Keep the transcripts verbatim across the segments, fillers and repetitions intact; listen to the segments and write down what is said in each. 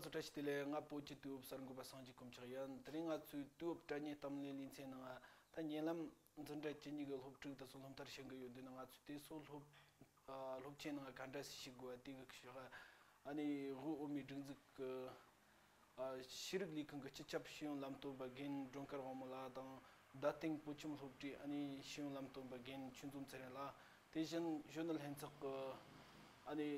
བཀྲ་ཤིས་བདེ་ལེགས། ང་བོད་ཀྱི་དུས་བབ་གསར་འགོད་པ་སངས་རྒྱས་དཀོན་མཆོག་ཡིན། དེ་རིང་ང་ཚོའི་དུས་བབ་དྲ་བརྙན་གཏམ་གླེང་ལེ་ཚན་ནང་ད་ཉེ་ལམ་འཛིན་གྲྭ་བཅུ་གཉིས་ཀྱི་སློབ་ཕྲུག་དེ་ཚོ་སློབ་མཐར་ཕྱིན་གི་ཡོད་དུས་ན། ང་ཚོས་དེ་ཚོ་སློབ་ཨ་སློབ་ཆེན་ནང་ག་འདྲ་ཞིག་དགོས་པ་དེ་གི་ཕྱོགས་ཨ་ནི་དབུས་འོས་མིའི་སྒྲིག་འཛུགས་ཀྱི་ཨ་ཤེས་རིག་ལས་ཁུངས་ཀྱི་སྤྱི་ཁྱབ་ཤེས་ཡོན་ལམ་སྟོན་པ་རྒན་སྒྲོལ་དཀར་དབང་མོ་ལགས་དང་། རྡ་སྟེང་བོད་ཁྱིམ་སློབ་གྲྭའི་ཨ་ནི་ཤེས་ཡོན་ལམ་སྟོན་པ་རྒན་ཆོས་འཛོམས་ཚེ་རིང་ལགས། དེ་བཞིན་གཞོན་ནུ་ལྷན་ཚོགས་ཀྱི་ཨ་ནི་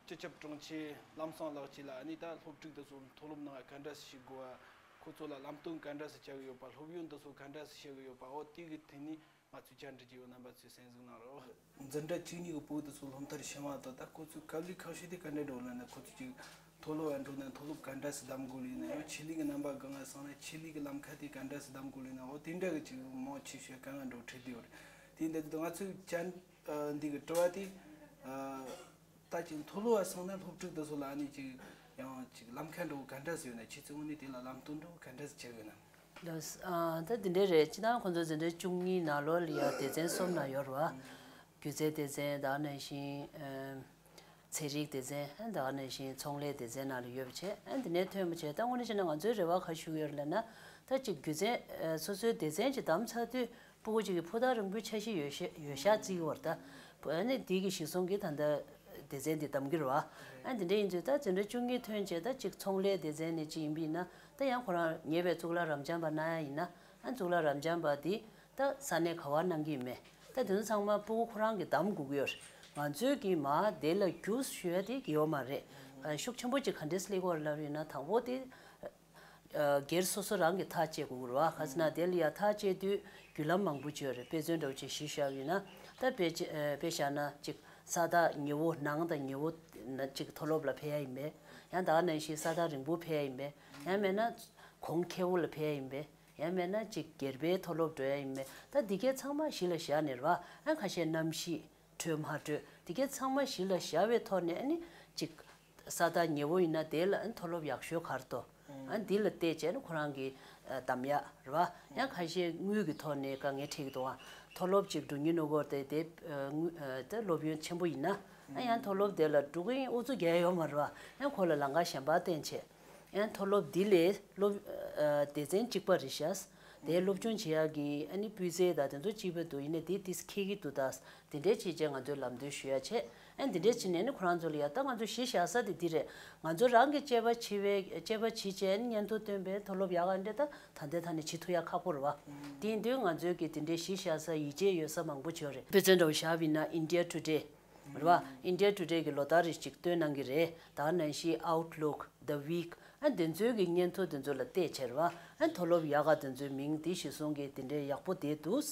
སྤྱི་ཁྱབ་དྲུང་ཆེ་ལམ་སང་ལགས་བཅས་ལ་ཨ་ནི་ད་སློབ་ཕྲུག་དེ་ཚོ་མཐོ་སློབ་ནང་ག་འདྲ་ཞིག་དགོས་པ། ཁོ་ཚོ་ལ་ལམ་སྟོན་ག་འདྲ་ཞིག་བྱ་གི་ཡོད་པ། སློབ་ཡོན་དེ་ཚོ་ག་འདྲ་ཞིག་བྱ་གི་ཡོད་པ། འོ་དེ་གི་ཐད་ནས་ང་ཚོས་བཅར་འདྲི་བྱས་ཡོད། རྣམ་པ་ཚོས་གསན་གཟིགས་གནང་རོགས། འཛིན་གྲྭ་བཅུ་གཉིས་ཀྱི་བོད་དེ་ཚོ་སློབ་མཐར་ཕྱིན་པ་དང་། ད་ཁོ་ཚོའི་དཀའ་ལས་ཁག་ཤོས་དེ་ག་འདྲ་འགྲོ་ལབ་ན། ཁོ་ཚོ་ཅིག་མཐོ་སློབ་ལ་འགྲོ་ན་མཐོ་སློབ་ག་འདྲ་ཞིག་གདམ་དགོས་ལབ་ན། ཡང་ཆེད་ལས་ཀྱི་རྣམ་པ་གང་ལ་སོང་ན་ཆེད་ལས་ཀྱི་ལམ་ཁ་དེ་ག་འདྲ་ཞིག་གདམ་དགོས་ལབ་ན། འོ་དེ་འདྲ་གི་ཅིག་མང་ཆེ་ཤོས་དཀའ་ངལ་འགྲོ་འཕྲད་དེ་ཡོད་རེད། དེ་འདྲ་དུས་ང་ཚོས་བཅར་འདི་གི་དྲི་བ་དེ་ད་ཅིག་མཐོ་སློབ་ལ་སོང་ན་སློབ་ཕྲུག་དེ་ཚོ་ལ་ཨ་ནི་ཅིག་ཡང་ཅིག་ལམ་ཁ་འགྲོ་ག་འདྲ་ཞིག་ཡོད་ན། ཁྱེད་ཚོའི་ངོས་ནས་དེ་ལ་ལམ་སྟོན་འགྲོ་ག་འདྲ་ཞིག་བྱེད་དགོས་ན། ལགས། ཨ་ད་འདི་འདྲ་རེད། སྤྱིར་བཏང་ཁོང་ཚོ་འཛིན་གྲྭ་བཅུ་གཉིས་ནང་ལོགས་ལ་ཡ་སྡེ་ཚན་གསུམ་ན་ཡོད་རེད་བ། སྒྱུ་རྩལ་སྡེ་ཚན་དང་། ནང་བཞིན་ཨ་ཚན་རིག་སྡེ་ཚན་དང་། ནང་བཞིན་ཚོང་ལས་སྡེ་ཚན་ནང་ལ་ཡོད་པ་བྱས། ཨ་འདི་ནས་ཐོན་པ་བྱས། ད་དངོས་གནས་བྱས་ན་ང་ཚོའི་རེ་བ་ག་ཞུ་གི་ཡོད་ལབ་ན། ད་ཅིག་སྒྱུ་རྩལ་ཨ་སོ་སོའི་སྡེ་ཚན་ཅིག་བདམས་ཚར་དུས་སྤུ་གུ་ཅིག་གི་ཕུ་ཐག་རིང་པོའི་འཆར་གཞི་ཡོད་ཤ་ཡོད་ཤག་བརྩི་གི་ཡོད་རེད་ད། ཨ་ནི་འདི་གི་གཞི་བཟུང་གིས་ད་ལྟ་སྡེ་ཚན་འདི་བདམས་ཀྱི་རེད་བ། ཨ་འདི་འདྲ་ཡིན་དུས་ད་འཛིན་གྲྭ་བཅུ་གཉིས་ཐོན་བྱས། ད་ཅིག་ཚོང་ལས་སྡེ་ཚན་ནས་ཅིག་ཡིན་པ་ཡིན་ན། ད་ཡང་ཁོ་རང་ཉེ་བའི་གཙུག་ལག་རབ་འབྱམས་པ་གནང་ཡ་ཡིན་ན། ཨ་གཙུག་ལག་རབ་འབྱམས་པ་འདི་ད་ས་གནས་ག་བར་གནང་གི་ཡིན་མེད། ད་དེ་ཚོ་ཚང་མ་སྤུ་གུ་ཁོ་རང་གིས་གདམ་དགོས་ཀྱི་ཡོད་རེད། ང་ཚོས་ཀྱིས་མར་དེ་ལ་རྒྱུགས་ཞུ་ཡ་དེ་ཡོད་མ་རེད། ཨ་ཤུགས་ཆེན་པོ་ཅིག་ག་འདྲས་སླེབས་ཀྱི་ཡོད་རེད་ལབ་ཡིན་ན། དང་པོ་དེ་ཨ་སྒེར་སོ་སོ་རང་གིས་ཐག་བཅད་དགོས་ཀྱི་རེད་བ། ག་ཟེར་ན་དེ་ལ་ཡ་ཐག་བཅད་དུས་བརྒྱུད་ལམ་མང་པོ་ཅིག་ཡོད་རེད། དཔེ་མཚོན་འདྲ་བོ་ཅིག་གཞི་བཞག་ཡིན་ན། ད་དཔེ་ཅི་ཨ་དཔེ་བཞག་ན་ཅིག་ས་ཐག་ཉེ་བོ་ནང་དང་ཉེ་བོ་ན་ཅིག་མཐོ་སློབ་ལ་ཕེབས་ཡ་ཡིན་པས། ཡང་ད་ག་ནང་བཞིན་ས་ཐག་རིང་པོ་ཕེབས་ཡ་ཡིན་པས། ཡང་མེད་ན་གོང་ཁེ་པོ་ལ་ཕེབས་ཡ་ཡིན་པས། ཡང་མེད་ན་ཅིག་སྒེར་པའི་མཐོ་སློབ་འགྲོ་ཡ་ཡིན་པས། ད་འདི་གའི་ཚང་མ་གཞི་ལ་བཞག་ནས་རེད་བ། ཡང་ཁ་ཤས་གནམ་གཤིས་འཕྲོད་མ་འཕྲོད། འདི་གའི་ཚང་མ་གཞི་ལ་བཞག་པའི་ཐོག་ནས། ཨ་ནི་ཅིག་ས་ཐག་ཉེ་བོ་ཡིན་ན་དེ་ལ་ཨ་ནི་མཐོ་སློབ་ཡག་ཤོས་ག་རེ་འདུག་ཨ་ནི་འདི་ལ་བལྟས་བྱས་ནས་ཁོ་རང་གིས་ཨ་བདམས་ཡ་རེད་བ། ཡང་ཁ་ཤས་དངུལ་གྱི་ཐོག་ནས་དཀའ་ངལ་འཕྲད་ཀྱི་འདུག་ཨ་མཐོ་སློབ་ཅིག་འགྲོ་མཁན་ནོ་གོ་དེ་དེ་ཨ་དངུལ་ཨ་དེ་སློབ་ཡོན་ཆེན་པོ་ཡིན་ན། ཨ་ཡང་མཐོ་སློབ་དེ་ལ་འགྲོ་གི་ཡིན། ཨུ་ཚུགས་རྒྱག་ཡ་ཡོད་མ་རེད་བ། ཡང་ཁོ་ལ་ལམ་ཁ་གཞན་པ་བསྟན་བྱས། ཡང་མཐོ་སློབ་འདི་ལས་སློབ་ཨ་སྡེ་ཚན་གཅིག་པ་རེད་ཤག་དེ་སློབ་སྦྱོང་བྱེད་ཡག་གི་ཨ་ནི་སྤུས་ཚད་དང་དེ་ཚོ་གཅིག་པ་འདུག་ཡིན་ནའི་དེ་དེ་འཁེལ་གྱི་འདུག་ད་དེ་འདྲའི་བྱས་བྱས་ང་ཚོས་ལམ་སྟོན་ཞུ་ཡ་བྱས། ཨ་ནི་དེ་འདྲའི་བྱས་ནས་ནི་ཁོ་རང་ཚོ་ལ་ཡ། ད་ང་ཚོ་གཞི་བཞག་ས་དེ་འདི་རེད། ང་ཚོ་རང་གི་དཔྱད་པ་བྱེད་པའི་དཔྱད་པ་བྱེད་བྱས་ནི་སྙན་ཐོ་བཏོན་པའི་མཐོ་སློབ་ཡག་ག་འདྲ་ད་ད་ལྟའི་ཐ་ནས་བྱེད་ཐུབ་ཡ་ཁག་པོ་རེད་བ། དེ་ཡིན་དུས་ང་ཚོའི་གི་དེ་འདྲའི་གཞི་བཞག་ས་ཡིད་ཆེས་ཡོད་ས་མང་པོ་ཅིག་ཡོད་རེད། དཔེ་མཚོན་འདྲ་བོ་བཞག་པ་ཡིན་ན་India Today རེད་བ། India Today གི་ལོ་ལྟར་རེ་ཞིག་བཏོན་གནང་གི་རེད། ད་ནང་བཞིན་Outlook, The Week ཨ་དེ་ཚོའི་གི་སྙན་ཐོ་དེ་ཚོ་ལ་བལྟས་བྱས་རེད་བ། ཨ་མཐོ་སློབ་ཡག་ག་དེ་ཚོའི་མིང་དེ་གཞི་བཟུང་གི་དེ་འདྲའི་ཡག་པོ་དེ་འདུག་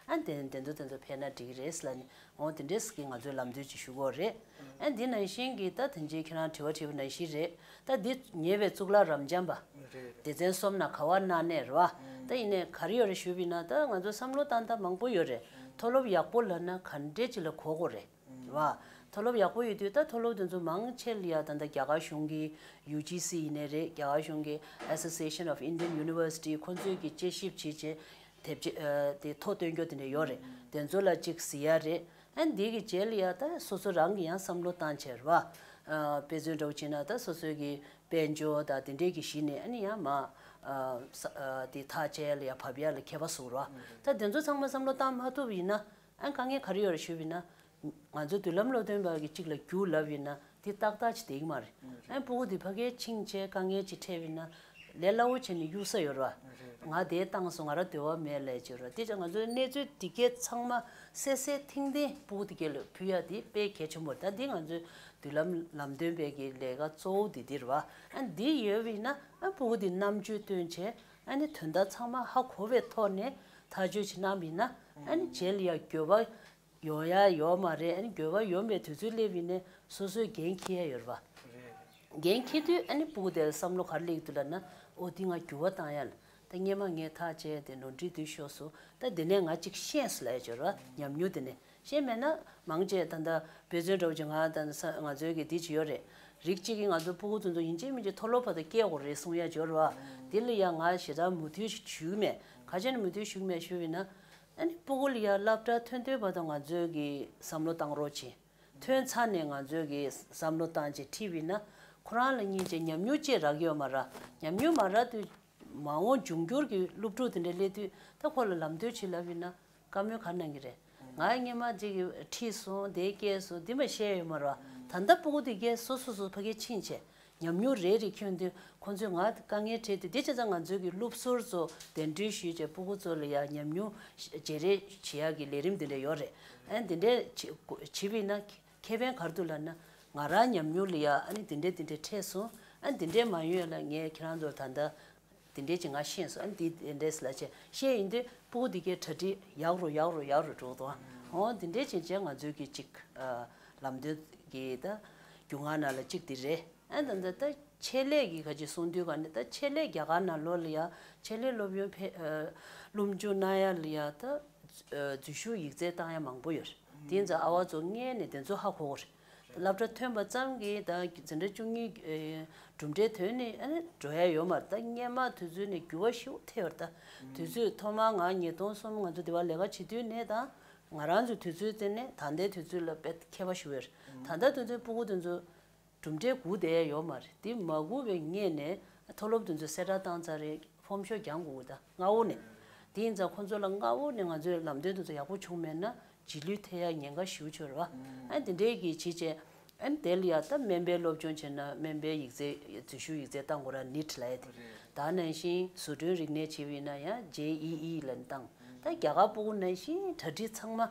ཨ་དེ་དེ་ཚོ་དེ་ཚོ་ཕེབས་ན་འགྲིག་གི་རེད་ལབ་ནས། འོ་དེ་འདྲས་གི་ང་ཚོས་ལམ་སྟོན་ཅིག་ཞུ་གི་ཡོད་རེད། ཨ་འདི་ནང་བཞིན་གི་ད་དེ་འདྲའི་ཁྱེད་རང་དྲི་བ་དྲིས་པ་ནང་བཞིན་རེད། ད་འདི་ཉེ་བའི་གཙུག་ལག་རབ་འབྱམས་པ་སྡེ་ཚན་གསུམ་ནང་ག་བ་གནང་ནས་རེད་བ། ད་ཡིན་ནའི་ག་རེ་ཡོད་རེད་ཞུས་པ་ཡིན་ན། ད་ང་ཚོ་བསམ་བློ་བཏང་སྟངས་མང་པོ་ཡོད་རེད། མཐོ་སློབ་ཡག་པོ་ལབ་ན་ག་འདྲས་ཅིག་ལ་གོ་དགོས་རེད། རེད་བ། མཐོ་སློབ་ཡག་པོ་ཡོད་དུས་ད་མཐོ་སློབ་དེ་ཚོ་མང་ཆེ་ལ་ཡ་ད་ལྟ་རྒྱ་གར་གཞུང་གི་ཡུ་ཇི་སི་ཡིན་ནའི་རེད། རྒྱ་གར་གཞུང་གི་Association of Indian University ཁོང་ཚོས་ཀྱི་དཔྱད་ཞིབ་བྱེད་བྱེད་དེབ་ཆེ་ཨ་དེ་ཐོ་སྟོན་རྒྱུ་དེ་འདྲ་ཡོད་རེད། དེ་ཚོ་ལ་ཅིག་གཟིགས་ཡ་རེད། ཨ་འདི་གི་རྗེས་ལ་ཡ་ད་སོ་སོ་རང་གི་ཡང་བསམ་བློ་བཏང་བྱས་རེད་བ། ཨ་དཔེ་མཚོན་འདྲ་བོ་བྱས་ན་ད་སོ་སོའི་གི་དཔལ་འབྱོར་དང་དེ་འདྲའི་གི་གཞི་ནས་ཨ་ནི་ཡང་མ་ཨ་ས་ཨ་དེ་ཐག་བཅད་ལ་ཡ་བབས་ཡ་ལ་མཁས་པ་ཟུག་རེད་བ། ད་དེ་ཚོ་ཚང་མ་བསམ་བློ་བཏང་མ་ཐུབ་ཡིན་ན། ཨ་དཀའ་ངལ་ག་རེ་ཡོད་རེད་ཞུས་པ་ཡིན་ན། ང་ཚོ་མདུན་ལམ་སློབ་སྟོན་པ་གི་གཅིག་ལ་རྒྱུགས་ལབ་ཡིན་ན་དེ་ཏག་ཏག་ཅིག་བསྡད་ཀྱི་མ་རེད། ཨ་སྤུ་གུ་དེ་ཕ་གིར་ཕྱིན་བྱས་དཀའ་ངལ་ཅིག་འཕྲད་པ་ཡིན་ན་ལས་སླ་བོ་བྱས་ནས་གཡུག་ས་ཡོད་རེད་བ། ང་དེ་བཏང་སོང་། ང་རང་འདོད་པ་མེད་ལབ་ཅིག་ཡོད་རེད་བ། དེ་ཅང་ང་ཚོའི་གནས་ཚུལ་དེ་གས་ཚང་མ་གསལ་གསལ་ཐིང་ཐིང་སྤུ་གུ་དེ་གས་ལ་ཕུལ་ཡ་དེ་དཔེ་གལ་ཆེན་པོ་རེད། ད་འདི་ང་ཚོའི་མདུན་ལམ་ལམ་སྟོན་པའི་གི་ལས་ཀ་གཙོ་བོ་དེ་འདི་རེད་བ། ཨ་འདི་ཡོད་པ་ཡིན་ན་ཨ་སྤུ་གུ་དེ་རྣམ་དཔྱོད་བཏོན་བྱས་ཨ་ནི་དོན་དག་ཚང་མ་ཧ་གོ་བའི་ཐོག་ནས་ཐག་གཅོད་ཅིག་གནང་བ་ཡིན་ན། ཨ་ནི་རྗེས་ལ་ཡ་འགྱོད་པ་ཡོང་ཡ་ཡོད་མ་རེད། ཨ་ནི་འགྱོད་པ་ཡོང་བའི་དུས་ཚོད་སླེབས་ཡིན་ནའི་སོ་སོས་འགན་འཁྱེར་ཡ་ཡོད་རེད་བ། འགན་འཁྱེར་དུས་ཨ་ནི་སྤུ་གུ་དེ་ལ་བསམ་བློ་ག་རེ་སླེབས་ཀྱི་འདུག་ལབ་ན། འོ་འདི་ང་འགྱུར་བ་བཏང་ཡ་ལ། ད་སྔས་མ་ངས་ཐག་བཅད་དེ་ནོར་འཁྲུལ་འདི་ཤོར་སོང་། ད་འདི་ནས་ང་ཅིག་ཤེས་སོང་ལབ་ཡ་ཡོད་རེད་བ། ཉམས་མྱོང་དེ་ནས་ཤེས་མེད་ན་མང་ཆེ་ད་ལྟ་དཔེ་མཚོན་འདྲ་བོ་ཅིག་ང་ད་ང་ཚོའི་གི་འདི་ཅིག་ཡོད་རེད། རིགས་གཅིག་གིས་ང་ཚོ་སྤུ་གུ་དེ་ཚོ་ཡིན་གཅིག་མིན་གཅིག་མཐོ་སློབ་བར་དུ་སྐྱེལ་དགོས་རེད་གསུང་ཡ་ཡོད་རེད་བ། འདི་ལ་ཡ་ང་ཞེ་དྲག་མོས་མཐུན་ཞིག་ཞུ་གི་མེད། ག་ཅི་ནས་མོས་མཐུན་ཞུ་གི་མེད་ཞུས་པ་ཡིན་ན། ཨ་ནི་སྤུ་གུ་ལ་ཡ་སློབ་གྲྭ་ཐོན་དུས་བར་དུ་ང་ཚོའི་གི་བསམ་བློ་བཏང་རོགས་བྱེད། ཐོན་ཚར་ནས་ང་ཚོའི་གི་བསམ་བློ་བཏང་བྱས་ཁྲིད་པ་ཡིན་ན། ཁོ་རང་ལ་སྙིང་རྗེ་ཉམས་མྱོང་བཅས་རག་ཡོད་མ་རེད། ཉམས་མྱོང་མ་རག་དུས་མ་འོངས་འབྱུང་འགྱུར་གྱི་སློབ་ཕྲུག་དེ་འདྲ་སླེབས་དུས་ད་ཁོ་ལ་ལམ་སྟོན་བྱེད་ལབ་ཡིན་ན་བཀའ་མོལ་ག་གནང་གི་རེད། ང་སྔོན་མ་ཅིག་གིས་ཁྲིད་སོང་དེ་སྐྱེལ་སོང་དེ་མ་བཤད་ཡོད་མ་རེད། ད་ལྟ་སྤུ་གུ་དེ་སྐྱེལ་སོ་སོ་སོ་ཕ་གིར་ཕྱིན་བྱས་ཉམས་མྱོང་རེ་རེ་ཁྱོན་དུས་ཁོང་ཚོས་ང་དཀའ་ངལ་འཕྲད་དུས་དེ་བྱས་ཙང་ང་ཚོའི་གི་སློབ་ཟུར་ཚོ་གདན་འདྲེན་ཞུས་བྱས་སྤུ་གུ་ཚོ་ལ་ཡ་ཉམས་མྱོང་བརྗེ་རེས་བྱེད་ཡག་གི་ལས་རིམ་དེ་འདྲ་ཡོད་རེད། ཨ་ནི་དེ་འདྲ་བྱེད་བྱེད་པ་ཡིན་ན། ཁེ་ཕན་ག་རེ་འདུག་ལབ་ན་ང་རང་ཉམས་མྱོང་ལ་ཡ་ཨ་ནི་དེ་འདྲས་དེ་འདྲས་འཕྲད་སོང་། ཨ་ནི་དེ་འདྲས་མ་ཡོང་ཡ་ལ་ངས་ཁྱེད་རང་ཚོར་ད་ལྟ་དེ་འདྲས་ཅིག་ང་ཤེས་སོང་། ཨ་ནི་དེ་དེ་འདྲས་ལ་བྱས་བཤད་ཡིན་དུས་སྤུ་གུ་དེ་གའི་གྲ་སྒྲིག་ཡག་རུ་ཡག་རུ་ཡག་རུ་འགྲོ་འདུག་འོ་དེ་འདྲས་བྱས་བྱས་ང་ཚོའི་གི་ཅིག་ལམ་སྟོན་གི་ད་རྒྱུན་ལྔ་ནང་ལ་གཅིག་དེ་རེད། ཨ་ནི་ད་ད་ཆེད་ལས་ཀྱི་ག་ཅིག་གསུང་དུས་ག་ནས་ད་ཆེད་ལས་རྒྱ་གར་ནང་ལོགས་ལ་ཡ་ཆེད་ལས་སློབ་ཡོན་ཕེ་སློབ་སྦྱོང་གནང་ཡ་ལ་ཡ་ད་འཛུལ་ཞུགས་ཡིག་ཚད་བཏང་ཡ་མང་པོ་ཡོད་རེད། དེ་ཡིན་ཙང་ཨ་བ་ཚོ་སྔས་ནས་དེ་ཚོ་ཧ་གོ་གི་རེད། སློབ་གྲྭ་ཐོན་པ་ཙམ་གྱིས་ད་འཛིན་གྲྭ་བཅུ་གཉིས་གྲུབ་འབྲས་ཐོན་ནས་ཨ་ནི་འགྲོ་ཡ་ཡོད་མ་རེད། ད་སྔས་མ་དུས་ཚོད་ནས་འགྱུར་བ་ཞེ་པོ་ཐེབས་པ་རེད། ད་དུས་ཚོད་ཐོག་མར་ང་ཉིས་སྟོང་གསུམ་ང་ཚོ་དེ་བ་ལས་ཀ་བྱེད་དུས་ནས་ད་ང་རང་ཚོའི་དུས་ཚོད་དེ་ནས་ད་ལྟའི་དུས་ཚོད་ལ་དཔེ་ཁྱད་པར་ཞེ་པོ་ཡོད་རེད། ད་ལྟ་དུས་ཚོད་སྤུ་གུ་དེ་ཚོ་གྲུབ་འབྲས་སྒུག་བསྡད་ཡ་ཡོད་མ་རེད། དེ་མ་སྒུག་པའི་སྔས་ནས་མཐོ་སློབ་དེ་ཚོ་གསལ་བསྒྲགས་བཏང་ཚར་རེད། ཕོམ་ཤོག་རྒྱག་དགོས་ཀྱི་ད་སྔ་བོ་ནས། དེ་ཡིན་ཙང་ཁོང་ཚོ་ལ་སྔ་བོ་ནས་ང་ཚོའི་ལམ་སྟོན་དེ་ཚོ་ཡག་པོ་བྱུང་མེད་ན་རྗེས་ལུས་ཐེབས་ཡ་ཉེན་ཁ་ཞེ་པོ་ཅིག་ཡོད་རེད་བ། ཨ་ནི་དེ་འདྲའི་གི་བྱས་བྱས་ཨ་ནི་དེ་ལ་ཡ་ད་སྨན་པའི་སློབ་སྦྱོང་བྱས་ན་སྨན་པའི་ཡིག་ཚད་འཛུལ་ཞུགས་ཡིག་ཚད་བཏང་དགོས་ར་ནིཊ་ལབ་ཡ་དེ། ད་ནང་བཞིན་བཟོ་སྐྲུན་རིག་གནས་བྱས་པ་ཡིན་ན་ཡང་ཇེ་ཨི་ཨི་ལབ་ནས་བཏང་། ད་རྒྱ་གར་སྤུ་གུ་ནང་བཞིན་གྲ་སྒྲིག་ཚང་མ་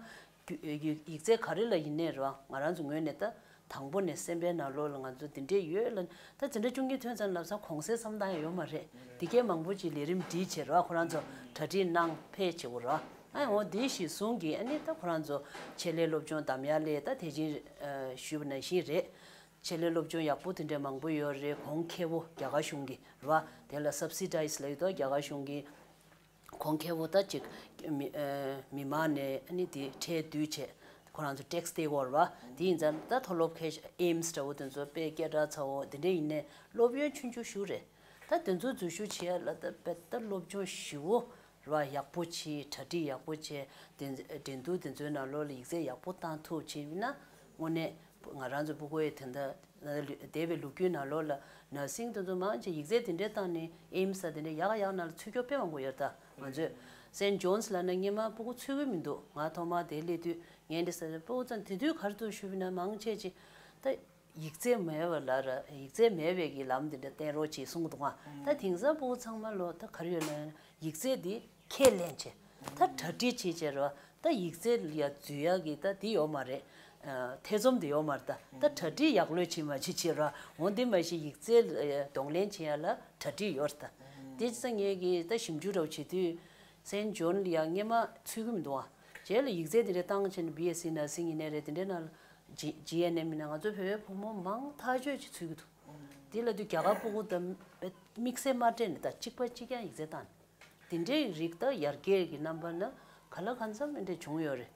རྒྱུ་ཡིག་ཚད་ག་རེ་ལ་ཡིན་ནའི་རེད་བ། ང་རང་ཚོ་ངོས་ནས་ད་དང་པོ་ནས་སེམས་པའི་ནང་ལོགས་ལ་ང་ཚོ་འདི་འདྲས་ཡོད་ལ། ད་འཛིན་གྲྭ་བཅུ་གཉིས་ཐོན་ཙང་ལབ་ཙང་གོང་གསལ་བསམ་བཏང་ཡ་ཡོད་མ་རེད། འདི་གའི་མང་པོ་ཅིག་ལས་རིམ་སྒྲིག་བྱས་རེད་བ། ཁོ་རང་ཚོ་གྲ་སྒྲིག་གནང་ཕེབས་བྱེད་དགོས་རེད་བ། ཨ་འོ་འདི་ཞིག་གསུང་གི་ཨ་ནི་ད་ཁོ་རང་ཚོ་ཆེད་ལས་སློབ་སྦྱོང་འདམ་ཡག་ལས་ད་དེ་བཞིན་ཞུས་པ་ནང་བཞིན་རེད། ཆེད་ལས་སློབ་སྦྱོང་ཡག་པོ་དེ་འདྲས་མང་པོ་ཡོད་རེད། གོང་ཁེ་པོ་རྒྱ་གར་གཞུང་གི་རེད་བ། དེ་ལ་སབ་སི་ཌའི་ཛི་ལབ་ཡོད་དོ། རྒྱ་གར་གཞུང་གི་གོང་ཁེ་པོ་ད་ཅིག་མི་ཨ་མི་མང་ནས་ཨ་ནི་དེ་ཁྲལ་བསྡུས་བྱས་ཁོ་རང་ཚོ་ཊེག་སི་སྟེར་དགོས་རེད་བ། དེ་ཡིན་ཙང་ད་མཐོ་སློབ་ཁེ་ཨེམ་སི་འདྲ་བོ་དེ་ཚོ་དཔེ་སྐད་གྲགས་ཚ་བོ་དེ་འདྲས་ཡིན་ནའི་སློབ་ཡོན་ཆུང་ཆུང་ཞིག་རེད། ད་དེ་ཚོ་འཛུལ་ཞུགས་བྱེད་ཡ་ལ་ད་དཔེ་ད་སློབ་སྦྱོང་ཞེ་པོ་རེད་བ། ཡག་པོ་བྱེད། གྲ་སྒྲིག་ཡག་པོ་བྱེད། དེ་འགྲན་བསྡུར་དེ་ཚོའི་ནང་ལོགས་ལ་ཡིག་ཚད་ཡག་པོ་བཏང་ཐུབ་བྱས་ཡིན་ན་དངོས་གནས་ང་རང་ཚོ་སྤུ་གུ་ཡི་དེ་འདྲ་འདས་པའི་ལོ་རྒྱུས་ནང་ལོགས་ལ་ནར་སིང་དེ་ཚོ་མང་ཆེ་ཡིག་ཚད་དེ་འདྲས་བཏང་ནས་ཨེམ་སི་དེ་འདྲས་ཡག་ཡག་ནང་ལ་ཚུད་སྐྱོ་དཔེ་མང་པོ་ཡོད། ད་ང་ཚོས་སེན་ཇོན་སི་ལབ་ན་སྔོན་མ་སྤུ་གུ་ཚུད་ཀྱི་མི་འདུག་ང་ཐོག་མར་དེ་སླེབས་དུས་ངས་འདི་ཟེར་སྤུ་གུ་ཚོ་དེ་དུས་ག་རེ་འདུག་ཞུས་པ་ན་མང་ཆེ་ཅིག་ད། ཡིག་ཚད་མེད་པ་ལ་ར་ཡིག་ཚད་མེད་པའི་གི་ལམ་འདི་འདྲ་བསྟན་རོགས་བྱེད་གསུང་གི་འདུག་ཨ། ད་དེང་སང་སྤུ་གུ་ཚང་མ་ལོ་ད་ག་རེ་ཡོད་ན་ཡིག་ཚད་འདི་ཁས་ལེན་བྱེད། ད་གྲ་སྒྲིག་བྱེད་བྱེད་ར་ད་ཡིག་ཚད་ལ་ཡ་འཛུལ་ཡག་གི་ད་འདི་ཡོད་མ་རེད། ཐེ་ཚོམ་འདི་ཡོད་མ་རེད། ད་ད་གྲ་སྒྲིག་ཡག་ལོས་བྱེད་མ་བྱེད་བྱེད་ར་འོ་འདི་མ་གཞི་ཡིག་ཚད་ལ་གདོང་ལེན་བྱེད་ཡག་ལ་གྲ་སྒྲིག་ཡོད་རེད། ད་དེ་ཚང་ངས་གི་ད་ཞིབ་འཇུག་འདྲ་བོ་བྱེད་དུས། སེན་ཇོན་ལ་ཡང་སྔོན་མ་ཚུད་ཀྱི་མི་འདུག་ཨ། རྗེས་ལ་ཡིག་ཚད་དེ་འདྲ་བཏང་བྱས་ནས་བི་ཨེས་སི་ནར་སིང་ཡིན་ནའི་རེད། དེ་འདྲའི་ནང་ལ་ཇི་ཇི་ཨེན་ཨེམ་ཡིན་ན་ང་ཚོ་བོད་པའི་བུ་མོ་མང་ཐག་ཆོད་ཅིག་ཚུད་ཀྱི་འདུག་དེ་ལ་དུས་རྒྱ་གར་སྤུ་གུ་དང་དམིགས་བསལ་མ་སྤྲད་ནས་ད་གཅིག་པ་གཅིག་རྐྱང་ཡིག་ཚད་བཏང་ནས་དེ་འདྲའི་རིགས་ད་ཡར་རྒྱས་ཀྱི་རྣམ་པ་ན་ག་ལ་གང་འཚམ་དེ་འདྲ་བྱུང་ཡོད་རེད།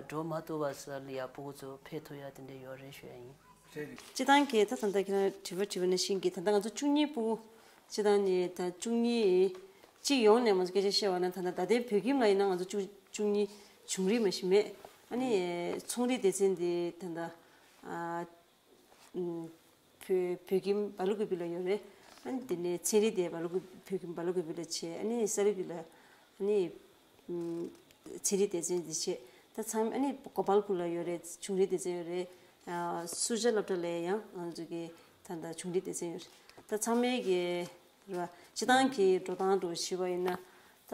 འགྲོ་མ་ཐུབ་པ་ས་ལ་ཡ་སྤུ་གུ་ཚོ་ཕེབས་ཐུབ་ཡ་དེ་འདྲ་ཡོད་རེད་ཞུ་ཡ་ཡིན། སྤྱི་བཏང་གི་ད་ད་ལྟ་ཁྱེད་རང་དྲི་བ་དྲིས་པ་ནང་བཞིན་གྱི་ད་ལྟ་ང་ཚོ་བཅུ་གཉིས་སྤུ་གུ་སྤྱི་བཏང་ནས་ད་བཅུ་གཉིས་སྤྱི་ཡོངས་ནས་ང་ཚོ་སྐད་ཆ་བཤད་པ་ན་ད་ལྟ་ད་ལྟའི་བོད་ཁྱིམ་ལ་ཡིན་ན་ང་ཚོ་བཅུ་བཅུ་གཉིས་བྱུང་རིམ་མ་ཞིག་མེད། ཨ་ནི་ཚོང་རའི་སྡེ་ཚན་འདི་ད་ལྟ་ཨ་བོད་བོད་ཁྱིམ་སྦ་ལ་ཀུ་པི་ལ་ཡོད་རེད། ཨ་ནི་དེ་ནས་ཚན་རིག་དེ་སྦ་ལ་ཀུ་བོད་ཁྱིམ་སྦ་ལ་ཀུ་པི་ལ་བྱས། ཨ་ནི་ས་རི་པི་ལ་ཨ་ནི་ཚན་རིག་སྡེ་ཚན་འདི་བྱས། ད་ཚང་མ་ཨ་ནི་གོ་པལ་པུར་ལ་ཡོད་རེད། ཆུང་རིག་སྡེ་ཚན་ཡོད་རེད། སུ་ཇཱ་སློབ་གྲྭ་ལ་ཡང་ང་ཚོ་གི་ད་ལྟ་ཆུང་རིག་སྡེ་ཚན་ཡོད་རེད། ད་ཚང་མའི་གི་ར་སྤྱི་བཏང་གི་འགྲོ་སྟངས་འགྲོ་བྱས་པ་ཡིན་ན་ད་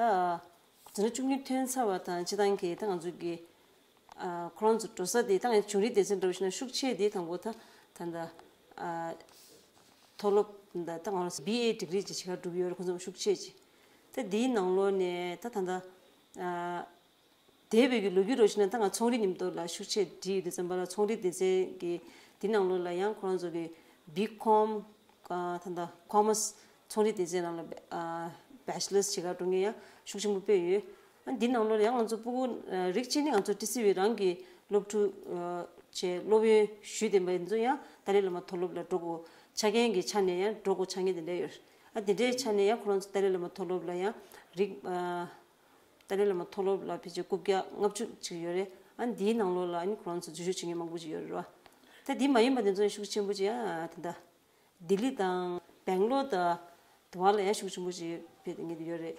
འཛིན་གྲྭ་བཅུ་གཉིས་ཐོན་ཚར་བ་དང་སྤྱི་བཏང་གི་ད་ང་ཚོ་གི་ཁོ་རང་ཚོ་འགྲོ་ས་དེ་ད་ང་ཆུང་རིག་སྡེ་ཚན་འགྲོ་བཞིན་ན་ཤུགས་ཆེ་དེ་དང་པོ་ད་ད་ད་མཐོ་སློབ་ད་ད་ང་རང་བི་ཨེ་ཌི་གི་རི་ཅིག་བྱེད་ག་འགྲོ་གི་ཡོད་རེད། ཁོ་ཚོ་ཤུགས་ཆེ་ཅིག་ད་དེའི་ནང་ལོགས་ནས་ད་ད་ད་འདས་པའི་གི་ལོ་རྒྱུས་འགྲོ་བཞིན་ན་ད་ང་ཚོང་རིག་མཉམ་དུ་ལ་ཤུགས་ཆེ་བྲིས་ཡོད་དུས་ཙམ་པ་ལ་ཚོང་རིག་སྡེ་ཚན་གི་དེ་ནང་ལོགས་ལ་ཡང་ཁོ་རང་ཚོ་གི་བི་ཀོམ་ད་ད་ཀོ་མར་སི་ཚོང་རིག་སྡེ་ཚན་ནང་ལ་བེ་ཅི་ལར་བྱེད་ག་འགྲོ་མཁན་ཡང་ཤུགས་ཆེན་པོ་དཔེ་ཡོད། ཨ་འདི་ནང་ལོགས་ལ་ཡང་ང་ཚོ་སྤུ་གུ་རིགས་གཅིག་ནི་ང་ཚོ་ཊི་སི་ཝི་རང་གི་སློབ་ཕྲུག་བྱས་སློབ་ཡོན་ཞུས་ལྡན་པ་ཡིན་ཚོ་ཡང་ཏཱ་ལའི་བླ་མ་མཐོ་སློབ་ལ་འགྲོ་དགོས་ཆ་རྐྱེན་གྱི་ཆ་ནས་ཡང་འགྲོ་དགོས་ཆ་རྐྱེན་དེ་འདྲ་ཡོད། ཨ་དེ་འདྲའི་ཆ་ནས་ཡང་ཁོ་རང་ཚོ་ཏཱ་ལའི་བླ་མ་མཐོ་སློབ་ལ་ཡང་རིགས་ཏཱ་ལའི་བླ་མ་མཐོ་སློབ་ལ་ཕལ་ཆེར་རྐུབ་བཀྱག་ལྔ་བཅུ་ཅིག་ཡོད་རེད། ཨ་འདིའི་ནང་ལོགས་ལ་ཨ་ནི་ཁོ་རང་ཚོ་འཛུལ་ཞུགས་བྱེད་མཁན་མང་པོ་ཅིག་ཡོད་རེད་བ། ད་འདི་མ་ཡིན་པ་དེ་ཚོ་ཡང་ཤུགས་ཆེན་པོ་ཅིག་ཡང་དེ་འདྲ་ ལྡི་ལི་དང་སྦེང་ལོར་དང་དུ་བ་ལ་ཡང་ཤུགས་ཆེན་པོ་ཞིག་ཕེབས་ཏེ་ཉན་དུ་ཡོད་རེད།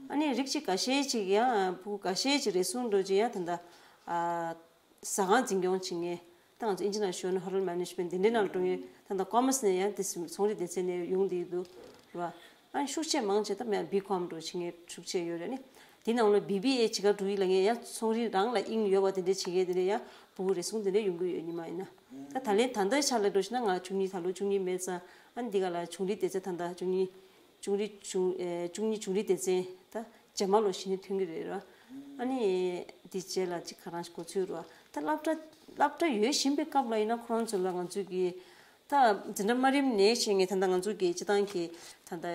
ཨ་ནི་རིགས་གཅིག་འགའ་ཤས་ཅིག་ཡང་ཕྲུ་གུ་འགའ་ཤས་ཅིག་རེ་ཟུང་འགྲོ་ཅིག་ཡང་ད་ལྟ་ཨ་ཟ་ཁང་འཛིན་སྐྱོང་བྱེད་མཁན། ད་ང་ཚོ་ཨིན་ཇི་ནང་ཞུས་ན་ཧོ་ཊེལ་མེ་ནེ་ཇི་མེན་ཊི་འདི་འདྲའི་ནང་འགྲོ་མཁན། ད་ལྟ་ཀོ་མར་སི་ནས་ཡང་དེ་ཚོང་རིག་སྡེ་ཚན་ནས་ཡོང་བསྡད་འདུག་རེད་བ། ཨ་ནི་ཤུགས་ཆེ་མང་ཆེ་ད་མེད་བི་ཀོམ་འགྲོ་བྱེད་མཁན་ཤུགས་ཆེ་ཡོད་རེད། ཨ་ནི་དེ་ནང་ལ་བི་བི་ཨེ་བྱེད་ག་འགྲོ་ཡི་ལབ་མཁན་ཡང་ཚོང་རིག་རང་ལ་དབྱིངས་ཡོད་པ་དེ་འདྲའི་བྱེད་མཁན་དེ་འདྲ་ཡང་ཕྲུ་གུ་རེ་ཟུང་དེ་འདྲ་ཡོང་གི་ཡོད་ཉི་མ་ཡིན་ན། ད་ད་ལན་ད་ལྟའི་ཆ་ལ་འགྲོ་ཞིག་ན་ང་བཅུ་གཉིས་ད་ལོ་བཅུ་གཉིས་མེད་ཙང་། ཨ་ནི་འདི་ག་ལ་ཆུང་རིག་སྡེ་ཚན་ད་ལྟ་བཅུ་གཉིས་ཆུང་རིག་ཆུང་ཨེ་བཅུ་གཉིས་ཆུང་རིག་སྡེ་ཚན་ད་རྗེས་མ་ལོ་གཞི་ནས་ཐོན་གྱི་རེད་ར། ཨ་ནི་འདི་རྗེས་ལ་ཅིག་ག་རང་ཞིག་འགོ་ཚུགས་ར། ད་སློབ་གྲྭ་སློབ་གྲྭ་ཡོད་བཞིན་པའི་སྐབས་ལ་ཡིན་ན་ཁོ་རང་ཚོ་ལ་ང་ཚོས་ཀྱི་ད་འཛིན་གྲྭ་དམའ་རིམ་ནས་བྱས་ངས་ད་ལྟ་ང་ཚོ་གི་སྤྱི་བཏང་གི་ད་ལྟ་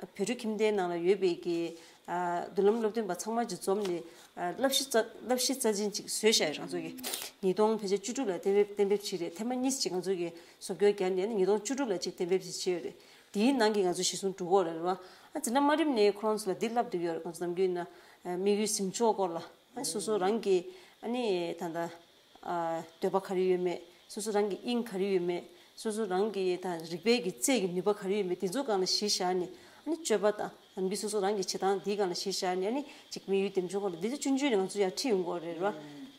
བོད་ཕྲུག་ཁྱིམ་སྡེའི་ནང་ལ་ཡོད་པའི་གི་ཨ་མདུན་ལམ་སློབ་སྟོན་པ་ཚང་མ་ཅིག་འཛོམས་ནས་ཨ་བསླབ་གཞི་རྩ་བསླབ་གཞི་རྩ་ཆེན་ཅིག་བཟོས་བཞག་ཡོད། རང་ཚོ་གི་ཉིས་སྟོང་ཕལ་ཆེར་བཅུ་དྲུག་ལ་གཏན་འབེབས་གཏན་འབེབས་བྱས་རེད། ཐེངས་མ་གཉིས་ཅིག་ང་ཚོ་གི་བཟོ་བཀོད་བརྒྱབ་ནས་ཉིས་སྟོང་བཅུ་དྲུག་ལ་ཅིག་གཏན་འབེབས་ཅིག་བྱས་ཡོད་རེད། དེའི་ནང་གི་ང་ཚོ་གཞི་བཟུང་དྲུག་སྐོར་རེད་བ། ཨ་འཛིན་གྲྭ་དམའ་རིམ་ནས་ཁོ་རང་ཚོ་ལ་འདི་བསླབ་བསྡད་ཡོད་རེད། ང་ཚོ་ནམ་རྒྱུན་ཡིན་ན་དམིགས་ཡུལ་གཟིམ་ཕྱོགས་སྐོར་ལ། ཨ་སོ་སོ་རང་གི་ཨ་ནི་ད་ལྟ་ཨ་འདོད་པ་ག་རེ་ཡོད་མེད། སོ་སོ་རང་གི་དབྱིངས་ག་རེ་ཡོད་མེད། སོ་སོ་རང་གི་ད་རིག་པའི་གི་རྩལ་གྱི་ནུས་པ་ག་རེ་ཡོད་མེད། དེ་ཚོ་སྒང་ལ་གཞི་བཞག་ནས་ཨ་ནི་སྤྱོད་པ་དང་ནམ་རྒྱུན་སོ་སོ་རང་གི་བྱེད་སྟངས་དེའི་སྒང་ལ་གཞི་བཞག་ནས་ཨ་ནི་ཅིག་དམིགས་ཡུལ་འདེམས་སྦྱོང་སྐོར་ལ་འདི་ཚོ་ཆུང་ཆུང་ནས་ང་ཚོ་ཡར་ཁྲིད་ཡོང་གི་ཡོད་རེད་བ།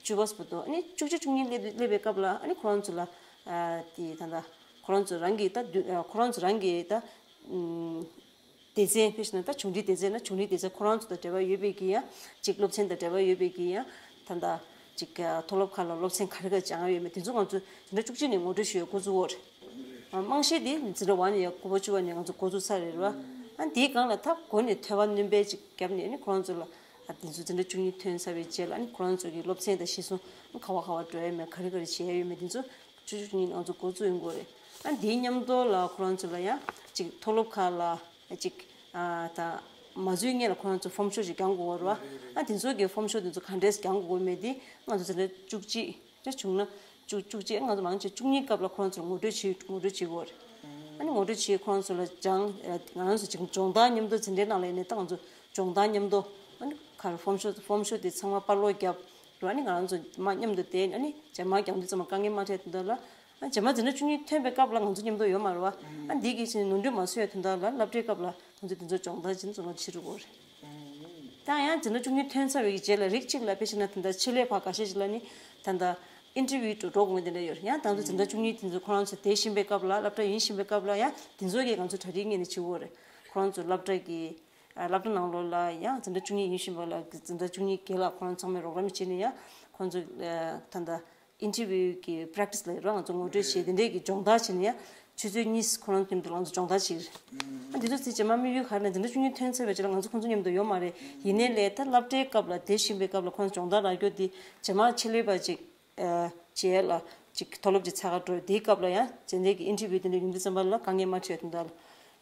བཅུ་པ་བར་དུ་ཨ་ནི་བཅུ་གཅིག་བཅུ་གཉིས་སླེབས་སླེབས་པའི་སྐབས་ལ་ཨ་ནི་ཁོ་རང་ཚོ་ལ་ཨ་དེ་ད་ལྟ་ཁོ་རང་ཚོ་རང་གི་ད་འདུ་ཁོ་རང་ཚོ་རང་གི་ད་ཨུམ། སྡེ་ཚན་ཕེབས་ན་ད་ཆུང་འབྲིང་སྡེ་ཚན་ན་ཆུང་འབྲིང་སྡེ་ཚན་ཁོ་རང་ཚོ་དང་འབྲེལ་བ་ཡོད་པའི་གི་ཡང་ཅིག་སློབ་ཚན་དང་འབྲེལ་བ་ཡོད་པའི་གི་ཡང་ད་ལྟ་ཅིག་མཐོ་སློབ་ཁག་ལ་སློབ་ཚན་ག་རེ་ག་སྦྱང་ཡོད་མེད་དེ་ཚོ་ང་ཚོ་འཛིན་གྲྭ་བཅུ་གཅིག་ནས་ངོ་སྤྲོད་ཞུ་ཡ་འགོ་བཙུགས་ཡོད་རེད། རྨང་གཞི་དེ་འཛིན་གྲྭ་ཝན་ནས་ཡང་དགུ་པ་བཅུ་པ་ནས་ང་ཚོ་འགོ་བཙུགས་ཚར་རེད་ར། ཨ་འདིའི་སྒང་ལ་ད་འགོ་ནས་ཐོས་པ་སྣོན་པ་ཅིག་བརྒྱབ་ནས་ནི་ཁོ་རང་ཚོ་ལ་ཨ་དེ་ཚོ་འཛིན་གྲྭ་བཅུ་གཉིས་ཐོན་ཚར་བའི་རྗེས་ལ་ནི་ཁོ་རང་ཚོ་གི་སློབ་ཚན་དང་གཞི་བཟུང་ག་བ་ག་བ་འགྲོ་ཡ་མེད་ག་རེ་ག་རེ་བྱེད་ཡ་ཡོད་མེད་དེ་ཚོ། བཅུ་བཅུ་གཉིས་ང་ཚོ་འགོ་བཙུགས་ཡོང་གི་ཡོད་རེད། ཨ་འདིའི་མཉམ་དུ་ལ་ཁོ་རང་ཚོ་ལ་ཡང་ཅིག་མཐོ་སློབ་ཁག་ལ་ཅིག་ཨ་ད་མ་འཛུལ་སྔོན་ལ་ཁོ་རང་ཚོ་ཕོམ་ཤོག་ཅིག་རྒྱག་དགོས་པ་རེད་བ། ཨ་དེ་ཚོ་གི་ཕོམ་ཤོག་དེ་ཚོ་ག་འདྲས་རྒྱག་དགོས་མེད་དེ་ང་ཚོ་འཛིན་གྲྭ་བཅུ་གཅིག་ཅིག་བྱུང་ན་བཅུ་བཅུ་གཅིག་ང་ཚོ་མང་ཆེ་བཅུ་གཉིས་སྐབས་ལ་ཁོ་རང་ཚོ་ལ་ངོ་སྤྲོད་བྱེད་ངོ་སྤྲོད་བྱེད་དགོས་རེད། ཨ་ནི་ངོ་སྤྲོད་བྱེད་ཁོ་རང་ཚོ་ལ་སྦྱང་ང་རང་ཚོ་ཅིག་སྦྱོང་བརྡར་མཉམ་དུ་འཛིན་གྲྭའི་ནང་ལ་ཡིན་ནའི་ད་ང་ཚོ་སྦྱོང་བརྡར་མཉམ་དུ་ཨ་ནི་ག་རེ་ཕོམ་ཤོག་ཕོམ་ཤོག་དེ་ཚང་མ་པར་སློག་བརྒྱབ། རེད་བ། ཨ་ནི་ང་རང་ཚོ་མ་མཉམ་དུ་བསྡད་ཨ་ནི་རྗེས་མ་རྒྱང་མཐུད་ཙམ་དཀའ་ངལ་མ་འཕྲད་དུས་ལ། ཨ་རྗེས་མ་འཛིན་གྲྭ་བཅུ་གཉིས་ཐོན་པའི་སྐབས་ལ་ང་ཚོ་མཉམ་དུ་ཡོད་མ་རེད་བ། ཨ་འདི་གི་ཕྱིན་ནོར་འཁྲུལ་མ་བཟོ་ཡ་དོན་དག་ལ་སློབ་གྲྭའི་སྐབས་ལ་ང་ཚོ་དེ་ཚོ་སྦྱོང་བརྡར་བྱེད་ཚོ་ང་ཚོ་བྱེད་རུ་གོ་རེད། ད་ཡང་འཛིན་གྲྭ་བཅུ་གཉིས་ཐོན་ཚར་བའི་རྗེས་ལ་རིགས་གཅིག་ལ་དཔེ་བཞག་ན་ད་ལྟ་ཆེད་ལས་ཕར་འགའ་ཤས་ཤིག་ལ་ནི་ད་ལྟ་ཨིན་ཊར་བིའུ་འགྲོ་འགྲོ་དགོས་དེ་འདྲ་ཡོད་རེད། ཡང་ད་ཚོ་འཛིན་གྲྭ་བཅུ་གཉིས་དེ་ཚོ་ཁོ་རང་ཚོ་བསྡད་བཞིན་པའི་སྐབས་ལ་སློབ་གྲྭ་ཡིན་བཞིན་པའི་སྐབས་ལ་ཡང་དེ་ཚོ་གིས་ང་ཚོ་གྲ་སྒྲིག་ངེས་ནས་བྱེད་དགོས་རེད། ཁོ་རང་ཚོ་སློབ་གྲྭ་གི་ཨ་སློབ་གྲྭ་ནང་ལོགས་ལ་ཡང་འཛིན་གྲྭ་བཅུ་གཉིས་ཡིན་བཞིན་པ་ལ་འཛིན་གྲྭ་བཅུ་གཉིས་བརྒྱད་ལ་ཁོ་རང་ཚང་མས་རོགས་རམ་བྱས་ནས་ཡང་ཁོང་ཚོ་ཨ་ད་ལྟ་ཨིན་ཊར་བིའུ་གི་པེ་རེག་ཊི་སི་ལ་རོགས་ང་ཚོ་ངོ་སྤྲོད་བྱས་དེ་འདྲས་ཀྱི་སྦྱོང་བརྡར་བྱས་ནས་ཡང་ཆུ་ཚོད་གཉིས་ཁོ་རང་མཉམ་དུ་ང་ཚོ་སྦྱོང་བརྡར་བྱས། ཨ་འདི་ཚོ་ཚེ་རྗེས་མ་དམིགས་ཡུལ་ག་རེ་ན་འཛིན་གྲྭ་བཅུ་གཉིས་ཐོན་ཚར་བའི་རྗེས་ལ་ང་ཚོ་ཁོང་ཚོ་མཉམ་དུ་ཡོད་མ་རེད། ཡིན་ནའི་ལས་ད་སློབ་གྲྭའི་སྐབས་ལ་བསྡད་བཞིན་པའི་སྐབས་ལ་ཁོང་ཚོ་སྦྱོང་བརྡར་རག་རྒྱུ་དེ་རྗེས་མ་ཆེད་ལས་པ་ཅིག་ཨ་བྱེད་ཡ་ལ་ཅིག་མཐོ་སློབ་ཅིག་འཚོལ་ག་འགྲོ་དེའི་སྐབས་ལ་ཡང་རྗེས་འདེད་ཀྱི་ཨིན་ཊར་བིའུ་དེ་འདྲ་ཡོང་དུས་ཙམ་པ་ལ་དཀའ་ངལ་མ་འཕྲད་དོན་དག་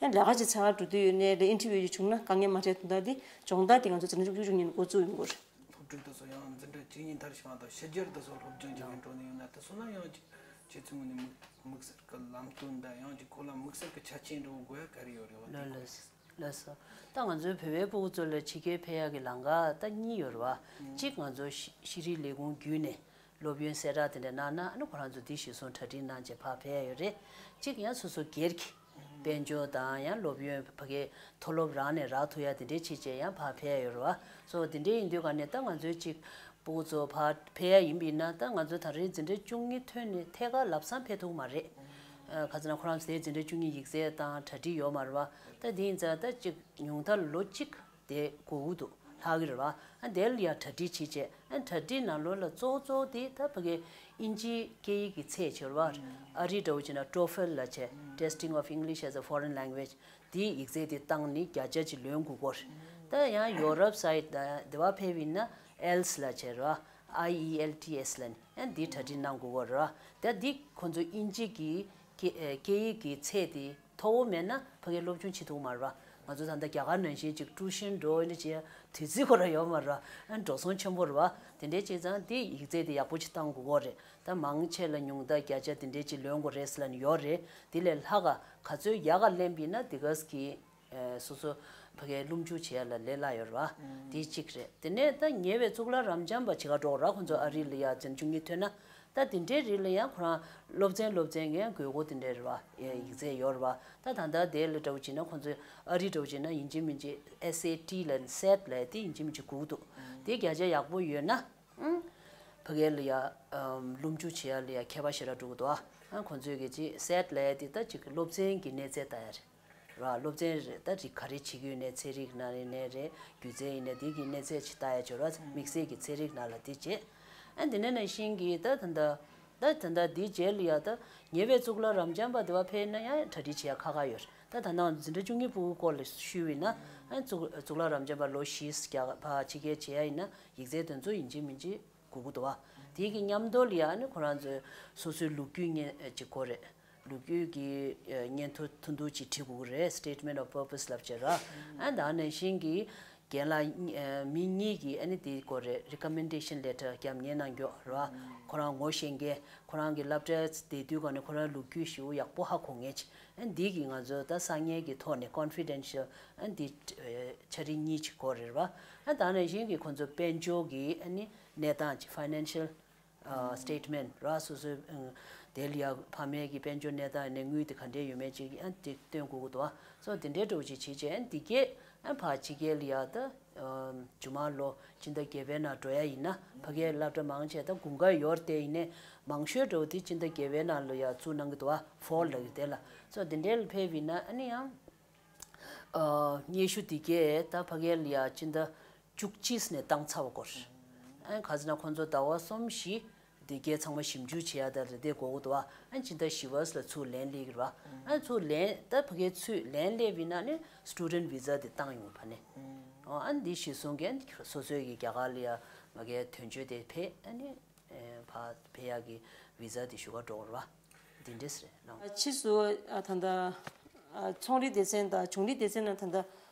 ལ། ཡང་ལས་ཀ་ཅིག་འཚོལ་ག་འགྲོ་དུས་ཡོད་ནའི་ལས་ཨིན་ཊར་བིའུ་ཅིག་བྱུང་ན་དཀའ་ངལ་མ་འཕྲད་དོན་དག་དེ་སྦྱོང་བརྡར་དེ་ང་ཚོ་འཛིན་གྲྭ་བཅུ་གཉིས་ནས་འགོ་བཙུགས་ཡོང་གི་རེད། སློབ་ཕྲུག་དེ་ཚོ་ཡང་འཛིན་གྲྭ་བཅུ་གཉིས་མཐར་ཕྱིན་པ་དང་ཕྱི་རྒྱལ་དེ་ཚོ་སློབ་སྦྱོང་བྱེད་མཁན་འགྲོ་ནས་ཡོང་ན་དེ་ཚོ་ལ་ཡང་ཅིག་ཁྱེད་ཚོའི་ངོས་ནས་དམིགས་དམིགས་བསལ་གྱི་ལམ་སྟོན་དང་ཡང་ཅིག་ཁོ་ལ་དམིགས་བསལ་གྱི་ཆ་རྐྱེན་འདྲ་བོ་དགོས་ཡ་ག་རེ་ཡོད་རེད་བ། ལགས་ལགས་ལགས་སོ། ད་ང་ཚོའི་བོད་པའི་སྤུ་གུ་ཚོ་ལ་ཕྱི་རྒྱལ་ཕེབས་ཡག་གི་ལམ་ཁ་ད་གཉིས་ཡོད་རེད་བ། གཅིག་ང་ཚོ་ཤེས་ཤེས་རིག་ལས་ཁུངས་བརྒྱུད་ནས་སློབ་ཡོན་གསལ་བསྒྲགས་དེ་འདྲ་གནང་ན་ཨ་ནི་ཁོ་རང་ཚོ་འདི་གཞིར་བཟུང་གྲ་སྒྲིག་གནང་བྱས་ཕར་ཕེབས་ཡག་ཡོད་རེད། གཅིག་ཡང་སོ་སོ་སྒེར་གྱི་དཔལ་འབྱོར་དང་ཡང་སློབ་ཡོན་ཕ་གིའི་མཐོ་སློབ་རང་ནས་རག་ཐུབ་ཡག་དེ་འདྲའི་ཆེད་བྱས་ཡང་ཕར་ཕེབས་ཡག་ཡོད་རེད་བ། སོ་དེ་འདྲའི་ཡིན་དུས་ག་ནས་ད་ང་ཚོའི་གཅིག་སྤུ་གུ་ཚོ་ཕར་ཕེབས་ཡག་ཡིན་པ་ཡིན་ན་ད་ང་ཚོ་ད་རེས་འཛིན་གྲྭ་བཅུ་གཉིས་ཐོན་ནས་ཐད་ཀར་ལམ་སང་ཕེབས་ཐུབ་མ་རེད། ཨ་ག་ཚོད་ན་ཁོ་རང་ཚོ་དེ་འཛིན་གྲྭ་བཅུ་གཉིས་ཡིག་ཚད་དང་གྲ་སྒྲིག་ཡོད་མ་རེད་བ། ད་དེ་ཡིན་ཙང་ད་གཅིག་ཉུང་མཐར་ལོ་གཅིག་དེ་འགོར་གྱི་འདུག་ལྷག་གི་རེད་བ། ཨ་དེ་ལ་ཡང་གྲ་སྒྲིག་བྱེད་བྱས་ཨ་གྲ་སྒྲིག་ནང་ལོགས་ལ་གཙོ་བོ་གཙོ་བོ་དེ་ད་ཕ་གི་དབྱིན་ཇིའི་སྐད་ཡིག་གི་ཚད་བྱས་རེད་བ། ཨ་རི་འདྲ་བོ་བྱས་ན་ཊོ་ཧྥལ་ལབ་བྱས་Testing of English as a Foreign Language དེའི་ཡིག་ཚད་དེ་བཏང་ནས་བརྒྱ་ཆ་གཅིག་ལོན་དགོས་ཀྱི་ཡོད་རེད། ད་ཡང་ཡོ་རོབ་སའིཌ་དེ་བ་ཕེབས་ཡིན་ན་ཨེལ་ཊི་ཨེས་ལབ་བྱས་རེད་བ། ཨའི་ཨི་ཨེལ་ཊི་ཨེས་ལབ་ནས་ཨ་འདི་གྲ་སྒྲིག་གནང་དགོས་ཀྱི་ཡོད་རེད་བ། ད་འདི་ཁོ་ཚོ་དབྱིན་ཇི་གི་སྐད་སྐད་ཡིག་གི་ཚད་དེ་མཐོ་བོ་མེད་ན་ཕ་གིར་སློབ་སྦྱོང་བྱེད་ཐུབ་མ་རེད་བ། ང་ཚོ་ད་ལྟ་རྒྱ་གར་ནང་བཞིན་ཅིག་ཊུའུ་ཤན་འགྲོ་འདི་བྱེད་དུས་ཚོད་ཁོ་རང་ཡོད་མ་རེད་བ། ཨ་འགྲོ་སོང་ཆེན་པོ་རེད་བ། དེ་འདྲའི་བྱས་ཙང་དེ་ཡིག་ཚད་དེ་ཡག་པོ་ཅིག་བཏང་དགོས་ཀྱི་ཡོད་རེད། ད་མང་ཆེ་ལ་ཉུང་མཐར་བརྒྱ་ཆ་དེ་འདྲའི་ཅིག་ལོན་དགོས་རེད་ཟེར་ལབ་ནས་ཡོད་རེད། དེ་ལས་ལྷག་ག་ག་ཚོད་ཡག་ག་ལེན་པ་ཡིན་ན་དེ་ག་གི་ཨ་སོ་སོ་ཕ་གིའི་སློབ་འཇུག་བྱེད་ཡ་ལ་ལས་སླ་ཡོད་རེད་བ། དེ་གཅིག་རེད། དེ་ནས་ད་ཉེ་བའི་གཙུག་ལག་རབ་འབྱམས་པ་བྱེད་ག་འགྲོ་ར་ཁོང་ཚོ་ཨ་རི་ལ་ཡ་འཛིན་བཅུ་གཉིས་ཐོན་ན། ད་དེ་འདྲའི་རིགས་ལ་ཡང་ཁོ་རང་སློབ་ཚན་སློབ་ཚན་གྱི་ཡང་དགོས་མཁོ་དེ་འདྲ་རེད་བ། ཡིག་ཚད་ཡོད་རེད་བ། ད་ད་ལྟ་དེ་ལ་འདྲ་བོ་བྱས་ན་ཁོང་ཚོས་ཨ་རི་འདྲ་བོ་བྱས་ན་ཡིན་གཅིག་མིན་གཅིག་ཨེས་ཨེ་ཊི་ལབ་སེཊ་ལབ་དེ་ཡིན་གཅིག་མིན་གཅིག་དགོས་ཀྱི་འདུག་དེ་བརྒྱ་ཆ་ཡག་པོ་ཡོད་ན། ཨང་། ཕ་གི་ལ་ཡ། ཨམ། སློབ་འཇུག་བྱེད་ཡ་ལ་ཡ་ཁྱད་པར་ཞེ་དྲག་འགྲོ་གི་འདུག་ཨ། ཨང་། ཁོང་ཚོས་གི་ཅིག་སེཊ་ལབ་ཡ་དེ་ད་ཅིག་སློབ་ཚན་གྱི་གནས་ཚད་ལྟ་ཡ་རེད། ར། སློབ་ཚན་རེད། ད་རིགས་ག་རེ་བྱེད་ཀྱི་ཡོད་ནའི་ཚན་རིག་ནང་ཡིན་ནའི་རེད། སྒྱུ་རྩལ་ཡིན་ནའི་དེ་གི་གནས་ཚད་ཅིག་ལྟ་ཡ་ཅིག་ཡོད་ར། དམིགས་བསལ་གྱི་ཚན་རིག་ནང་ལ་དེ་བྱེད། ཨ། འདི་ནས་ནང་བཞིན་གྱི་ད་ད་ལྟ། ད་ད་ལྟ་འདིའི་རྗེས་ལ་ཡ་ད་ཉེ་བའི་གཙུག་ལག་རབ་འབྱམས་པ་དེ་བ་ཕེབས་ན་ཡང་གྲ་སྒྲིག་བྱེད་ཡ་ཁག་ཁག་ཡོད་རེད། ད་ད་ནང་འཛིན་གྲྭ་བཅུ་གཉིས་ཕྲུ་གུ་སྐོར་ལ་ཞུས་པ་ཡིན་ན། ཨ། གཙུག་གཙུག་ལག་རབ་འབྱམས་པ་ལོ་བཞི་བརྒྱ་ཕར་ཕྱི་རྒྱལ་བྱེད་ཡ་ཡིན་ན་ཡིག་ཚད་དེ་ཚོ་ཡིན་གཅིག་མིན་གཅིག་དགོས་ཀྱི་འདུག་བ། དེ་གི་མཉམ་དུ་ལ་ཡ་ཨ་ནི་ཁོ་རང་ཚོའི་སོ་སོའི་ལོ་རྒྱུས་ཉན་ཅིག་དགོས་རེད། ལོ་རྒྱུས་ཀྱི་ཨ་སྙན་ཐོ་ཐུང་ཐུང་ཅིག་བྲིས་དགོས་ཀྱི་རེད། སི་ཊེ་ཊི་མེན་ཊི་ཨོཕ་པར་པ་སི་ལབ་བྱས་ར། ཨ། ད་ནང་བཞིན་གྱི་རྒན་ལགས་ཨ་མི་གཉིས་ཀྱིས་ཨ་ནི་དེའི་སྐོར་རེད། རི་ཀོ་མེན་ཌེ་ཤན་ལེ་ཊར་རྒྱབ་གཉེར་གནང་རྒྱུ་ར། ཁོ་རང་ངོ་ཤེས་མཁན། ཁོ་རང་གི་སློབ་གྲྭའི་བསྡད་དུས་སྒང་ནས་ཁོ་རང་ལོ་རྒྱུས་ཞེ་པོ་ཡག་པོ་ཧ་གོ་མཁན་ཅིག་ཨ། འདི་གིས་ང་ཚོ་ད་གསར་རྙིང་གི་ཐོག་ནས་ཀོན་ཕི་ཌེན་ཤལ། ཨ། འདི་ཨ་འཆར་རིས་གཉིས་ཅིག་དགོས་རེད་བ། ཨ། ད་ནང་བཞིན་གྱི་ཁོ་ཚོ་དཔལ་འབྱོར་གྱི་ཨ་ནི་གནས་སྟངས་ཅིག་ཕའི་ནན་ཤལ་ཨ་སི་ཊེ་ཊི་མེན་ཊི་ར། སོ་སོའི་ཨ་དེ་ལ་ཡ་ཕ་མའི་གི་དཔལ་འབྱོར་གནས་སྟངས་ནས་དངུལ་དེ་ག་འདྲས་ཡོད་མེད་ཅིག་ཨ་དེ་སྟོན་དགོས་ཀྱི་འདུག་ཨ། སོ་དེ་འདྲའི་འདྲ་བོ་ཅིག་བྱེད་བྱས། ཨ། འདི་གས་ཨ་ཕར་ཕྱི་རྒྱལ་ལ་ཡ་ད་ཨ་མཇུག་མ་ལོ་སྤྱི་ཟླ་བརྒྱད་པའི་ནང་འགྲོ་ཡ་ཡིན་ན། ཕ་གིའི་སློབ་གྲྭ་མང་ཆེ་ད་དགུན་ཁ་ཡོད་རེད་དེ། ཡིན་ནའི་མང་ཤོས་འདྲ་བོ་དེ་སྤྱི་ཟླ་བརྒྱད་པའི་ནང་ལ་ཡ་བཙུགས་གནང་གི་འདུག་ཨ། ཕོལ་ལབ་ཀྱི་དེ་ལ། སོ་དེ་འདྲའི་ལ་ཕེབས་ཡིན་ན་ཨ་ནི་ཡང་། ཨ། སྙན་ཞུ་འདི་གས་ད་ཕ་གིར་ལ་ཡ་སྤྱི་ཟླ་བཅུ་གཅིག་ནས་བཏང་ཚར་བ་སྐོར། ཨ། ག་ཟེར་ན་ཁོང་ཚོ་ཟླ་བ་གསུམ་བཞི་འདི་གས་ཚང་མ་ཞིབ་འཇུག་བྱེད་ཡ་ད་རེ་དེ་དགོས་ཀྱི་འདུག་བ། ཨ། སྤྱི་ཟླ་བཞི་པ་ལ་ཚུར་ལན་སླེབས་ཀྱི་རེད་བ། ཨ། ཚུར་ལན་ད་ཕ་གིར་ཚུར་ལན་སླེབས་ཡིན་ན་ནི་སི་ཊུ་ཌེན་ཊི་ཝི་ཛ་དེ་བཏང་ཡོང་ཕ་ནས། ཨ། འདི་གཞིར་བཟུང་གིས་སོ་སོའི་གི་རྒྱ་གར་ལ་ཡ་མ་གིའི་དོན་གཅོད་དེ་ཕེབས། ཨ་ནི་ཨེ་ཕར་ཕེབས་ཡག་གི་ཝི་ཟ་དེ་ཞུ་ག་འགྲོ་དགོས་རེད་བ། འདི་འདྲས་རེད་ལགས། ཕྱིས་སུ་ཨ་ད་ལྟ་ཨ་ཚོང་རའི་སྡེ་ཚན་དང་གཞུང་རིག་སྡེ་ཚན་ནང་ད་ལྟ་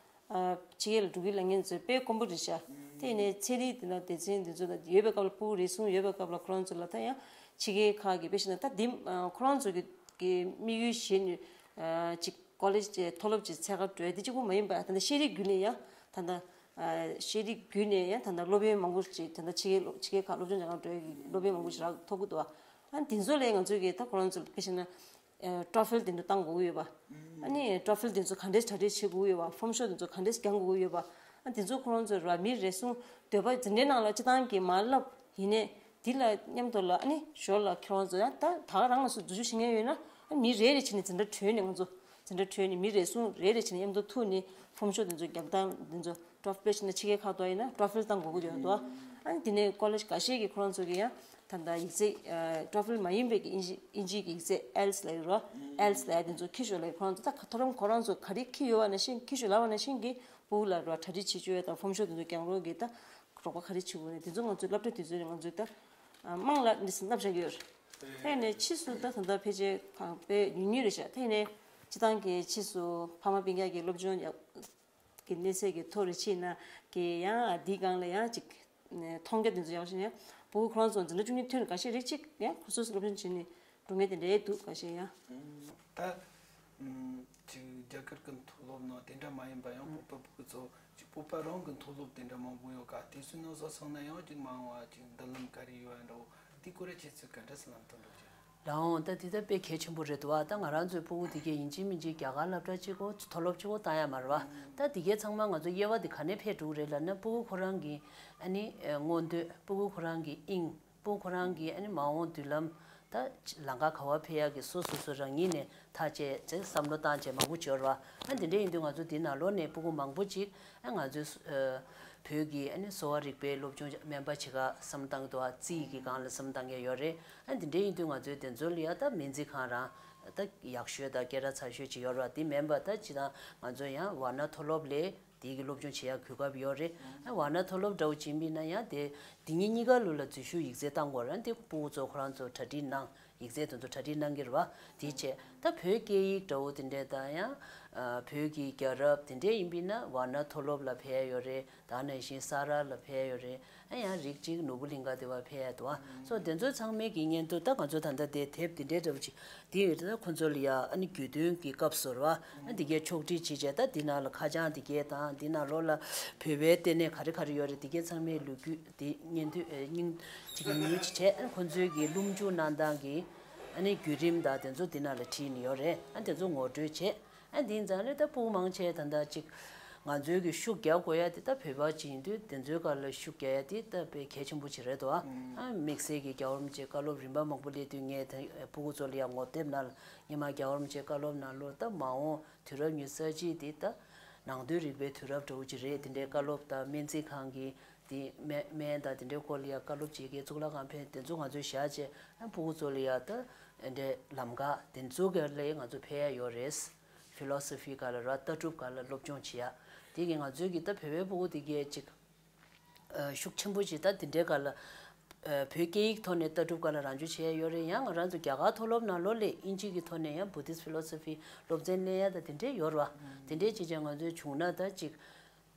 ཨ་ཕྱི་རྒྱལ་ལ་འགྲོ་གི་ལབ་མཁན་ཚོས་དཔེ་དཀོན་པོ་རེད་ཤག་དེ་ནས་ཚན་རིག་དེ་ན་སྡེ་ཚན་འདི་ཚོ་ད་ཡོད་པའི་སྐབས་ལ་ཕྲུ་གུ་རེ་ཟུང་ཡོད་པའི་སྐབས་ལ་ཁོ་རང་ཚོ་ལ་ད་ཡང་ཕྱི་རྒྱལ་ཁག་གི་དཔེ་བཞག་ན་ད་འདི་ཨ་ཁོ་རང་ཚོ་གི་གི་དམིགས་ཡུལ་བཞེས་ནས་ཨ་ཅིག་ཀོ་ལེཇ་ཅིག་མཐོ་སློབ་ཅིག་འཚོལ་ག་འགྲོ་ཡ་དེ་གཅིག་པུ་མ་ཡིན་པར་ད་ལྟ་ཤེས་རིག་བརྒྱུད་ནས་ཡང་ད་ལྟ་ཨ་ཤེས་རིག་བརྒྱུད་ནས་ཡང་ད་ལྟ་སློབ་ཡོན་མང་པོ་ཅིག་ད་ལྟ་ཕྱི་རྒྱལ་ཕྱི་རྒྱལ་ཁག་སློབ་སྦྱོང་སྦྱང་ག་འགྲོ་ཡ་གི་སློབ་ཡོན་མང་པོ་ཅིག་རག་ཐོབ་ཀྱི་འདུག་བ། ཨ་དེ་ཚོ་ལས་ང་ཚོས་གི་ད་ཁོ་རང་ཚོ་དཔེ་བཞག་ན་ཨ་ཊོ་ཕིལ་དེ་ཚོ་བཏང་དགོས་ཀྱི་ཡོད་པ། ཨ་ནི་ཊོ་ཕིལ་དེ་ཚོ་ག་འདྲས་གྲ་སྒྲིག་བྱེད་དགོས་ཀྱི་ཡོད་པ། ཕོམ་ཤོག་དེ་ཚོ་ག་འདྲས་བརྒྱང་དགོས་ཀྱི་ཡོད་པ། ཨ་དེ་ཚོ་ཁོ་རང་ཚོ་ར་མི་རེ་ཟུང་འདོད་པ་འཛིན་གྲྭའི་ནང་ལ་སྤྱི་བཏང་གི་མ་བསླབ་ཡིན་ནའི། འདི་ལ་མཉམ་དུ་ལ་ཨ་ནི་ཞོར་ལ་ཁྱེད་རང་ཚོ་ཡང་ད་ད་ག་རང་ལ་སུ་འཛུལ་ཞུགས་བྱེད་མཁན་ཡོད་ན་ཨ་མི་རེ་རེ་བྱས་ནས་འཛིན་གྲྭ་གྲོལ་ནས་ང་ཚོ་འཛིན་གྲྭ་གྲོལ་ནས་མི་རེ་ཟུང་རེ་རེ་བྱས་ནས་མཉམ་དུ་ཐུག་ནས་ཕོམ་ཤོག་འདི་ཚོ་རྒྱག་སྟངས་འདི་ཚོ་ཊོ་ཕིལ་ཕྱིན་ན་ཕྱི་རྒྱལ་ཁག་ཏུ་ཡིན་ན་ཊོ་ཕིལ་བཏང་དགོས་ཀྱི་ཡོད་དོ། ཨ་ནི་དེ་ནས་ཀོ་ལེཇ་འགའ་ཤས་ཀྱིས་ཁོ་རང་ཚོ་གི་ཡང་ད་ལྟ་ཡིག་ཚད་ཊོ་ཕིལ་མ་ཡིན་པའི་གི་ཨིན་ཇི་ཨིན་ཇིའི་གི་ཡིག་ཚད་ཨའེ་ལི་ཊི་ལབ་ཡོད་རོ། ཨའེ་ལི་ཊི་ལབ་ཡ་དེ་ཚོ་འཁྱེར་ཤོག་ལབ་ཡ། ཁོ་རང་ཚོ་ད་མཐོ་རིམ་ཁོ་རང་ཚོ་ག་རེ་འཁྱེར་ཡོད་པ་ནང་བཞིན་འཁྱེར་ཤོག་ལབ་པ་ནང་བཞིན་གི་ཕྲུ་གུ་ལ་རོ་གྲ་སྒྲིག་བྱེད་བཅུག་ཡ་དང་ཕོམ་ཤོག་དེ་ཚོ་རྒྱག་རོགས་གི་ད་རོགས་པ་ག་རེ་བྱེད་དགོས་ནས་དེ་ཚོ་ང་ཚོའི་སློབ་གྲྭ་དེ་ཚོ་ནས་ང་ཚོས་ད་ཨ་དམངས་ལ་འདི་སེམས་བསླབ་བྱ་ཡོད། དེ་ནས་ཕྱིས་སུ་ད་ད་ལྟ་ཕལ་ཆེར་གང་དཔེ་ཉུང་ཉུང་རེད་ཤག་དེ་ནས་སྤྱི་བཏང་གི་ཕྱིས་སུ་ཕ་མ་སྤུན་ཀྱག་གི་སློབ་སྦྱོང་ཡག་གི་གནས་ཚད་ཀྱི་ཐོག་རེ་ཕྱིན་ན་གི་ཡང་འདིའི་སྒང་ལ་ཡང་ཅིག་མཐོང་རྒྱ་དེ་ཚོ་ཡག་ཤོས་ནས་ཕྲུ་གུ་ཁོ་རང་ཚོ་འཛིན་གྲྭ་བཅུ་གཉིས་ཐོན་ནས་འགའ་ཤས་རེ་ཅིག་ཡང་ཁོ་ཚོས་སློབ་སྦྱོང་བྱས་ནས། སྒྲུང་ངེས་དེ་འདྲའི་འདུག་ག་ཞེས་ཡང་། ད་ཅིག་རྒྱ་གར་གྱི་མཐོ་སློབ་ནང་དེ་འདྲ་མ་ཡིན་པ་ཡང་བོད་པ་ཕྲུ་གུ་ཚོ་ཅིག་བོད་པ་རང་གི་མཐོ་སློབ་དེ་འདྲ་མང་པོ་ཡོད་ག་དེ་ཚོའི་ནང་བཟོ་སོང་ན་ཡང་ཅིག་མང་བ་ཅིག་མདུན་ལམ་ག་རེ་ཡོད་ཨ་འདྲ་བོ་དེ་སྐོར་ར་ཁྱེད་ཚོས་ག་འདྲ་སེ་ལམ་སྟོན་འགྲོ་ཅིག་ལའང་ད་དེ་ད་དཔེ་གལ་ཆེན་པོ་རེད་འདུག་ཨ། ད་ང་རང་ཚོའི་ཕྲུ་གུ་དེ་གས་ཡིན་གཅིག་མིན་གཅིག་རྒྱ་གར་སློབ་གྲྭ་གཅིག་གོ་མཐོ་སློབ་གཅིག་གོ་བཏང་ཡ་མ་རེད་བ། ད་དེ་གས་ཚང་མ་ང་ཚོ་དབྱེ་བ་དེ་ག་ནས་ཕེ་འགྲོ་གི་རེད་ལབ་ན་ཕྲུ་གུ་ཁོ་རང་གི་ཨ་ནི་མངོན་འདོད་ཕྲུ་གུ་ཁོ་རང་གི་དབྱིངས། སྤུ་གུ་ཁོ་རང་གིས་ཨ་ནི་མ་འོངས་མདུན་ལམ་ད་ལམ་ཁ་ག་བ་ཕེབས་ཡག་གི་སོ་སོ་སོ་རང་ཉིད་ནས་ཐག་བཅད་ཅེས་བསམ་བློ་བཏང་བྱས་མང་པོ་བྱོས་ར། ཨ་འདི་འདྲ་ཡིན་དུས་ང་ཚོ་འདི་ནང་ལོགས་ནས་སྤུ་གུ་མང་པོ་ཅིག་ཨ་ང་ཚོའི་སུ་ཨ་བོད་ཀྱི་ཨ་ནི་གསོ་བ་རིག་པའི་སློབ་སྦྱོང་སྨན་པ་བྱེད་ག་བསམ་བློ་བཏང་གི་འདུག་ཨ་རྩིས་ཀྱི་སྒང་ལ་བསམ་བློ་བཏང་མཁན་ཡོད་རེད། ཨ་འདི་འདྲ་ཡིན་དུས་ང་ཚོའི་དེ་ཚོ་ལ་ཡ་ད་སྨན་རྩིས་ཁང་རང་ད་ཡག་ཤོས་དང་སྐད་གྲགས་ཚ་ཤོས་ཅིག་ཡོད་ར། དེ་མིན་པ་ད་ཅི་ད་ང་ཚོ་ཡང་ཝཱ་ཎ་མཐོ་སློབ་ལས། དེ་གི་སློབ་སྦྱོང་བྱེད་ཡག་གོ་སྐབས་ཡོད་རེད། ཨ་ཝཱ་ཎ་མཐོ་སློབ་འདྲ་བོ་ཅིག་ཡིན་ན་ཡང་དེ་དེ་གཉིས་གཉིས་ཀ་ལོ་ལ་འཛུལ་ཞུགས་ཡིག་ཚད་བཏང་དགོས་རེད། དེ་ཕྲུ་གུ་ཚོ་ཁོ་རང་ཚོ་གྲ་སྒྲིག་གནང་ཡིག་ཚད་དེ་ཚོ་གྲ་སྒྲིག་གནང་གི་རེད་བ། དེ་བྱས་ ད་བོད་སྐད་ཡིག་འདྲ་བོ་དེ་འདྲས་དང་ཡང་བོད་ཀྱི་རྒྱལ་རབས་དེ་འདྲས་ཡིན་པས་ན་ཝཱ་ཎ་མཐོ་སློབ་ལ་ཕེབས་ཡོད་རེད། ད་ནང་བཞིན་ས་རཱ་ལ་ཕེབས་ཡོད་རེད། ཨ་ཡང་རིགས་གཅིག་ནོར་བུ་གླིང་ག་དེ་བ་ཕེབས་ཡ་འདུག་ཨ། སོ་དེ་ཚོ་ཚང་མའི་གི་སྙན་ཐོ་ད་ང་ཚོ་ད་ལྟ་དེ་དེབ་དེ་འདྲའི་འདྲ་བོ་ཅིག་དེ་ཡོད་ད་ཁོ་ཚོ་ལ་ཡ་ཨ་ནི་རྒྱུས་སྟོན་གྱི་སྐབས་སུ་རེད་བ། ཨ་དེ་གའི་ཕྱོགས་སྒྲིག་བྱེད་བྱས་ད་དེ་ནང་ལ་ཁ་བྱང་དེ་གའི་དང་དེ་ནང་ལོགས་ལ་བོད་པའི་ལྟེ་གནས་ག་རེ་ག་རེ་ཡོད་རེད། དེ་གའི་ཚང་མའི་ལོ་རྒྱུས་དེ་སྙན་ཐོ་ཨེ་སྙིང་ཅིག་ཉུལ་ཅིག་བྱས། ཨ་ཁོ་ཚོའི་གི་སློབ་འཇུག་གནང་སྟངས་ཀྱི་ཨ་ནི་བརྒྱུད་རིམ་དང་དེ་ཚོ་དེ་ནང་ལ་བྲིས་ནས་ཡོད་རེད། ཨ་དེ་ཚོ་ངོ་སྤྲོད་བྱས། ཨ་འདིའི་མཛངས་ལས་ད་སྤུ་གུ་མང་ཆེ་ད་ལྟ་ཅིག་ང་ཚོའི་གི་ཤུགས་རྒྱག་དགོས་ཡ་དེ་ད་བོད་པ་ཅིག་ཡིན་དུས་དེ་ཚོའི་སྒང་ལ་ཤུགས་རྒྱག་ཡ་དེ་ད་དཔེ་གལ་ཆེན་པོ་ཅིག་རེད་དོ། ཨ་དམིགས་བསལ་གྱི་རྒྱལ་བ་རིན་པོ་ཆེའི་བཀའ་སློབ་རིམ་པ་མང་པོ་སླེབས་དུས་ངས་ད་སྤུ་གུ་ཚོ་ལ་ཡང་ངོ་དེབ་ནང་ལ་སྔོན་མ་རྒྱལ་བ་རིན་པོ་ཆེའི་བཀའ་སློབ་ནང་ལོགས་ད་མ་འོངས་དུས་རབས་ཉི་ཤུ་རྩ་གཅིག་དེ་ད་ནང་དོན་རིག་པའི་དུས་རབས་འདྲ་བོ་ཅིག་རེད། དེ་འདྲའི་བཀའ་སློབ་དང་སྨན་རྩིས་ཁང་གི་དེ་སྨན་སྨན་དང་དེ་འདྲའི་སྐོར་ལ་ཡང་བཀའ་སློབ་བྱེད་མཁན་གཙུག་ལག་ཁང་ཕེབས་དེ་ཚོ་ང་ཚོས་བཞག་བྱས། ཨ་སྤུ་གུ་ཚོ་ལ་ཡང་ད་དེ་འདྲའི་ལམ་ཁ་དེ་ཚོ་ག་ལ་ཡང་ང་ཚོ་ཕེབས་ཡ་ཡོད་རེད། ཕི་ལོ་སོ་ཕི་སྒང་ལ་ར་ལྟ་གྲུབ་སྒང་ལ་སློབ་སྦྱོང་བྱེད་ཡ། དེ་གི་ང་ཚོའི་གི་ད་བོད་པའི་སྤུ་གུ་དེ་གས་ཅིག་ཨ་ཤུགས་ཆེན་པོ་ཅིག་ད་དེ་འདྲའི་སྒང་ལ་ཨ་བོད་སྐད་ཡིག་ཐོག་ནས་ལྟ་གྲུབ་སྒང་ལ་རང་འཇུག་བྱེད་ཡ་ཡོད་རེད། ཡང་ང་རང་ཚོ་རྒྱ་གར་མཐོ་སློབ་ནང་ལོགས་ལ་དབྱིན་ཇི་གི་ཐོག་ནས་ཡང་བུ་དིསྟ་ཕི་ལོ་སོ་ཕི་སློབ་ཚན་གནང་ཡ་ད་དེ་འདྲའི་ཡོད་རེད་བ། དེ་འདྲའི་ཅིག་ཅིག་ང་ཚོའི་བྱུང་ན་ད་ཅིག་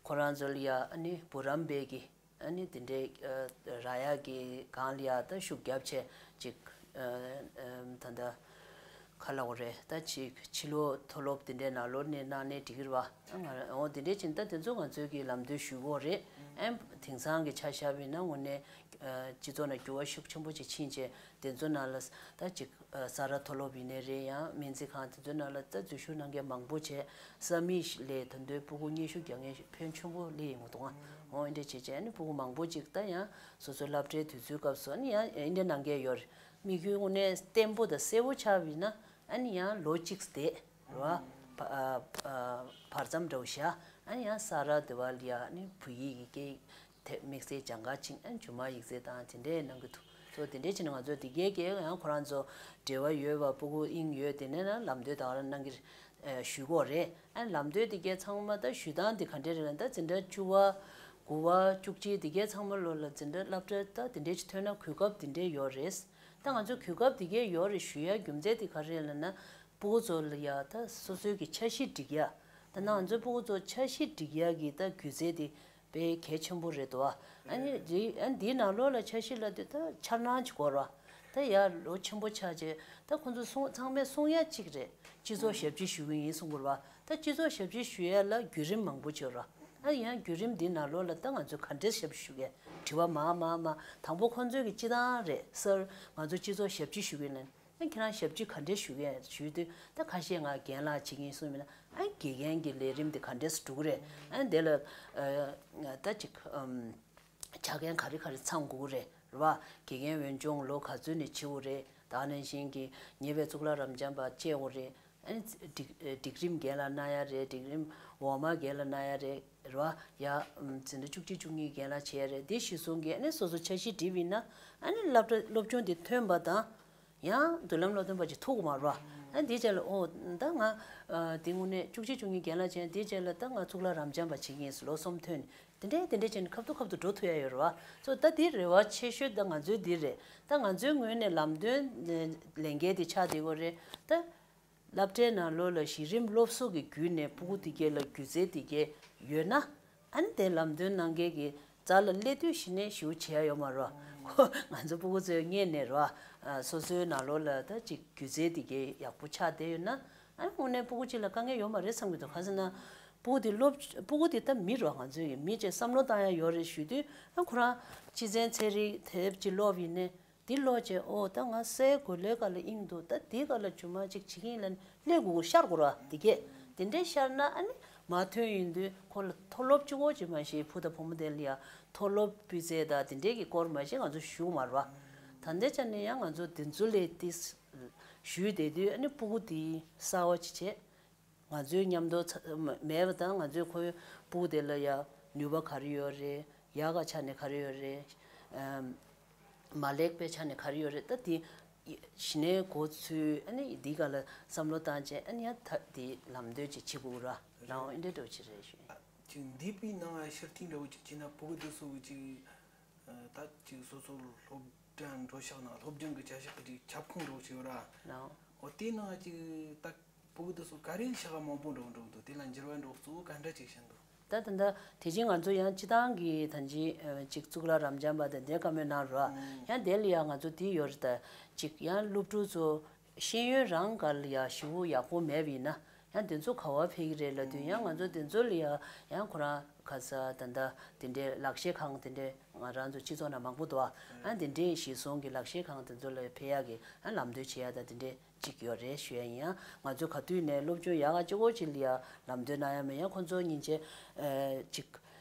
ཁོ་རང་ཚོ་ལ་ཡ་ཨ་ནི་བུ་རམ་སྦས་ཀྱི་ཨ་ནི་དེ་འདྲའི་ཨ་རག་ཡ་གི་སྒང་ལ་ཡ་ད་ཤུགས་རྒྱབ་བྱས་ཅིག་ཨ་ཨ་ད་ལྟ་ག་ལབ་དགོས་རེད། ད་ཅིག་ཕྱི་ལོགས་མཐོ་སློབ་དེ་འདྲའི་ནང་ལོགས་ནས་གནང་ནའི་འགྲིག་གི་རེད་བ། ཨ་ང་འོ་དེ་འདྲའི་ཕྱིན་ད་དེ་ཚོ་ང་ཚོའི་གི་ལམ་སྟོན་ཞུ་དགོས་རེད། ཨ་དེང་སང་གི་ཆ་བཞག་པ་ཡིན་ན་དངོས་གནས་ཨ་སྤྱི་ཚོགས་ནང་འགྱུར་བ་ཤུགས་ཆེན་པོ་ཅིག་ཕྱིན་བྱས་དེ་ཚོ་ནང་ལ་ད་ཅིག་ཨ་ས་རཱ་མཐོ་སློབ་ཡིན་ནའི་རེད། ཡང་སྨན་རྩིས་ཁང་དེ་ཚོའི་ནང་ལ་ད་འཛུལ་ཞུགས་གནང་མཁན་མང་པོ་བྱས། ས་མིག་ལས་ད་དུང་སྤུ་གུ་སྙན་ཞུ་རྒྱག་མཁན་ཕོན་ཆེན་པོ་སླེབས་ཡོང་གི་འདུག་ཨ། འོ་འདི་འདྲ་བྱས་བྱས་ཨ་ནི་སྤུ་གུ་མང་པོ་ཅིག་ད་ཡང་སོ་སོའི་སློབ་གྲྭའི་དུས་ཚོད་སྐབས་སུ་ཨ་ནི་ཡང་འདི་འདྲ་གནང་མཁན་ཡོད་རེད། དམིགས་ཡུལ་དངོས་གནས་བརྟན་པོ་དང་གསལ་པོ་ཆགས་པ་ཡིན་ན་ཨ་ནི་ཡང་ལོ་གཅིག་བསྡད་རེད་བ། བ་ཨ་ཨ་བར་མཚམས་འདྲ་བོ་བཞག་ཨ་ནི་ཡང་ས་རཱ་དེ་བ་ལ་ཡ་ཨ་ནི་བོད་ཡིག་གི་སྐད་དེ་དམིགས་བསལ་སྦྱང་ག་ཅིང་ཨན་ཇུ་མ་ཡིག་ཚད་དང་དེ་འདྲས་གནང་གི་འདུག་སོ་དེ་འདྲས་བྱས་ནས་ང་ཚོ་དེ་གའི་གའི་ཡང་ཁོ་རང་ཚོ་འབྲེལ་བ་ཡོད་པ་སྤུ་གུ་དབྱིངས་ཡོད་དེ་ནས་ན་ལམ་སྟོན་དང་ར་གནང་གི་ཞུ་གོ་རེད། ཨན་ལམ་སྟོན་དེ་གའི་ཚང་མ་ད་ཞུ་སྟངས་དེ་ག་འདྲས་རེད་ལ་ད་འཛིན་གྲྭ་བཅུ་བ་དགུ་བ་བཅུ་གཅིག་དེ་གའི་ཚང་མ་ལོ་ལ་འཛིན་གྲྭ་སློབ་གྲྭ་ད་དེ་འདྲས་ཅིག་ཐོན་ན་གོ་སྐབས་དེ་འདྲས་ཡོད་རེད། ད་ང་ཚོ་གོ་སྐབས་དེ་གའི་ཡོད་རེད་ཞུ་ཡ་རྒྱུ་མཚན་དེ་ག་རེད་ལ་ན་སྤུ་གུ་ཚོ་ལ་ཡ་ད་སོ་སོའི་གི་འཆར་གཞི་སྒྲིག་ཡ་ད་ན་ང་ཚོ་སྤུ་གུ་ཚོ་འཆར་གཞི་སྒྲིག་ཡ་གི་ད་རྒྱུ་མཚན་དེ། དཔེ་གལ་ཆེན་པོ་རེད་དོ། ཨ་ནི་འདི་ཨ་འདིའི་ནང་ལོགས་ལ་འཆར་གཞི་ལ་དེ་ད་འཆར་སྣང་ཅིག་དགོས་ར། ད་ཡར་ལོ་ཆེན་པོ་ཆགས་རྗེས་ད་ཁོང་ཚོ་གསུང་ཚང་མས་གསུང་ཡ་གཅིག་རེད། སྤྱི་ཚོགས་ཞབས་ཕྱི་ཞུ་གི་ཡིན་གསུང་དགོས་ར། ད་སྤྱི་ཚོགས་ཞབས་ཕྱི་ཞུ་ཡ་ལ་བརྒྱུད་རིམ་མང་པོ་ཡོད་ར། ཨ་ཡང་བརྒྱུད་རིམ་འདིའི་ནང་ལོགས་ལ་ད་ང་ཚོས་ག་འདྲས་ཞབས་ཕྱི་ཞུ་གས་དྲི་བ་མང་མང་མང་དང་པོ་ཁོང་ཚོས་ཀྱི་སྤྱི་བཏང་རེད་སར་ང་ཚོ་སྤྱི་ཚོགས་ཞབས་ཕྱི་ཞུ་གི་ཡིན་ལབ། ཨ་ཁྱེད་རང་ཞབས་ཕྱི་ག་འདྲས་ཞུ་གི་ཡིན་ཞུས་དུས་ད་ཁ་ཤས་ང་རྒན་ལགས་བྱེད་ཀྱི་ཡིན་གསུངས་མིན་ན་ཨ་དགེ་རྒན་གྱི་ལས་རིམ་དེ་ག་འདྲས་སུ་འགྲོ་གི་རེད། ཨ་དེ་ལ་ཨ་ད་ཅིག་ཨམ་ཆ་རྐྱེན་ག་རེ་ག་རེ་ཚང་དགོས་ཀྱི་རེད་རེད་བ། དགེ་རྒན་འོས་སྦྱོང་ལོ་ག་ཚོད་ནས་བྱེད་དགོས་རེད། ད་ནང་བཞིན་གྱི་ཉེ་བའི་གཙུག་ལག་རབ་འབྱམས་པ་བཅས་དགོས་རེད། ཨ་ནི་སྒྲིག་སྒྲིག་རིམ་རྒན་ལགས་གནང་ཡ་རེད། སྒྲིག་རིམ་འོག་མ་རྒན་ལགས་གནང་ཡ་རེད་རེད་བ། ཡ་ཨམ་འཛིན་གྲྭ་བཅུ་གཅིག་བཅུ་གཉིས་རྒན་ལགས་བྱེད་ཡ་རེད། དེ་གཞི་བཟུང་གི་ཨ་ནི་སོ་སོ་འཆར་གཞི་བསྒྲིགས་པ་ཡིན་ན་ཨ་ནི་སློབ་གྲྭ་སློབ་སྦྱོང་དེ་ཐོན་པ་དང་། ཡང་མདུན་ལམ་སློབ་སྟོན་པ་ཅིག་ཐུག་གི་མ་རེད་བ། ཨ་དེའི་རྗེས་ལ་ཨོ་ད་ང་ཨ་དེ་དངོས་གནས་བཅུ་གཅིག་བཅུ་གཉིས་རྒན་ལགས་བྱས་དེའི་རྗེས་ལ་ད་ང་གཙུག་ལག་རབ་འབྱམས་པ་བྱེད་ཀྱི་ཡིན་ཟེར་ལོ་གསུམ་ཐོན་དེ་འདྲས་དེ་འདྲས་བྱས་ནས་ཁ་ཐུག་ཁ་ཐུག་འགྲོ་ཐུབ་ཡ་ཡོད་རེད་བ། སོ་ད་དེ་རེ་བ་ཆེ་ཤོས་ད་ང་ཚོའི་འདི་རེད། ད་ང་ཚོའི་ངོས་ནས་ལམ་སྟོན་ལས་འགན་དེ་ཆགས་བསྡད་ཡོད་རེད་ད། སློབ་གྲྭའི་ནང་ལོགས་ལ་གཞི་རིམ་སློབ་གསོ་གི་བརྒྱུད་ནས་སྤུ་གུ་དེ་གས་ལ་སྒྱུ་རྩལ་དེ་གས་ཡོད་ན། ཨ་ནི་དེ་ལམ་སྟོན་གནང་མཁན་གྱི་རྩ་ལ་སླེབས་དུས་གཞི་ནས་ཞུ་བྱེད་ཡ་ཡོད་མ་རེད་བ། ཁོ་ང་ཚོ་སྤུ་གུ་ཚོའི་སྔས་ནས་རེད་བ། སོ་སོའི་ནང་ལོགས་ལ་ད་ཅིག་སྒྱུ་རྩལ་དེ་གས་ཡག་པོ་ཆགས་བསྡད་ཡོད་ན། ཨ་ནི་དངོས་གནས་སྤུ་གུ་གཅིག་ལ་དཀའ་ངལ་ཡོད་མ་རེད་བསམ་གྱི་འདུག་ག་ཟེར་ན། སྤུ་གུ་དེ་སློབ་སྤུ་གུ་དེ་ད་མི་རེད་བ། ང་ཚོའི་མི་བཅས་བསམ་བློ་བཏང་ཡ་ཡོད་རེད་ཞུ་དུས་ཨ་ཁོ་རང་སྤྱི་ཚན་ཚན་རིག་དེབ་ཅིག་ཀློག་པ་ཡིན་ནའི། འདི་ཀློག་བྱས་ཨོ་ད་ང་སའི་གོ་ལའི་སྒང་ལ་དབྱིངས་འདུག་ད་འདི་སྒང་ལ་རྒྱུ་མ་གཅིག་བྱེད་ཀྱི་ཡིན་ལབ་ནས་ཀླད་ཀོར་ཤར་དགོས་ར། འདི་གས་དེ་འདྲས་ཤར་ན་ཨ་ནི་མ་ཐོན་ཡིན་དུས་ཁོ་ལ་མཐོ་སློབ་གཅིག་པོ་ཅིག་མ་གཞི་བུ་དང་བུ་མོ་དེ་ལ་ཡ་མཐོ་སློབ་སྤུས་ཚད་དང་དེ་འདྲས་ཀྱི་སྐོར་མ་གཞི་ང་ཚོ་ཞུ་གི་མ་རེད་བ། ད་ལྟའི་ཆ་ནས་ཡང་ང་ཚོ་དེ་ཚོ་ལས་ཏིས་ཞུས་བསྡད་དུས་ཨ་ནི་སྤུ་གུ་དེ་གསར་པ་ཅིག་བྱས། ང་ཚོའི་མཉམ་དུ་ཚ་མེད་པ་དང་ང་ཚོའི་ཁོའི་སྤུ་གུ་དེ་ལ་ཡ་ནུས་པ་ག་རེ་ཡོད་རེད། ཡག་ག་ཆ་ནས་ག་རེ་ཡོད་རེད། ཨམ་མ་ལེགས་པའི་ཆ་ནས་ག་རེ་ཡོད་རེད། ད་དེ་གཞི་ནས་གོ་ཚུལ་ཨ་ནི་འདི་ག་ལ་བསམ་བློ་བཏང་བྱས་ཨ་ནི་ཡ་ད་དེ་ལམ་སྟོན་ཅིག་བྱེད་དགོས་ར་ལའང་ཨེ་འདྲ་འདྲ་བོ་ཅིག་རེད་ཞུ། ཅིག་འདས་པའི་ནང་ཕྱིར་བལྟས་འདྲ་བོ་ཅིག་བྱས་ན་སྤུ་གུ་དེ་ཚོ་གི་ཅིག་ད་ཅིག་སོ་སོ་སློབ་གྲྭ་འགྲོ་ཤག་ན་སློབ་སྦྱོང་གི་བྱ་གཞག་གི་ཅིག་ཁྱབ་ཁོངས་འདྲ་བོ་ཅིག་ཡོད་ར། ལའང་། འོ་དེའི་ནང་ཅིག་ད་ཕྲུ་གུ་དེ་ཚོ་ག་རེ་ཤ་ཁ་མང་པོ་འགྲོ་འགྲོ་འདུག་དེ་ལ་འགྱུར་བ་འགྲོ་གཙོ་བོ་ག་འདྲ་ཅིག་བྱུང་འདུག་ད་ད་ལྟ་དེ་བཞིན་ང་ཚོ་ཡང་སྤྱི་བཏང་གི་ད་ཅིག་ཨ་ཅིག་གཙུག་ལག་རབ་འབྱམས་པ་དང་དེ་བཀའ་མོལ་གནང་རོགས། ཡང་དེ་ལ་ཡང་ང་ཚོ་དེ་ཡོད་རེད། ད་ཅིག་ཡང་སློབ་ཕྲུག་ཚོ་ཤེས་ཡོན་རང་ག་ལ་ཡ་ཞེ་པོ་ཡག་པོ་མེད་པ་ཡིན་ན་ཡང་དེ་ཚོ་ག་བ་ཕེབས་ཀྱི་རེད་ལབ་དུས། ཡང་ང་ཚོ་དེ་ཚོ་ལ་ཡ་ཡང་ཁོ་རང་ག་ས་ད་ལྟ་དེ་འདྲའི་ལག་ཤེས་ཁང་དེ་འདྲའི་ང་རང་ཚོ་སྤྱི་ཚོགས་ནང་མང་པོ་འདུག་ཨ། ཡང་དེ་འདྲའི་གཞིར་བཟུང་གི་ལག་ཤེས་ཁང་དེ་ཚོ་ལ་ཕེབས་ཡག་གི་ཡང་ལམ་སྟོན་བྱེད་ཡག་དང་དེ་འདྲའི་ཅིག་ཡོད་རེད་ཞུ་ཡ་ཡིན། ཡང་ང་ཚོས་ག་དུས་ནས་སློབ་སྦྱོང་ཡག་ག་ཅིག་གོ་ཅིག་ལ་ཡ་ལམ་སྟོན་གནང་ཡ་མེད། ཡང་ཁོ་ཚོ་སྙིང་རྗེ་ཨ་ཅིག་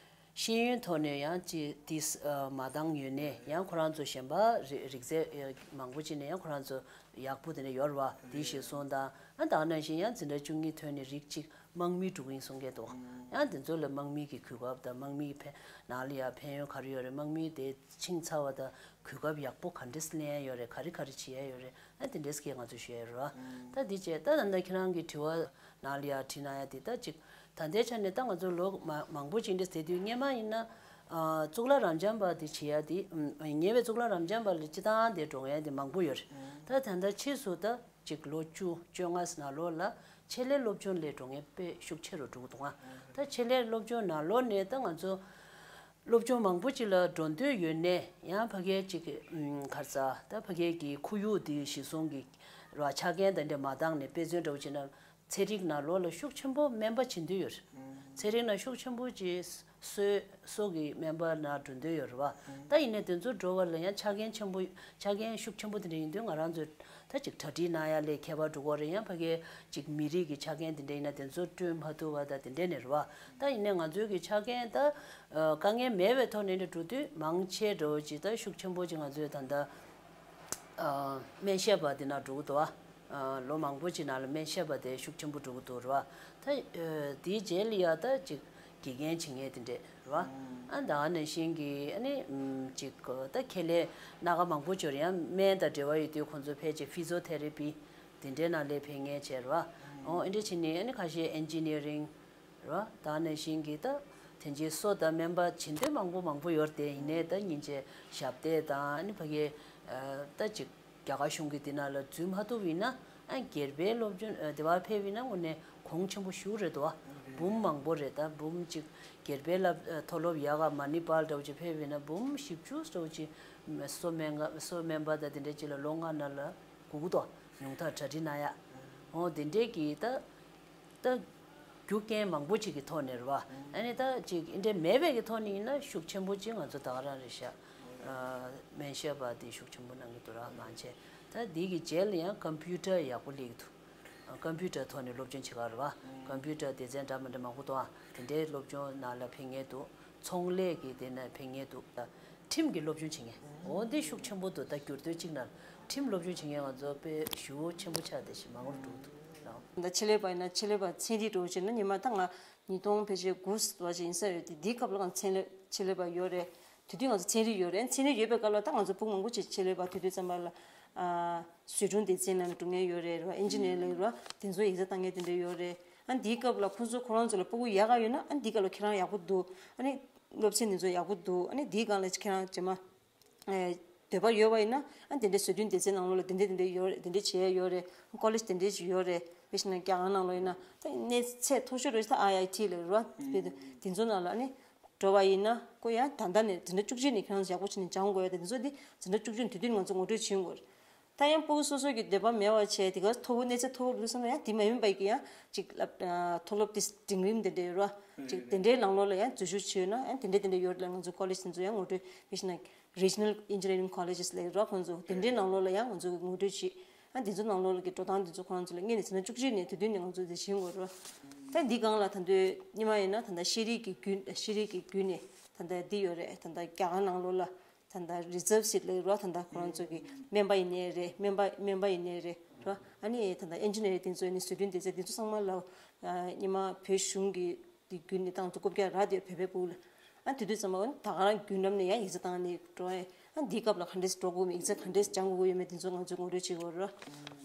ཤེས་ཡོན་ཐོག་ནས་ཡང་ཅིག་དེ་ཨ་མ་འདང་ཡོད་ནས་ཡང་ཁོ་རང་ཚོ་གཞན་པ་རིག་རིག་རྩལ་ཨ་མང་པོ་ཅིག་ནས་ཡང་ཁོ་རང་ཚོ་ཡག་པོ་དེ་འདྲ་ཡོད་རེད་བ། དེ་གཞིར་བཟུང་དང་ཨ་ད་ག་ནང་བཞིན་ཡང་འཛིན་གྲྭ་བཅུ་གཉིས་ཐོན་ནས་རིགས་གཅིག་དམག་མི་འགྲོ་གི་ཡིན་གསུང་མཁན་འདུག་ཡང་དེ་ཚོ་ལ་དམག་མི་གི་གོ་སྐབས་དང་དམག་མི་ཕན་ནང་ལ་ཡ་ཕན་ཡོན་ག་རེ་ཡོད་རེད། དམག་མི་དེ་ཕྱིན་ཚར་བ་དང་གོ་སྐབས་ཡག་པོ་ག་འདྲས་ལེན་ཡ་ཡོད་རེད། ག་རེ་ག་རེ་བྱེད་ཡ་ཡོད་རེད། ཨ་དེ་འདྲས་སྐད་ང་ཚོས་ཞུ་ཡ་ཡོད་རེད་བ། ད་འདི་བྱས་ད་ད་ལྟ་ཁྱེད་རང་གི་དྲི་བ་ནང་ལ་ཡ་དྲིས་གནང་ཡ་དེ་ད་ཅིག་ད་ལྟའི་ཆ་ནས་ད་ང་ཚོ་ལོ་མ་མང་པོ་ཅིག་འདྲས་ཟེར་དུས་སྔོན་མ་ཡིན་ན་ཨ་གཙུག་ལག་རབ་འབྱམས་པ་དེ་བྱེད་ཡ་དེ་ཨ་ཉེ་བའི་གཙུག་ལག་རབ་འབྱམས་པ་ལ་སྤྱི་བཏང་དེ་འགྲོ་མཁན་དེ་མང་པོ་ཡོད་རེད། ད་ད་ལྟ་ཕྱིས་སུ་ད་ཅིག་ལོ་བཅུ་བཅོ་ལྔ་ནང་ལོགས་ལ་ཆེད་ལས་སློབ་སྦྱོང་ལ་འགྲོ་མཁན་དཔེ་ཤུགས་ཆེ་རུ་འགྲོ་གི་འདུག་ཨ། ད་ཆེད་ལས་སློབ་སྦྱོང་ནང་ལོགས་ནས་ད་ང་ཚོ་སློབ་སྦྱོང་མང་པོ་ཅིག་ལ་འགྲོ་འདོད་ཡོད་ནས་ཡང་ཕ་གིའི་ཅིག་ཨུམ་ག་རེ་ཟ་ད་ཕ་གིའི་གི་ཁོར་ཡུག་འདི་གཞིར་བཟུང་གི་ར་ཆ་རྐྱེན་དེ་འདྲ་མ་འདང་ནས་དཔེ་མཚོན་འདྲ་བོ་བྱས་ན་ཚན་རིག་ནང་ལོགས་ལ་ཤུགས་ཆེན་པོ་སྨན་པ་བྱེད་འདོད་ཡོད་རེད། ཚན་རིག་ནང་ཤུགས་ཆེན་པོ་ཅིག་སོས་སོ་གི་སྨན་པ་ནང་འགྲོ་འདོད་ཡོད་རེད་བ། ད་ཡིན་ནའི་དེ་ཚོ་འགྲོ་བ་ལ་ཡང་ཆ་རྐྱེན་ཆེན་པོ་ཆ་རྐྱེན་ཤུགས་ཆེན་པོ་དེ་འདྲ་ཡིན་དུས་ང་རང་ཚོས་ད་ཅིག་གྲ་སྒྲིག་གནང་ཡ་ལས་ཁྱད་པར་འགྲོ་གི་རེད། ཡང་ཕ་གིའི་ཅིག་མི་རིགས་ཀྱི་ཆ་རྐྱེན་དེ་འདྲ་ཡིན་ན་དེ་ཚོ་བསྐྲུན་མ་ཐུབ་པ་དང་དེ་འདྲ་ནས་རེད་བ། ད་ཡིན་ནའི་ང་ཚོའི་གི་ཆ་རྐྱེན་ད་ཨ་དཀའ་ངལ་མེད་པའི་ཐོག་ནས་འདྲ་འགྲོ་དུས་མང་ཆེ་འགྲོ་ཅིག་ད་ཤུགས་ཆེན་པོ་ཅིག་ང་ཚོའི་ད་ལྟ་ཨ་སྨན་ཞབས་པ་དེ་ན་འགྲོ་གི་འདུག་བ། ཨ་ལོ་མང་པོ་ཅིག་ནང་ལ་སྨན་ཞབས་པ་དེ་ཤུགས་ཆེན་པོ་འགྲོ་གི་འདུག་རེད་བ། ད་ཨ་དེའི་རྗེས་ལ་ཡ་ད་ཅིག་དགེ་རྒན་བྱེད་མཁན་དེ་འདྲས་རེད་བ། ཨ་ད་ག་ནང་བཞིན་གྱི་ཨ་ནི་ཨམ་ཅིག་ད་ཁེ་ལས་སྣ་ཁ་མང་པོ་ཅིག་ཡོད་རེད། ཡང་སྨན་དང་འབྲེལ་བ་ཡོད་དུས་ཁོང་ཚོ་ཕལ་ཆེར་ཕི་ཛི་ཡོ་ཐེ་ར་པི་དེ་འདྲའི་ནང་ལས་ཕེབས་མཁན་བྱས་རེད་བ། ཨོ་ཨེ་འདྲ་བྱས་ནས་ཨ་ནི་ཁ་ཤས་ཨེན་ཇི་ནི་ཡ་རིང་རེད་བ། ད་ག་ནང་བཞིན་གྱི་ད་དེ་འཇིག་སོ་ད་སྨན་པ་བྱེད་འདོད་མང་པོ་མང་པོ་ཡོད་རེད་དེ། ཡིན་ནའི་ད་སྙིང་རྗེ་ཞབས་བརྟན་དང་ཨ་ནི་ཕ་གི་ཨ་ད་ཅིག་རྒྱ་གར་གཞུང་གི་དེ་ནང་ལ་འཛུལ་མ་ཐུབ་ཡིན་ན་ཨ་སྒེར་པའི་སློབ་སྦྱོང་ཨ་དེ་བར་ཕེབས་ཡིན་ན་དངོས་གནས་གོང་ཆེན་པོ་ཞེ་པོ་རེད་འདུག་བ། འབུམ་མང་པོ་རེད། ད་འབུམ་གཅིག་སྒེར་པའི་སློབ་ཨ་མཐོ་སློབ་ཡག་ག་མ་ནི་པཱལ་འདྲ་བོ་ཅིག་ཕེབས་ཡིན་ན་འབུམ་བཞི་བཅུ་འདྲ་བོ་ཅིག་སོ་སྨན་ཁང་སོ་སྨན་པ་དང་དེ་འདྲའི་ཅིག་ལ་ལོ་ལྔ་ནང་ལ་སྒུག་གི་འདུག་ཉུང་མཐར་གྲ་སྒྲིག་གནང་ཡ། འོ་དེ་འདྲའི་གི་ད་ད་རྒྱུ་རྐྱེན་མང་པོ་ཅིག་གི་ཐོག་ནས་རེད་བ། ཨ་ནི་ད་ཅིག་འདི་འདྲའི་མེད་པའི་གི་ཐོག་ནས་ཡིན་ན་ཤུགས་ཆེན་པོ་ཅིག་ང་ཚོ་ད་ག་རང་རེད་ཤག་ཨ་སྨན་ཞབས་པ་དེ་ཤུགས་ཆེན་པོ་གནང་གི་འདུག་ར་མང་ཆེ། ད་འདི་གི་རྗེས་ལ་ཡང་ཀམ་པུ་ཊར་ཡག་པོ་སླེབས་ཀྱི་འདུག་ཨ་ཀམ་པུ་ཊར་ཐོག་ནས་སློབ་སྦྱོང་བྱེད་ག་རེད་བ། ཀམ་པུ་ཊར་སྡེ་ཚན་འདྲ་མི་འདྲ་མང་པོ་འདུག་ཨ་དེ་འདྲའི་སློབ་སྦྱོང་ནང་ལ་ཕེབས་མཁན་འདུག་ཚོང་ལས་ཀྱི་དེ་ནས་ཕེབས་མཁན་འདུག་ད་ཁྲིམས་ཀྱི་སློབ་སྦྱོང་བྱེད་མཁན། འོ་འདི་ཤུགས་ཆེན་པོ་འདུག་ད་འགྱུར་དོན་གཅིག་ན་ཁྲིམས་སློབ་སྦྱོང་བྱེད་མཁན་ང་ཚོ་དཔེ་ཞེ་པོ་ཆེན་པོ་ཆགས་བསྡད་ཤག་མང་པོ་འགྲོ་འདུག་ད་ཆེད་ལས་པ་ཡིན་ན་ཆེད་ལས་པ་ཚན་རིག་འགྲོ་བྱས་ན་ཉི་མ་ད་ང་ཉིས་སྟོང་ཕལ་ཆེར་དགུ་བ་ཅིག་ཡིན་ས་ཡོད་དེ། འདིའི་སྐབས་ལ་ང་ཚོ་ཚན་ལས་ཆེད་ལས་པ་ཡོད་རེད། དེ་དུས་ང་ཚོ་ཚན་རིག་ཡོད་རེད། ཚན་རིག་ཡོད་པའི་སྐབས་ལ་ད་ང་ཚོ་ཕྲུ་གུ་མང་པོ་ཅིག་ཆེད་ལས་པ་དེ་དུས་ཙམ་པ་ལ་ཨ་བཟོ་སྐྲུན་སྡེ་ཚན་ནང་འགྲོ་མཁན་ཡོད་རེད། རེད་བ། ཨིན་ཇི་ནེར་ལབ་རེད་བ། དེ་ཚོ་ཡིག་ཚགས་བཏང་མཁན་དེ་འདྲ་ཡོད་རེད། ཨ་འདིའི་སྐབས་ལ་ཁོང་ཚོ་ཁོ་རང་ཚོ་ལ་ཕྲུ་གུ་ཡག་ག་ཡོད་ན་ཨ་འདིའི་སྐབས་ལ་ཁྱེད་རང་ཡག་པོ་འདུག་ཨ་ནི་སློབ་ཚན་འདི་ཚོ་ཡག་པོ་འདུག་ཨ་ནི་འདིའི་སྒང་ལ་ཁྱེད་རང་རྗེས་མ་ཨེ་འདོད་པ་ཡོད་པ་ཡིན་ན་ཨ་དེ་འདྲའི་བཟོ་སྐྲུན་སྡེ་ཚན་ནང་ལོགས་ལ་དེ་འདྲའི་དེ་འདྲའི་ཡོད་རེད། དེ་འདྲའི་བྱེད་ཡ་ཡོད་རེད། ཀོ་ལེཇ་དེ་འདྲའི་ཅིག་ཡོད་རེད། དཔེ་བཞག་ན་རྒྱ་གར་ནང་ལོགས་ཡིན་ན་ད་གནས་ཚད་མཐོ་ཤོས་རེད། ད་ཨའི་ཨའི་ཊི་ལབ་རེད་བ། དེ་དེ་ཚོ་ནང་ལ་ཨ་ནི་འགྲོ་བ་ཡིན་ན་ཁོ་ཡང་ད་ལྟ་ནས་འཛིན་གྲྭ་བཅུ་གཅིག་ནས་ཁྱེད་རང་ཚོ་ཡག་པོ་བྱས་ནས་སྦྱང་དགོས་ཡ་དེ་ཚོ་འདི་འཛིན་གྲྭ་བཅུ་གཅིག་ནས་དུས་སྟོན་ང་ཚོ་ངོ་སྤྲོད་བྱེད་དགོས་རེད། ད་ཡང་ཕྲུ་གུ་སོ་སོ་གི་འདོད་པ་མེད་པ་བྱས་དེ་ག་མཐོ་པོ་གནས་ཚད་མཐོ་པོ་འདུག་བསམ་ན་ཡང་དེ་མ་ཡིན་པ་གི་ཡང་ཅིག་ལབ་མཐོ་སློབ་དེ་འབྲིང་རིམ་དེ་འདྲ་ཡོད་ར། ཅིག་དེ་འདྲའི་ནང་ལོགས་ལ་ཡང་འཛུལ་ཞུགས་བྱས་ན་ཡང་དེ་འདྲ་དེ་འདྲ་ཡོད་རེད་ལ་ང་ཚོ་ཀོ་ལེཇ་དེ་ཚོ་ཡང་ངོ་སྤྲོད་དཔེ་བྱས་ན་Regional Engineering Colleges ལབ་ཡོད་ར། ཁོང་ཚོ་དེ་འདྲའི་ནང་ལོགས་ལ་ཡང་ང་ཚོ་ངོ་སྤྲོད་བྱས། ཨ་འདི་ཚོ་ནང་ལོགས་ལ་གི་འགྲོ་སྟངས་འདི་ཚོ་ཁོ་རང་ཚོ་ལ་སྔོན་ནས་འཛིན་གྲྭ་བཅུ་གཅིག་ནས་དུས་སྟོན་ནས་ང་ཚོ་འདི་བྱེད་དགོས་རེད་བ། ད་འདི་སྒང་ལ་ད་དུང་སྔོན་མ་ཡིན་ན་ད་ལྟ་ཤེས་རིག་གི་བརྒྱུད་ཤེས་རིག་གི་བརྒྱུད་ནས་ད་ལྟ་འདི་ཡོད་རེད། ད་ལྟ་རྒྱ་གར་ནང་ལོགས་ལ་ད་ལྟ་རི་ཛརབ་སིཊ་ལབ་ཡོད་རེད་བ། ད་ལྟ་ཁོ་རང་ཚོ་གི་སྨན་པ་ཡིན་ནའི་རེད། སྨན་པ་སྨན་པ་ཡིན་ནའི་རེད་ར། ཨ་ནི་ད་ལྟ་ཨེན་ཇི་ནི་ཡ་རིང་དེ་ཚོ་ནི་བཟོ་སྐྲུན་སྡེ་ཚན་དེ་ཚོ་ཚང་མ་ལ་སྔོན་མ་བོད་གཞུང་གི་དེ་བརྒྱུད་ནས་ཏང་ཙུའུ་རྐུབ་བཀྱག་རག་དེ་བོད་པའི་ཕྲུ་གུ་ལ། ཨ་དེ་དུས་ཙམ་པ་ད་ག་རང་རྒྱུན་ལམ་ནས་ཡང་ཡིག་ཚགས་བཏང་ནས་འགྲོ་ཡ། ཨ་འདིའི་སྐབས་ལ་ག་འདྲས་འགྲོ་དགོས་མིན་ཡིག་ཚགས་ག་འདྲས་སྦྱང་དགོས་ཡོད་མེད་དེ་ཚོ་ང་ཚོས་ངོ་སྤྲོད་བྱེད་དགོས་རེད།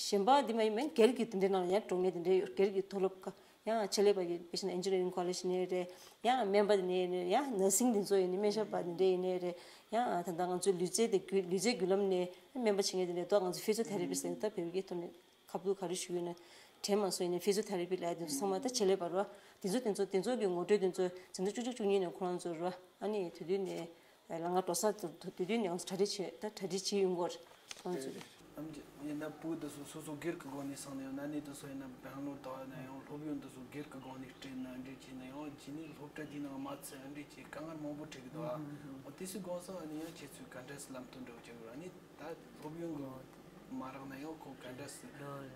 གཞན་པ་འདི་མ་ཡིན་པའི་སྒེར་གྱི་དེ་འདྲའི་ནང་ལ་ཡང་འགྲོ་མཁན་དེ་འདྲས་ཡོད། སྒེར་གྱི་མཐོ་སློབ་ཁག་ཡང་ཆེད་ལས་པ་ཡིན་པའི་ཕྱིར་ན་ཨེན་ཇི་ནི་ཡ་རིང་ཁོ་ལེཇ་ནས་རེད། ཡང་སྨན་པ་དེ་ནས་ཡིན་ནའི་རེད། ཡང་ནར་སིང་དེ་ཚོ་ཡིན་ནའི་སྨན་ཞབས་པ་དེ་འདྲས་ཡིན་ནའི་རེད། ཡང་ད་ལྟ་ང་ཚོའི་ལུས་རྩལ་དེ་བརྒྱུད་ལུས་རྩལ་བརྒྱུད་ལམ་ནས་སྨན་པ་བྱེད་མཁན་དེ་འདྲས་འདུག་ང་ཚོ་ཕི་ཛི་ཡོ་ཐེ་ར་པི་སི་ལབ་ད་བོད་སྐད་ཐོག་ནས། ཁ་བསྡུར་ག་རེ་ཞུ་ཡོད་ན་དྲན་མ་སོང་། ཡིན་ནའི་ཕི་ཟི་ཡོ་ཐེ་ར་པི་ལབ་ཡ་དེ་ཚོ་ཚང་མ་ད་ཆེད་ལས་པ་རེད་བ། དེ་ཚོ་དེ་ཚོ་དེ་ཚོ་གི་ངོ་སྤྲོད་དེ་ཚོ་འཛིན་གྲྭ་བཅུ་གཅིག་བཅུ་གཉིས་ནས་ཁོ་རང་ཚོ་རེད་བ། ཨ་ནི་དེ་དུས་ནས་ལ་ང་འགྲོ་ས་དེ་དུས་ནས་ང་ཚོ་གྲ་སྒྲིག་བྱས། ད་གྲ་སྒྲིག་བྱས་ཡོང་གི་རེད་ཁོ་རང་ཚོ་གི། ཨམ་ཅི་ཡིན་ན་བུ་དེ་ཚོ་སོ་སོ་སྒེར་གྱི་སྒོ་ནས་སོང་ནས་ཡང་ན་ནི་དེ་ཚོ་ཡིན་ན་བེང་ལོར་དང་ཡང་ན་ཡང་སློབ་ཡོན་དེ་ཚོ་སྒེར་གྱི་སྒོ་ནས་སྤྲད་ན་འདྲ་བྱས་ན་ཡང་རྗེས་ནས་སློབ་གྲྭ་དེའི་ནང་མ་ཚུད་འདྲ་བྱས་དཀའ་ངལ་མང་པོ་འཕྲད་ཀྱི་འདུག་ཨ། འོ་དེ་ཚོའི་དགོངས་སོང་། ཨ་ནི་ཡང་ཁྱེད་ཚོས་ག་འདྲ་སེ་ལམ་སྟོན་འདྲ་བོ་བྱེད་དགོས། ཨ་ནི་ད་སློབ་ཡོན་གྱི་མ་རག་ན་ཡང་ཁོ་ག་འདྲ་སེ་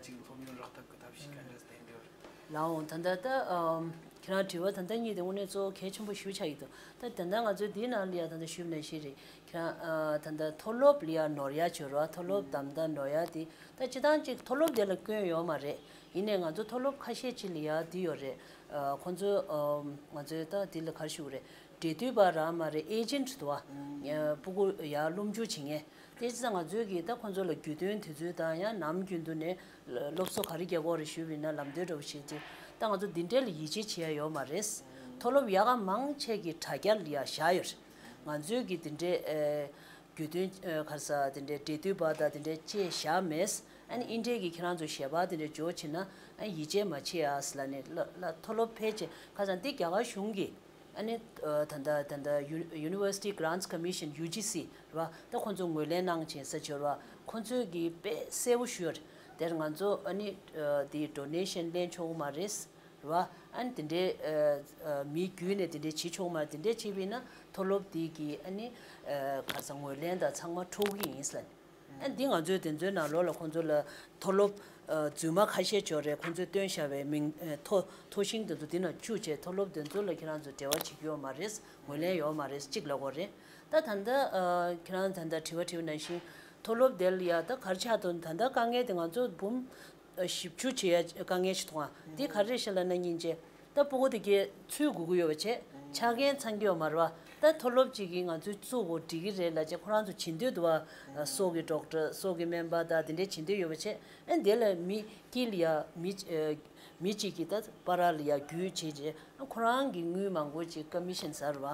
ཅིག་སློབ་ཡོན་རག་ཐབས་ཀྱི་ཐབས་ཤེས་ག་འདྲ་སེ་བསྟེན་དགོས། ལའོ། ད་ལྟ་ད་ཨམ་ཁྱེད་རང་དྲི་བ་ད་ལྟ་གཉིས་དེ་དངོས་གནས་གཙོ་བོ་གལ་ཆེན་པོ་ཞེ་པོ་ཆགས་ཀྱི་འདུག་ད་ད་ལྟ་ང་ཚོའི་འདིའི་ནང་ལ་ཡ་ད་ལྟ་ཞུས་ནང་བཞིན་རེད། ཁྱེད་རང་ཨ་ད་ལྟ་མཐོ་སློབ་ལ་ཡ་ནོར་ཡ་བྱོས་རོགས། མཐོ་སློབ་དམ་ད་ནོར་ཡ་དེ་ད་སྤྱི་བཏང་ཅིག་མཐོ་སློབ་དེ་ལ་སྐྱོན་ཡོད་མ་རེད། ཡིན་ནའི་ང་ཚོ་མཐོ་སློབ་ཁ་ཤས་ཅིག་ལ་ཡ་དེ་ཡོད་རེད། ཨ་ཁོང་ཚོ་ཨམ་ང་ཚོའི་ད་དེ་ལ་ག་རེ་ཞུ་དགོས་རེད། འབྲེལ་མཐུད་པ་རང་མ་རེད། ཨེ་ཇེན་ཊི་འདུག་བ། ཨ་སྤུ་གུ་ཡ་སློབ་འཇུག་བྱེད་མཁན། དེ་བྱས་ཙང་ང་ཚོས་ཀྱིས་ད་ཁོང་ཚོ་ལ་རྒྱུས་སྟོན་དེ་ཚོའི་དང་ཡང་ནམ་རྒྱུན་དུ་ནས་སློབ་གསོ་ག་རེ་རྒྱག་དགོས་རེད་ཞུས་པ་ཡིན་ན་ལམ་སྟོན་འདྲ་བོ་བྱེད་ཅིག་ད་ང་ཚོ་འདི་འདྲའི་ལ་ཡིད་ཆེས་བྱེད་ཡ་ཡོད་མ་རེད། མཐོ་སློབ་ཡག་ག་མང་ཆེ་གི་དྲ་རྒྱ་ལ་ཡ་བཞག་ཡོད་རེད། ང་ཚོས་ཀྱིས་འདི་འདྲའི་ཨེ་རྒྱུས་སྟོན་ཨེ་ག་རེ་ཟ་འདི་འདྲའི་འབྲེལ་མཐུད་པ་དང་འདི་འདྲའི་བཅས་བཞག་མེད། ཨ་ནི་འདི་འདྲའི་གི་ཁྱེད་རང་ཚོ་ཞལ་པར་འདི་འདྲའི་འབྱོར་བྱེད་ན་ཨ་ཡིད་ཆེས་མ་བྱེད་ཨ་ཟེར་ལབ་ནས་ལ་ལ་མཐོ་སློབ་ཕལ་ཆེར་ཁ་སང་འདི་རྒྱ་གར་གཞུང་གིས་ཨ་ནི་ཨ་ད་ལྟ་ད་ལྟ་ཡུ་University Grants Commission UGC རེད་བ། ད་ཁོང་ཚོ་ངོས་ལེན་གནང་བྱས་ས་ཆོད་རེད་བ། ཁོང་ཚོས་ཀྱིས་དཔེ་གསལ་པོ་ཞུས་ཡོད་རེད། དེར་ང་ཚོ་ཨ་ནི་ཨ་དེ་ཌོ་ནེ་ཤན་ལེན་ཆོག་གི་མ་རེད་རེད་བ། ཨ་ནི་དེ་འདྲའི་ཨ་ཨ་མི་བརྒྱུད་ནས་དེ་འདྲའི་བྱེད་ཆོག་གི་མ་རེད། དེ་འདྲའི་བྱས་པ་ཡིན་ན་མཐོ་སློབ་དེ་གི་ཨ་ནི་ཨ་ག་རེ་ཟ་ངོས་ལེན་དང་ཚང་མ་འཕྲོག་གི་ཡིན་ཟེར་ལབ་ནས། ཨ་འདི་ང་ཚོའི་དེ་ཚོའི་ནང་ལོགས་ལ་ཁོང་ཚོ་ལ་མཐོ་སློབ་ཨ་རྫུན་མ་ཁ་ཤས་ཅིག་ཡོད་རེད། ཁོང་ཚོས་བཏོན་བཞག་པའི་མིང་ཨ་ཐོ་ཐོ་ཤིང་དེ་ཚོ་འདི་ནང་བཅུག་བྱས་མཐོ་སློབ་དེ་ཚོ་ལ་ཁྱེད་རང་ཚོ་འབྲེལ་བ་བྱེད་ཀྱི་ཡོད་མ་རེད། ངོས་ལེན་ཡོད་མ་རེད་གཅིག་ལབ་དགོས་རེད། ད་ད་ལྟ་ཨ་ཁྱེད་རང་ད་ལྟ་དྲི་བ་དྲིས་པ་ནང་བཞིན་མཐོ་སློབ་དེ་ལ་ཡ་ད་ག་རེ་ཆགས་འདུག་ད་ལྟ་དཀའ་ངལ་དེ་ང་ཚོ་འབུམ་ཨ་བཞི་བཅུ་བྱེད་ཡ་དཀའ་ངལ་ཞིག་འདུག་ཨ་འདི་ག་རེ་རེད་ཤག་ལབ་ན་སྙིང་རྗེ། ད་སྤུ་གུ་དེ་གས་ཚུད་དགོས་ཀྱི་ཡོད་པ་བྱས། ཆ་རྐྱེན་ཚང་གི་ཡོད་མ་རེད་བ། ད་མཐོ་སློབ་ཅིག་གིས་ང་ཚོའི་བཙུགས་དགོས་འགྲིག་གི་རེད་ལབ་བྱས་ཁོ་རང་ཚོ་བྱེད་འདོད་འདུག་བ། སྲོག་གི་ཌོག་ཊར་སྲོག་གི་སྨན་པ་དང་དེ་འདྲས་བྱེད་འདོད་ཡོད་པ་བྱས། ཨ་འདི་ལ་མི་དཀྱིལ་ལ་ཡ་མི་ཨ་མི་གཅིག་གིས་ད་བར་ལ་ཡ་རྒྱུས་བྱས་བྱས་ཁོ་རང་གིས་དངུལ་མང་པོ་ཅིག་ཀོ་མི་ཤན་ཟ་རེད་བ།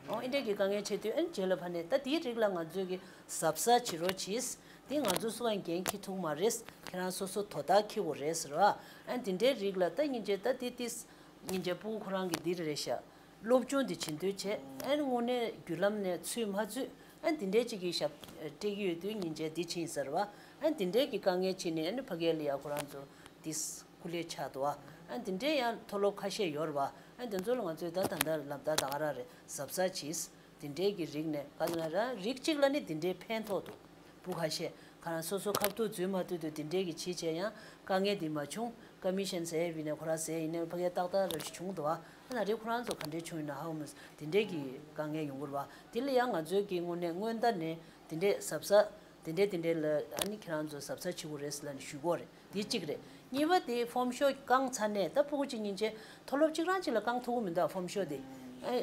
ཨོ་འདི་འདྲས་ཀྱི་དཀའ་ངལ་འཕྲད་དུས་ཨ་རྗེས་ལ་ཕ་ནས་ད་དེའི་རིགས་ལ་ང་ཚོས་ཀྱི་གཟབ་གཟབ་བྱེད་རོགས་གྱིས། དེ་ང་ཚོ་སུ་ཡང་འགན་འཁྱེར་ཐུབ་མ་རེད། ཁྱེད་རང་སོ་སོ་དོ་བདག་འཁྱེར་དགོས་རེད་ཟེར་བ། ཨ་འདི་འདྲའི་རིགས་ལ་ད་སྙིང་རྗེ་ད་དེ་དེ་སྙིང་རྗེ་སྤུ་གུ་ཁོ་རང་གི་འདི་རེད་ཤག་སློབ་སྦྱོང་འདི་བྱེད་འདོད་བྱས། ཨ་ནི་དངོས་གནས་བརྒྱུད་ལམ་ནས་ཚུད་མ་ཚུད། ཨ་འདི་འདྲའི་ཅིག་གི་ཞབས་སྤྲད་ཀྱི་ཡོད་དུས་སྙིང་རྗེ་འདི་ཕྱིན་ཟེར་བ། ཨ་འདི་འདྲའི་གི་དཀའ་ངལ་ཕྱིན་ནས་ཨ་ནི་ཕ་གི་ལ་ཡ་ཁོ་རང་ཚོ་འདི་སྐུ་ལས་ཆགས་འདུག་ཨ་འདི་འདྲའི་ཡང་མཐོ་སློབ་ཁ་ཤས་ཡོད་རེད་བ། ཨ་འདི་ཚོ་ལ་ང་ཚོས་ད་ད་ལྟ་ལབ་ད་ད་ག་རང་རེད། གཟབ་གཟབ་གྱིས། དེ་འདྲའི་གི་རིགས་ནས་ག་ཚོད་ན་ར་རིགས་གཅིག་ལ་ནི་དེ་འདྲའི་ཕན་ཐོགས་འདུག་སྤུ་ཁ་ཤས་ཁ་རང་སོ་སོ་ཁ་ཐུག་འཛུལ་མ་ཐུབ་དུས་དེ་འདྲའི་གི་བྱེད་བྱས་ཡང་དཀའ་ངལ་འདི་མ་བྱུང་། ཀོ་མི་ཤན་ཟེར་ཡས་བི་ནས་ཁོ་རང་ཟེར་ཡིན་ནའི་ཕ་གིའི་ཏག་ཏག་ར་ཞིག་བྱུང་འདུག་བ། ཨ་ན་རེ་ཁོ་རང་ཚོ་ག་འདྲའི་བྱུང་ཡིན་ན་ཧ་གོ་མི་སོང་། དེ་འདྲའི་གི་དཀའ་ངལ་ཡོང་གི་རེད་བ། དེ་ལ་ཡང་ང་ཚོའི་གི་དངོས་གནས་སྔོན་བརྡ་ནས་དེ་འདྲའི་གཟབ་གཟབ་དེ་འདྲའི་དེ་འདྲའི་ལ་ཨ་ནི་ཁྱེད་རང་ཚོ་གཟབ་གཟབ་བྱེད་དགོས་རེད་ཟེར་ལབ་ནས་ཞུ་དགོས་རེད། དེ་གཅིག་རེད། གཉིས་པ་དེ་ཕོམ་ཤོག་བཀང་ཚར་ནས་ད་སྤུ་གུ་གཅིག་གཉིས་ཆེ་མཐོ་སློབ་གཅིག་རང་གཅིག་ལ་བཀང་ཐུབ་ཀྱི་མི་འདུག་ཕོམ་ཤོག་དེ། ཨ་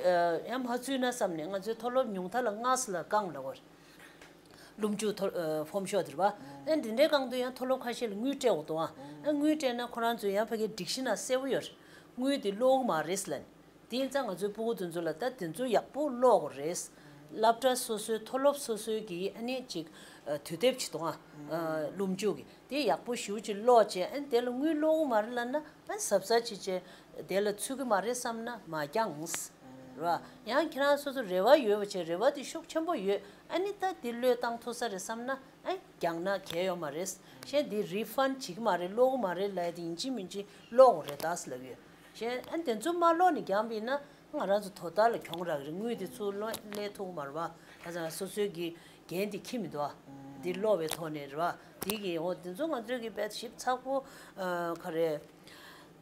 ཡང་མ་ཚུད་ན་བསམ་ནས་ང་ཚོའི་མཐོ་སློབ་ཉུང་མཐའ་ལ་ལྔ་ཙམ་ལ་བཀང་ལབ་པ་རེད། སློབ་འཇུག་མཐོ་ཨ་ཕོམ་ཤོག་དེ་རེད་བ། ཨ་འདི་འདྲའི་བཀང་དུས་ཡང་མཐོ་སློབ་ཁ་ཤས་ལ་དངུལ་སྤྲད་དགོས་འདུག་ཨ་དངུལ་སྤྲད་ན་ཁོ་རང་ཚོ་ཡང་ཕ་གིའི་སྒྲིག་གཞི་ནང་གསལ་པོ་ཡོད་རེད། དངུལ་དེ་སློག་གི་མ་རེད་ལབ་ནས། དེ་ཡིན་ཙང་ང་ཚོའི་སྤུ་གུ་དེ་ཚོ་ལ་ད་དེ་ཚོ་ཡག་པོ་ཀློག་དགོས་རེད། སློབ་གྲྭ་སོ་སོའི་མཐོ་སློབ་སོ་སོའི་གི་ཨ་ནི་ཅིག་ཨ་དུས་དེབ་ཅིག་འདུག་ཨ། ཨ་སློབ་འཇུག་གི་དེ་ཡག་པོ་ཞེ་པོ་ཅིག་ཀློག་བྱས། ཨ་ནི་དེ་ལ་དངུལ་ཀློག་གི་མ་རེད་ལབ་ན་ཨ་གཟབ་གཟབ་བྱས་བྱས་དེ་ལ་ཚུད་ཀྱི་མ་རེད་བསམ་ན་མ་འགྱངས། རེད་བ། ཡང་ཁྱེད་རང་སོ་སོ་རེ་བ་ཡོད་པ་བྱས། རེ་བ་དེ་ཤུགས་ཆེན་པོ་ཡོད། ཨ་ནི་ད་དེ་བློས་བཏང་ཐུབ་ས་རེད་བསམ་ན་ཨ་འགྱངས་ན་གལ་ཡོད་མ་རེད། གཞན་དེ་རི་ཕན་བྱེད་ཀྱི་མ་རེད། ཀློག་གི་མ་རེད་ལབ་ཡ་དེ་ཡིན་གཅིག་མིན་གཅིག་ཀློག་དགོས་རེད་ད་ཟེར་ལབ་ཡོད། གཞན་ཨ་དེ་ཚོ་མ་ཀློག་ནས་འགྱངས་པ་ཡིན་ན་ང་རང་ཚོ་དོ་བདག་ལ་གྱོང་རག་གི་རེད། དངུལ་དེ་ཚུར་ལོན་ལེན་ཐུབ་ཀྱི་མ་རེད་བ། ཁ་སང་སོ་སོའི་གི་འགན་དེ་འཁྱེར་མི་འདུག་བ། དེ་ཀློག་པའི་ཐོག་ནས་རེད་བ། དེ་གི་འོ་དེ་ཚོ་ང་ཚོའི་གི་དཔེ་ཞིབ་ཚགས་པོ་ཨ་ག་རེ།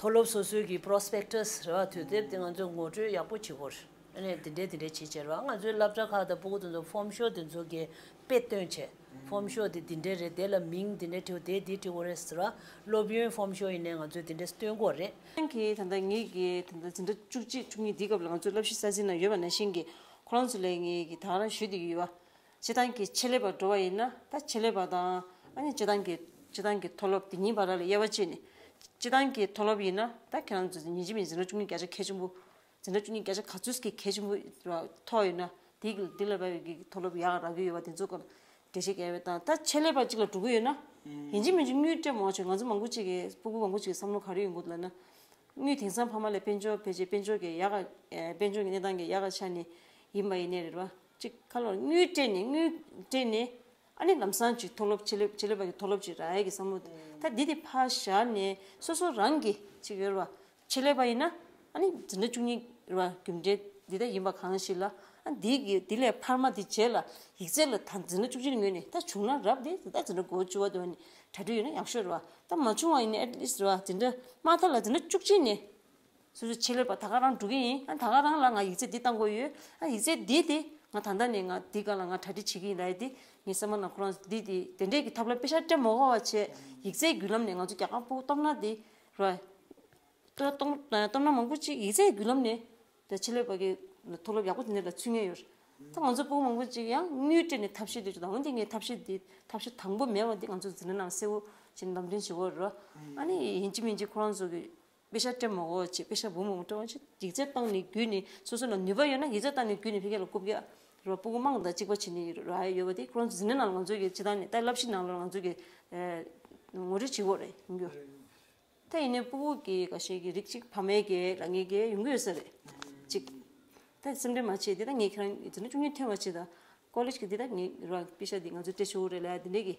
མཐོ་སློབ་སོ་སོའི་གི་པྲོ་སི་པེག་ཊ་སི་རེད་བ། དུས་དེབ་དེ་ང་ཚོས་ངོ་སྤྲོད་ཡག་པོ་བྱེད་དགོས་རེད། ཨ་ནི་དེ་འདྲས་དེ་འདྲས་བྱེད་བྱེད་རེད་བ། ང་ཚོའི་སློབ་གྲྭ་ཁག་དང་སྤུ་གུ་དེ་ཚོ་ཕོམ་ཤོག་དེ་ཚོ་གི་དཔེ་སྟོན་བྱས། ཕོམ་ཤོག་དེ་འདི་འདྲས་རེད། དེ་ལ་མིང་འདི་འདྲས་བྲིས། དེ་འདི་བྲིས་དགོས་རེད་ཟེར་བ། སློབ་ཡོན་ཕོམ་ཤོག་ཡིན་ནའི་ང་ཚོས་དེ་འདྲས་སྟོན་དགོས་རེད། ཁྱེད་ད་ལྟ་ངེད་ཀྱི་ད་ལྟ་འཛིན་གྲྭ་བཅུ་གཅིག་བཅུ་གཉིས་འདིའི་སྐབས་ལ་ང་ཚོའི་བསླབ་གཞི་གསར་འཛིན་ནང་ཡོད་པ་ནང་བཞིན་གྱི་ཁོ་རང་ཚོ་ལ་ངེད་ཀྱི་ད་ག་རང་ཞུས་བསྡད་ཀྱི་ཡོད་བ། སྤྱིར་བཏང་གི་ཆེད་ལས་པར་འགྲོ་བ་ཡིན་ན་ད་ཆེད་ལས་པ་དང་ཨ་ནི་སྤྱིར་བཏང་གི་སྤྱིར་བཏང་གི་མཐོ་སློབ་དེ་གཉིས་བར་ལ་དབྱེ་བ་ཕྱེ་ནས། སྤྱིར་བཏང་གི་མཐོ་སློབ་ཡིན་ན་ད་ཁྱེད་རང་ཚོ་ཉིན་གཅིག་མིན་འཛིན་གྲྭ་བཅུ་གཉིས་བརྒྱ་ཆ་གལ་ཆེན་པོ། འཛིན་གྲྭ་བཅུ་གཉིས་བརྒྱ་ཆ་ག་ཚོད་ཀྱི་གལ་ཆེན་པོ་མཐོ་ཡོད་ན་དེ་གི་དེ་ལ་བབས་པའི་གི་མཐོ་སློབ་ཡག་རག་གི་ཡོད་པ་དེ་ཚོ་སྐོར། འགྲེལ་བཤད་རྒྱག་པ་དང་། ད་ཆེད་ལས་པ་གཅིག་ལ་འགྲོ་གི་ཡོད་ན། ཡིན་གཅིག་མིན་གཅིག་དངུལ་སྤྲད་མ་བྱུང་། ང་ཚོ་མང་པོ་གཅིག་གིས། སྤུ་གུ་མང་པོ་གཅིག་གི་བསམ་བློ་ག་རེ་ཡོང་གི་འདུག་ལབ་ན། དངུལ་དེང་སང་ཕ་མ་ལ་དཔལ་འབྱོར་ཕལ་ཆེར་དཔལ་འབྱོར་གྱི་ཡག་ག་ཨེ་དཔལ་འབྱོར་གྱི་གནས་སྟངས་ཀྱི་ཡག་ག་ཆ་ནས་ཡིན་པ་ཡིན་ནའི་རེད་བ། གཅིག་ཁ་ལོ་དངུལ་སྤྲད་ནས། དངུལ་སྤྲད་ནས། ཨ་ནི་ལམ་སང་ཅིག་མཐོ་སློབ་ཆེད་ལས་ཆེད་ལས་པ་གི་མཐོ་སློབ་ཅིག་རག་ཡས་ཀྱི་བསམ་བློ། ད་འདི་དེ་ཕར་བཞག་ནས། སོ་སོ་རང་གི་ཅིག་ཡོད་རེད་བ། ཆེད་ལས་པ་ཡིན་ན་ཨ་ནི་འཛིན་གྲྭ་བཅུ་གཉིས་རེད་བ། རྒྱུ་འབྲས་འདི་ལྟར་ཡིན་པ་གང་ཞིག་ལ། ཨ་འདི་གི་འདི་ལས་འཕར་མ་འདི་རྗེས་ལ་ཡིག་ཚད་ལ། ད་འཛིན་གྲྭ་བཅུ་གཅིག་ནས་ངོས་ནས་ད་བྱུང་ན་རབ་རེད། ད་འཛིན་གྲྭ་འགོ་བཅུ་པ་དེ་བ་ནས་གྲ་སྒྲིག་ཡོད་ན་ཡག་ཤོས་རེད་བ། ད་མ་བྱུང་བ་ཡིན་ན་at least རེད་བ། འཛིན་གྲྭ་དམའ་མཐའ་ལ་འཛིན་གྲྭ་བཅུ་གཅིག་ནས། སོ་སོའི་ཆེད་ལས་པ་ད་ག་རང་འགྲོ་གི་ཡིན། ཨ་ད་ག་རང་ལ་ང་ཡིག་ཚད་འདི་བཏང་དགོས་ཡོད། ཨ་ཡིག་ཚད་འདི་དེ་ང་ད་ལྟ་ནས་ང་འདི་སྒང་ལ་ང་གྲ་སྒྲིག་བྱེད་ཀྱི་ཡིན་ལབ་ཡས་དེ། ངའི་སེམས་པ་ནང་ཁོ་རང་འདི་དེ་དེ་འདྲས་ཀྱི་ཐབས་ལ་པེ་ཤ་སྤྲད་མ་དགོས་པ་བྱས། ཡིག་ཚད་བརྒྱུད་ལམ་ནས་ང་ཚོ་རྒྱ་གར་སྤུ་གུ་སྟོབས་ན་དེ་ར། སྟོབས་སྟོབས་སྟོབས་ན་མང་པོ་ཅིག་ཡིག་ཚད་བརྒྱུད་ལམ་ནས་ད་ཆེད་ལས་པ་གི་མཐོ་སློབ་ཡག་པོ་དེ་འདྲ་ལ་ཚུད་མཁན་ཡོད་རེད། ད་ང་ཚོ་སྤུ་གུ་མང་པོ་ཅིག་ཡང་དངུལ་སྤྲད་ནས་ཐབས་ཤེས་དེ་ཚོ་དང་། འོན་ཏེ་ངས་ཐབས་ཤེས་འདི་ཐབས་ཤེས་དང་པོ་མེད་པ་འདི་ང་ཚོ་འཛིན་གྲྭ་ནང་གསལ་བོ་ཅིག་ལམ་སྟོན་བྱེད་དགོས་རེད། ཨ་ནི་ཡིན་གཅིག་མིན་གཅིག་ཁོ་རང་ཚོ་གི་པེ་ཤ་སྤྲད་མ་དགོས་པ་བྱས། པེ་ཤ་བུ་མོ་སྤྲད་པ་བྱས། ཡིག་ཚད་བཏང་ནས་བརྒྱུད་ནས། སོ་སོ་ལ་ནུས་པ་ཡོད་ན་ཡིག་ཚད་བཏང་ནས་བརྒྱུད་ནས་ཕ་གི་ལ་རྐུབ་བཀྱག་ར། སྤུ་གུ་དམངས་དང་གཅིག་པ་བྱེད་ནས་ར་ཡོད་པ་དེ་ཁོ་རང་ཚོ་འཛིན་གྲྭ་ནང་ལ་ང་ཚོ་གི་སྤྱི་བཏང་ནས། ད་བསླབ་གཞི་ནང་ལ་ང་ཚོ་གི་ཨེ་ངོ་སྤྲོད་བྱེད་དགོས་རེད་ཡིན་རྒྱུ། ད་ཡིན་ནའི་སྤུ་གུ་གི་འགའ་ཤས་ཀྱི་རིགས་གཅིག་ཕ་མའི་གི་ལ་ངའི་གི་ཡོང་གི་ཡོད་ས་རེད། གཅིག་ད་སེམས་ཁྲལ་མ་བྱེད། དེ་ད་ངས་ཁྱེད་རང་འཛིན་གྲྭ་བཅུ་གཉིས་ཐོན་པ་བྱེད་ད། ཀོ་ལེཇ་གི་འདི་ད་ངས་རང་པེ་ཤ་འདི་ང་ཚོས་སྤྲད་ཆོག་གི་རེད་ལབ་ཡ་དེ་འདྲས་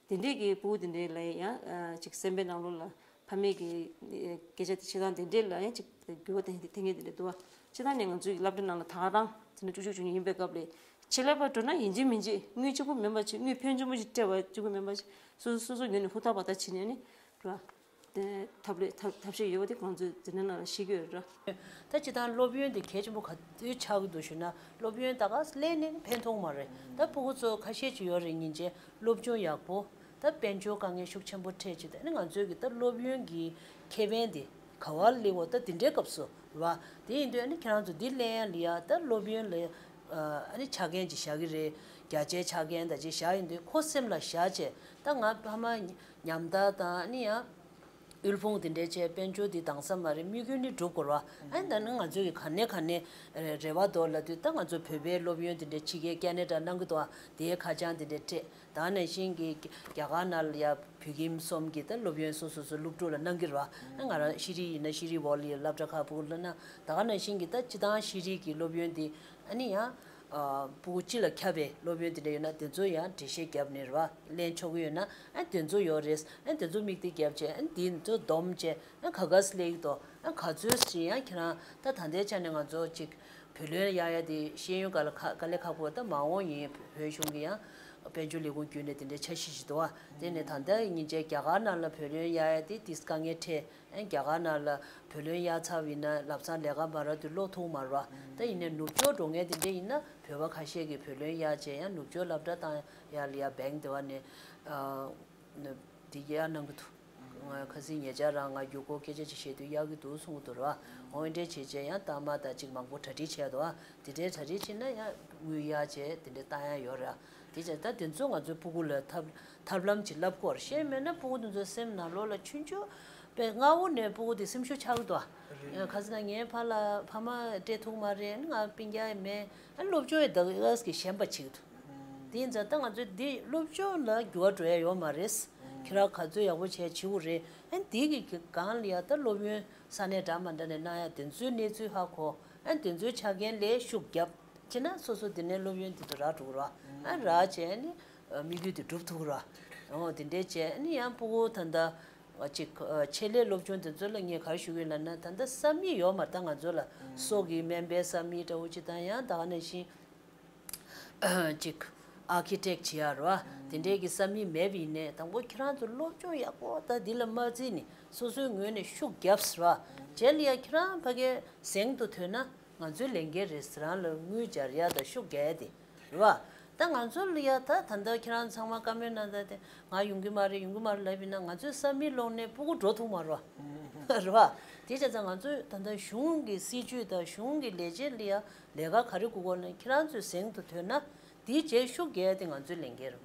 ཀྱི། དེ་འདྲས་ཀྱི་སྤུ་གུ་དེ་འདྲས་ལ་ཡང་ཨ་ཅིག་སེམས་པའི་ནང་ལོགས་ལ་ཕ་མའི་གི་ཨེ་སྐད་ཆ་དེ་བྱེད་སྟངས་དེ་འདྲས་ལ་ཡང་ཅིག་འགྱུར་བ་དེ་འདྲས་ཐེབས་མཁན་དེ་འདྲས་འདུག་བ། སྤྱིར་བཏང་ནས་ང་ཚོའི་གི་སློབ་གྲྭ་ནང་ལ་ད་ག་རང་འཛིན་གྲྭ་བཅུ་གཅིག་བཅུ་གཉིས་ཡིན་པའི་སྐབས་ལ། ཆེད་ལས་པ་འགྲོ་ན་ཡིན་གཅིག་མིན་གཅིག་དངུལ་གཅིག་པུ་མིན་པ་བྱས། དངུལ་ཕོན་ཆེན་པོ་ཞིག་སྤྲད་པ་གཅིག་པུ་མིན་པ་བྱས། སོ་སོ་སོ་སོ་ངོས་ནས་ཧུར་ཐག་བ་ཐག་བྱས་ནས་ནི་ར། དེ་ཐབས་ལས་ཐབས་ཐབས་ཤེས་ཡོད་པ་དེ་ང་ཚོས་འཛིན་གྲྭ་ནང་ལ་ཤེས་ཀྱི་ཡོད་རེད། ད་སྤྱིར་བཏང་སློབ་ཡོན་དེ་གལ་ཆེན་པོ་ག་དུས་ཆགས་ཀྱི་འདུག་ཞུ་ན། སློབ་ཡོན་ད་ག་སླེབས་ནས་ཕན་ཐོགས་མ་རེད། ད་སྤུ་གུ་ཚོ་ཁ་ཤས་ཅིག་ཡོད་རེད། ཉིན་རྗེས་སློབ་སྦྱོང་ཡག་པོ། ད་དཔལ་འབྱོར་དཀའ་ངལ་ཤུགས་ཆེན་པོ་འཕྲད་ཅིག་ད་ནི་ང་ཚོའི་གི་ད་སློབ་ཡོན་གྱི་ཁེ་ཕན་དེ་ག་བ་སླེབས་འོ། ད་དེ་འདྲའི་སྐབས་སུ་རེད་བ། དེ་ཡིན་དུས་ཨ་ནི་ཁྱེད་རང་ཚོ་འདི་ལེན་ཡ་ལ་ཡ། ད་སློབ་ཡོན་ལ་ཨ་ནི་ཆ་རྐྱེན་ཅིག་བཞག་གི་རེད། བརྒྱ་ཆའི་ཆ་རྐྱེན་ད་ཅིག་བཞག་ཡིན་དུས་ཁོ་སེམས་ལ་བཞག་བྱས། ད་ང་ཕ་མ་ཉམ་ཐག་དང་ཨ་ནི་ཡང་དབུལ་ཕོངས་དེ་འདྲའི་ཆེ། དཔལ་འབྱོར་འདི་དྭངས་ས་མ་རེད། དམིགས་ཡུལ་ནི་འགྲུབ་དགོས་ར། ཨ་ནི་ད་ནི་ང་ཚོས་གི་ག་ནས་ག་ནས་རེ་བ་འདོར་ལབ་དུས། ད་ང་ཚོ་བོད་པའི་སློབ་ཡོན་དེ་འདྲའི་ཕྱི་རྒྱལ་ཁེ་ན་ཌ་གནང་གི་འདུག་ཨ། དེའི་ཁ་བྱང་དེ་འདྲའི་སྤྲད། ད་ག་ནང་བཞིན་གི་རྒྱ་གར་ནང་ལ་ཡ་བོད་ཁྱིམ་གསུམ་གྱི་ད་སློབ་ཡོན་སོ་སོ་སོ་སློབ་ཕྲུག་ལ་གནང་གི་ར། ཨ་ང་རང་ཤེས་རིག་ཡིན་ན་ཤེས་རིག་འོག་ལ་ཡ་སློབ་གྲྭ་ཁག་སྤུ་གུ་ལ་ན། ད་ག་ནང་བཞིན་གི་ད་སྤྱིར་བཏང་ཤེས་རིག་གི་སློབ་ཡོན་དེ་ཨ་ནི་ཡང་ཨ་སྤུ་གུ་སྤྱི་ལ་ཁྱབ་པའི་སློབ་ཡོན་དེ་འདྲ་ཡོད་ན་དེ་ཚོ་ཡང་འགྲེལ་བཤད་བརྒྱབ་ནས་རེད་བ། ལེན་ཆོག་གི་ཡོད་ན་ཨ་དེ་ཚོ་ཡོད་རེད། ཨ་དེ་ཚོ་དམིགས་གཏད་བརྒྱབ་བྱས། ཨ་དེ་ཚོ་བསྡོམས་བྱས་ཨ་ག་ག་སླེབས་ཀྱི་འདུག་ཨ་ག་ཚོད་ཅིག་ཡང་ཁྱེད་རང་ད་ད་ལྟའི་ཆ་ནས་ང་ཚོ་ཅིག་བུ་ལོན་གཡར་ཡ་དེ་ཤེས་ཡོན་དཀའ་ལས་ཁག་དཀའ་ལས་ཁག་པོ། ད་མ་འོངས་ཡིན། བོད་གཞུང་གི་ཡང་དཔལ་འབྱོར་ལས་ཁུངས་བརྒྱུད་ནས་དེ་འདྲའི་འཆར་གཞི་ཞིག་འདུག་བ། དེ་ནས་ད་ལྟ་ཉིན་བྱེད་རྒྱ་གར་ནང་ལ་བུ་ལོན་གཡར་ཡ་དེ་དེ་དཀའ་ངལ་འཕྲད། ཨ་རྒྱ་གར་ནང་ལ་བུ་ལོན་གཡར་ཚར་བ་ཡིན་ན་ལམ་སང་ལས་ཀ་མ་རག་དུས་ལོག་ཐུབ་མ་རེད་བ། ད་ཡིན་ནའི་ནུབ་ཕྱོགས་འགྲོ་མཁན་དེ་འདྲ་ཡིན་ན་བོད་པ་ཁ་ཤས་ཀྱིས་བུ་ལོན་གཡར་བྱས་ཡང་ནུབ་ཕྱོགས་སློབ་གྲྭ་བཏང་ཡ་ལ་ཡ་བེང་དེ་བ་ནས་ཨ་དེ་གཡར་གནང་གི་འདུག་ང་ཁ་སང་ཉེ་ཆར་རང་ང་རྒྱུག་སྐོར་སྐད་ཆ་ཅིག་བཤད་དུས་གཡར་གྱི་འདུག་གསུང་གི་འདུག་ར། འོ་འདྲས་བྱས་བྱས་ཡང་གཏའ་མ་དང་ཅིག་མང་པོ་གྲ་སྒྲིག་བྱས་འདུག་ཨ། དེ་འདྲའི་གྲ་སྒྲིག་བྱས་ན་ཡང་དངུལ་གཡར་བྱས་དེ་འདྲའི་བཏང་ཡ་ཡོད་ར། དེ་བྱས་ད་དེ་ཚོ་ང་ཚོའི་སྤུ་གུ་ལ་ཐབས་ཐབས་ལམ་ཅིག་བསླབ་དགོས་ར། ཤེས་མེད་ན་སྤུ་གུ་དེ་ཚོའི་སེམས་ནང་ལོགས་ལ་ཆུང་ཆུང་དཔེ་སྔ་བོ་ནས་སྤུ་གུ་དེ་སེམས་ཤུགས་ཆག་གི་འདུག་ཨ། ཁ་སང་ངའི་ཕ་ལ་ཕ་མ་སྤྲད་ཐུབ་མ་རེད། ང་སྤུན་ཀྱག་མེད། ཨ་སློབ་སྦྱོང་ཡི་ད་ག་གི་ཞན་པ་ཅིག་འདུག་དེ་ཡིན་ཙང་ད་ང་ཚོས་འདི་སློབ་སྦྱོང་ལ་འགྱུར་བ་འགྲོ་ཡ་ཡོད་མ་རེད། ཁྱེད་རང་ག་ཚོད་ཡག་པོ་བྱས་བྱེད་དགོས་རེད། ཨ་འདི་གི་གི་སྒང་ལ་ཡ་ད་སློབ་ཡོན་ས་གནས་འདྲ་མ་འདྲ་ནས་གནང་ཡ་དེ་ཚོའི་གནས་ཚུལ་ཧ་གོ། ཨ་དེ་ཚོའི་ཆ་རྐྱེན་ལ་ཤུགས་བརྒྱབ་བྱས་ན་སོ་སོ་དེ་ནས་སློབ་ཡོན་དེ་ཚོ་རག་འགྲོ་གི་རེད་བ། ཨ་རག་བྱས་ནི་དམིགས་ཡུལ་དེ་འགྲུབ་ཐུབ་ཀྱི་རེད་བ། འོ་དེ་འདྲས་བྱས་ནི་ཡང་སྤུ་གུ་ད་ལྟ་ཅིག་ཆེད་ལས་སློབ་སྦྱོང་དེ་ཚོ་ལ་ངས་ག་རེ་ཞུ་གི་ཡོད་ལབ་ན། ད་ལྟ་ས་མིག་ཡོད་མ་རེད། ད་ང་ཚོ་ལ་སོ་གི་སྨན་པའི་ས་མིག་འདྲ་བོ་ཅིག་དང་། ཡང་ད་ག་ནང་བཞིན་ཅིག་ཨར་ཁི་ཊེག་བྱེད་ཡ་རེད་བ། དེ་འདྲའི་གི་ས་མིག་མེད་པ་ཡིན་ནའི་དང་པོ་ཁྱེད་རང་ཚོ་སློབ་སྦྱོང་ཡག་པོ་ད་འདི་ལ་མ་བརྩིས་ནས་སོ་སོའི་ངོས་ནས་ཤུགས་བརྒྱབ་ཟེར་བ། རྗེས་ལ་ཡ་ཁྱེད་རང་ཕ་གིའི་གཟེངས་དུ་ཐོན་ན་ང་ཚོའི་ལས་འགན་རེད་ཟེར། རང་ལ་དངུལ་སྦྱར་ཡ་དང་ཤུགས་རྒྱག་ཡ་དེ་རེད་བ། ད་ང་ཚོ་ལ་ཡ་ད་ད་ལྟ་ཁྱེད་རང་ཚང་མ་བཀའ་མོལ་གནང་ད་དེ་ང་ཡོང་གི་མ་རེད། ཡོང་གི་མ་རེད་ལབ་ཡིན་ན་ང་ཚོའི་ས་མིག་ལོག་ནས་སྤུ་གུ་འགྲོ་ཐུབ་མ་རེད་བ། རེད་བ། དེ་བྱས་ཙང་ང་ཚོས་ད་ལྟ་གཞུང་གི་སྲིད་ཇུས་དང་གཞུང་གི་ལས་བྱེད་ལ་ཡ་ལས་ཀ་ག་རེ་དགོས་དགོས་ན་ཁྱེད་རང་ཚོས་གཟེངས་དུ་ཐོན་ན་དེའི་རྗེས་ཤུགས་རྒྱག་ཡ་དེ་ང་ཚོའི་ལས་འགན་རེད།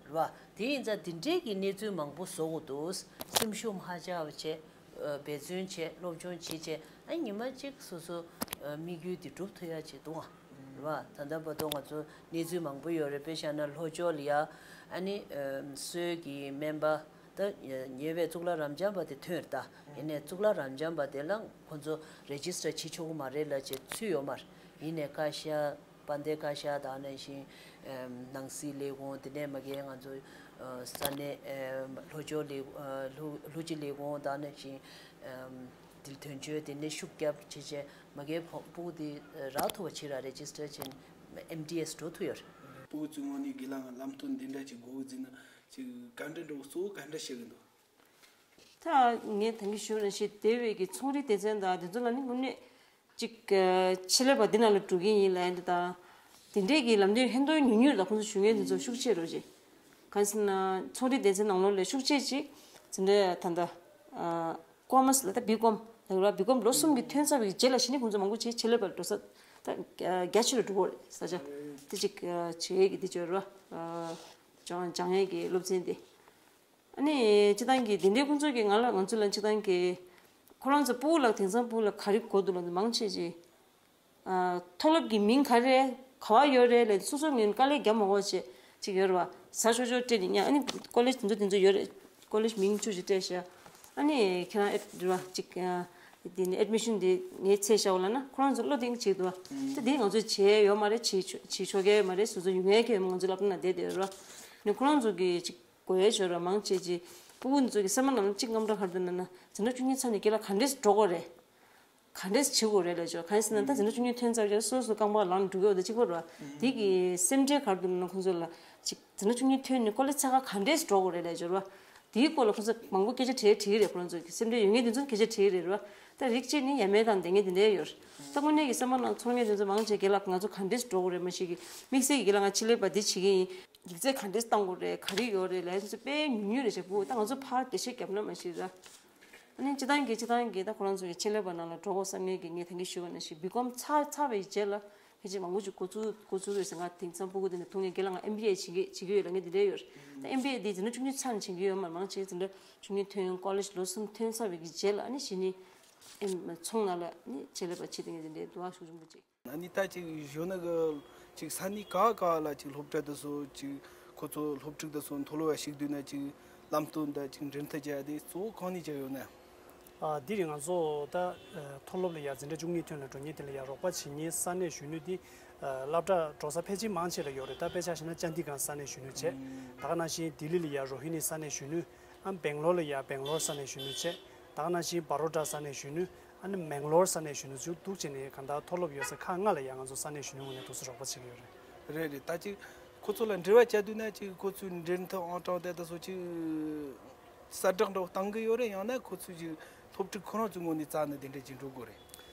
རེད་བ། དེ་ཡིན་ཙང་དེ་འདྲའི་གི་གནས་ཚུལ་མང་པོ་བཟོ་དགོས་འདུག་སེམས་ཤུགས་མ་ཆག་པ་བྱས། འབད་བརྩོན་བྱས། སློབ་སྦྱོང་བྱེད་བྱས། ཨ་ཉི་མ་གཅིག་སོ་སོ་དམིགས་ཡུལ་དེ་འགྲུབ་ཐུབ་ཡ་བྱེད་འདུག་ཨ། རེད་བ། ད་ལྟ་བར་དུ་ང་ཚོ་གནས་ཚུལ་མང་པོ་ཡོད་རེད། དཔེ་བཞག་ན་ལྷོ་ཕྱོགས་ལ་ཡ་ཨ་ནི་སོས་ཀྱི་སྨན་པ་ད་ཉེ་བའི་གཙུག་ལག་རབ་འབྱམས་པ་དེ་ཐོན་རེད་ད། ཡིན་ནའི་གཙུག་ལག་རབ་འབྱམས་པ་དེ་ལ་ཁོ་ཚོ་རེ་ཇི་སི་ཊར་བྱེད་ཆོག་གི་མ་རེད་ལབ་བྱས་ཚུད་ཡོད་མ་རེད། ཡིན་ནའི་བཀའ་ཤག་དཔལ་ལྡན་བཀའ་ཤག་དང་ནང་བཞིན་ནང་སྲིད་ལས་ཁུངས། དེ་ནས་མ་གིའི་ང་ཚོ་ས་གནས་ལྷོ་ཕྱོགས་ལས་ལྷོ་ལྷོ་སྤྱི་ལས་ཁུངས་དང་ནང་བཞིན་དེ་དོན་གཅོད། དེ་ནས་ཤུགས་རྒྱབ་བྱས་བྱས་མ་གིའི་ཕོ་ཕྲུ་གུ་དེ་རག་ཐུབ་པ་བྱེད་ར། རེ་ཇི་སི་ཊར་བྱས་ཨེམ་ཌི་ཨེས་འགྲོ་ཐུབ་ཡོད་རེད། ཕྲུ་གུ་ཚོའི་ངོས་ནས་སྒེར་ལངས་ལམ་སྟོན་འདི་འདྲ་ཅིག་དགོས་ཀྱི་ཟེར་ན་ཅིག་བཀའ་འདྲི་འདྲ་བོ་གཙོ་བོ་ག་འདྲ་བྱེད་ཀྱི་འདུག་ད་ངས་ད་གིན་ཞུས་ནང་བཞིན་སྡེ་བའི་གི་ཚོང་རའི་སྡེ་ཚན་དང་དེ་ཚོ་ལ་ནི་དངོས་གནས་ཅིག་ཆེད་ལས་པ་འདི་ནང་ལ་འགྲོ་གི་ཡིན་ལབ་ཡ་འདི་དང་། དེ་འདྲས་ཀྱི་ལམ་སྟོན་ཧན་ཏོ་ཉུང་ཉུང་ལ་ཁོང་ཚོ་ཞུ་མཁན་དེ་ཚོ་ཤུགས་ཆེ་རོ་ཅིག་གང་ཟེར་ན་ཚོང་རའི་སྡེ་ཚན་ནང་ལོགས་ལ་ཤུགས་ཆེ་ཅིག་དེ་འདྲས་ད་ལྟ་ཀོ་མར་སི་ལ་ད་བི་ཀོམ་ལ་ཡོད་ར། བི་ཀོམ་ལོ་གསུམ་གྱི་ཐོན་ཚར་བའི་རྗེས་ལ་གཞི་ནས་ཁོང་ཚོ་མང་པོ་ཅིག་ཆེད་ལས་པ་འགྲོ་ས་ད་རྒྱ་ཆེ་རུ་འགྲོ་གི་རེད་ས་ཆ་དེ་ཅིག་བྱེད་ཡས་ཀྱི་དེ་ཅིག་ཡོད་ར། སྦྱང་སྦྱང་ཡས་ཀྱི་སློབ་ཚན་དེ། ཨ་ནི་སྤྱི་བཏང་གི་དེ་འདྲའི་ཁོང་ཚོ་གི་ང་ལ་ང་ཚོ་ལ་སྤྱི་བཏང་གི་ཁོ་རང་ཚོ་ཕྲུ་གུ་ལ་དེང་སང་ཕྲུ་གུ་ལ་ག་རེ་དགོས་འདུག་ལབ་ན་མང་ཆེ་ཅིག་ཨ་མཐོ་སློབ་ཀྱི་མིང་ག་རེ་ག་བ་ཡོད་རེད་ལབ་སོ་སོ་ངོས་དཀའ་ལས་རྒྱབ་མ་དགོས་བྱས་ཅིག་ཡོད་རེད་བ། ཟ་ཆོག་ཆོག་སྤྲད་ནས་ཉར། ཨ་ནི་ཀོ་ལེཇ་དེ་ཚོ་དེ་ཚོ་ཡོད་རེད། ཀོ་ལེཇ་མིང་བཅུ་ཅིག་སྤྲད་བཞག་ཨ་ནི་ཁྱེད་རང་ཨེ་རེད་བ་ཅིག་ཨ་དེ་ནི་ཨེཌ་མི་ཤན་དེ་ངས་ཚད་བཞག་པ་ལབ་ན་ཁོ་རང་ཚོ་བློ་གཏིང་བྱེད་འདུག་བ། ད་དེ་ང་ཚོ་བྱས་ཡོད་མ་རེད། བྱེད་ཆོག་བྱེད་ཆོག་གི་ཡོད་མ་རེད། སོ་སོ་ཡོང་ཡས་ཀྱི་ཡོད་མ། ང་ཚོ་སློབ་གྲྭ་ནང་བསྡད་བསྡད་ཡོད་རེད་བ། ནི་ཁོ་རང་ཚོ་གི་ཅིག་དགོས་ཡས་ཡོད་ར། མང་ཆེ་ཅིག་ཕྲུ་གུ་ཚོ་གི་སེམས་པ་ནང་ལ་གཅིག་དངངས་སྐྲག་ག་རེ་འདུག་ལབ་ན། འཛིན་གྲྭ་བཅུ་གཉིས་ཚར་ནས་རྒན་ལགས་ག་འདྲས་འགྲོ་དགོས་རེད། ག་འདྲས་བྱེད་དགོས་རེད་ལབ་ཆོག་གང་ཡིན་ཟེར་ན་ད་འཛིན་གྲྭ་བཅུ་གཉིས་ཐོན་ཚར་རྗེས་སོ་སོ་རྐང་པ་ལངས་འགྲོ་གི་ཡོད་དེ་གཅིག་པ་རེད་བ། དེ་གི་སེམས་ཁྲལ་ག་རེ་འདུག་ལབ་ན་ཁོང་ཚོ་ལ་ཅིག་འཛིན་གྲྭ་བཅུ་གཉིས་ཐོན་ནས་ཀོ་ལེཇ་ཚར་ག་ག་འདྲས་འགྲོ་དགོས་རེད་ལབ་ཆོག་རེད་བ། དེའི་སྐོར་ལ་ཁོང་ཚོ་མང་པོ་སྐད་ཆ་དྲིས་དྲིས་ཀྱི་རེད། ཁོ་རང་ཚོ་གི་སེམས་ཁྲལ་ཡོད་མཁན་དེ་ཚོ་སྐད་ཆ་དྲིས་ཀྱི་རེད་རེད་བ། ད་རིགས་གཅིག་ནི་ཡ་མེད་དང་བསྡད་མཁན་དེ་འདྲ་ཡོད་རེད། ད་དངོས་གནས་ཀྱི་སེམས་པ་ནང་ཚོར་མཁན་དེ་ཚོ་མང་ཆེ་རྒན་ལགས་ང་ཚོ་ག་འདྲས་འགྲོ་དགོས་རེད། མ་གཞི་གི་དམིགས་བསལ་གྱི་རྒན་ལགས་ང་ཆེད་ལས་པ་འདི་བྱེད་ཀྱི་ཡིན། ཡིག་ཚད་ག་འདྲས་གཏང་དགོས་རེད། ག་རེ་ཡོད་རེད་ལབ་ཡ་དེ་ཚོ་དཔེ་ཉུང་ཉུང་རེད་བྱས། ཕྲུ་གུ་ད་ང་ཚོ་ཕར་འགྲེལ་བཤད་རྒྱབ་ན་མ་གཞི་ར། ཨ་ནི་སྤྱི་བཏང་གི་སྤྱི་བཏང་གི་ད་ཁོ་རང་ཚོ་གི་ཆེད་ལས་པ་ནང་ལ་འགྲོ་དགོས་བསམ་མཁན་གྱི་ངས་ད་གིན་ཞུས་པ་ནང་བཞིན་བི་ཀོམ་ཚར་ཚར་བའི་རྗེས་ལ་ཕལ་ཆེར་མང་པོ་ཅིག་འགོ་ཚུགས་འགོ་ཚུགས་ཡོད་ཟེར། ང་དེང་སང་ཕྲུ་གུ་དེ་འདྲ་ཐུག་ནས་རྒན་ལགས་ང་ཨེམ་བི་ཨེ་བྱེད་ཀྱི་བྱེད་ཀྱི་ཡོད་ལབ་མཁན་དེ་འདྲ་ཡོད་རེད། ད་ཨེམ་བི་ཨེ་དེ་འཛིན་གྲྭ་བཅུ་གཉིས་ཚར་ནས་བྱེད་ཀྱི་ཡོད་མ་རེད། མང་ཆེ་འཛིན་གྲྭ་བཅུ་གཉིས་ཐོན་ཀོ་ལེཇ་ལོ་གསུམ་ཐོན་ཚར་བའི་གི་རྗེས་ལ་ཨ་ནི་གཞི་ནས་ཨེམ་ཚོང་ནང་ལ་ཨ་ནི་ཆེད་ལས་པ་བྱེད་བསྡད་མཁན་དེ་འདྲའི་འདུག་ཨ། ཤུགས་ཆེན་པོ་ཅིག་ཨ་ནི་ད་ཅིག་གཞོན་ནུ་གི་ཅིག་ས་གནས་ག་ག་ལ་ཅིག་སློབ་གྲྭ་དེ་ཚོ་ཅིག་ཁོ་ཚོ་སློབ་ཕྲུག་དེ་ཚོ་མཐོ་སློབ་ལ་ཞུགས་དུས་ན་ཅིག་ལམ་སྟོན་དང་ཅིག་འབྲེལ་མཐུད་བྱ་ཡ་དེ་གཙོ་བོ་གང་ནས་བྱ་ཡོད་ན། ཨ་འདི་རེད། ང་ཚོ་ད་མཐོ་སློབ་ལ་ཡ་འཛིན་གྲྭ་བཅུ་གཉིས་ཐོན་ལ་འགྲོ་མཁན་དེ་ལ་ཡ་རོགས་པ་བྱེད་མཁན་ས་གནས་གཞོན་ནུ་དེ་སློབ་གྲྭ་འགྲོ་ས་ཕལ་ཆེར་མང་ཆེ་ལ་ཡོད་རེད། ད་དཔེ་ཆ་བཞག་ན་ཅན་དི་གྷར་ས་གནས་གཞོན་ནུ་བྱས། ད་ག་ནང་བཞིན་ལྡི་ལི་ལ་ཡ་རོ་ཧི་ནི་ས་གནས་གཞོན་ནུ། ཨ་སྦེང་ལོར་ལ་ཡ་སྦེང་ལོར་ས་གནས་གཞོན་ནུ་བྱས། ད་ག་ནང་བཞིན་བྷ་རོ་ཌ་ས་གནས་གཞོན་ནུ། ཨ་ནི་མེང་ལོར་ས་གནས་གཞོན་ནུ་ཚུར་འདུག་བྱས་ནས་གང་ལྟར་མཐོ་སློབ་ཡོད་ས་ཁག་ལྔ་ལ་ཡང་ང་ཚོ་ས་གནས་གཞོན་ནུ་ངོས་ནས་འདུག་སེ་རོགས་པ་བྱེད་ཀྱི་ཡོད་རེད། རེད་རེད། ད་ཅིག་ཁོ་ཚོ་ལ་འབྲེལ་བ་བྱ་དུས་ན་ཅིག་ཁོ་ཚོའི་འབྲེལ་མཐུད་ཨང་གྲངས་དེ་ད་སོ་ཅིག་གསལ་བསྒྲགས་འདྲ་བོ་བཏང་གི་ཡོད་རེད། ཡང་ན་ཁོ་ཚོས་ཅིག་སློབ་ཕྲུག་ཁོ་རང་ཚོའི་ངོས་ནས་རྩ་ནས་དེ་འདྲས་ཅིག་འགྲོ་དགོས་རེད།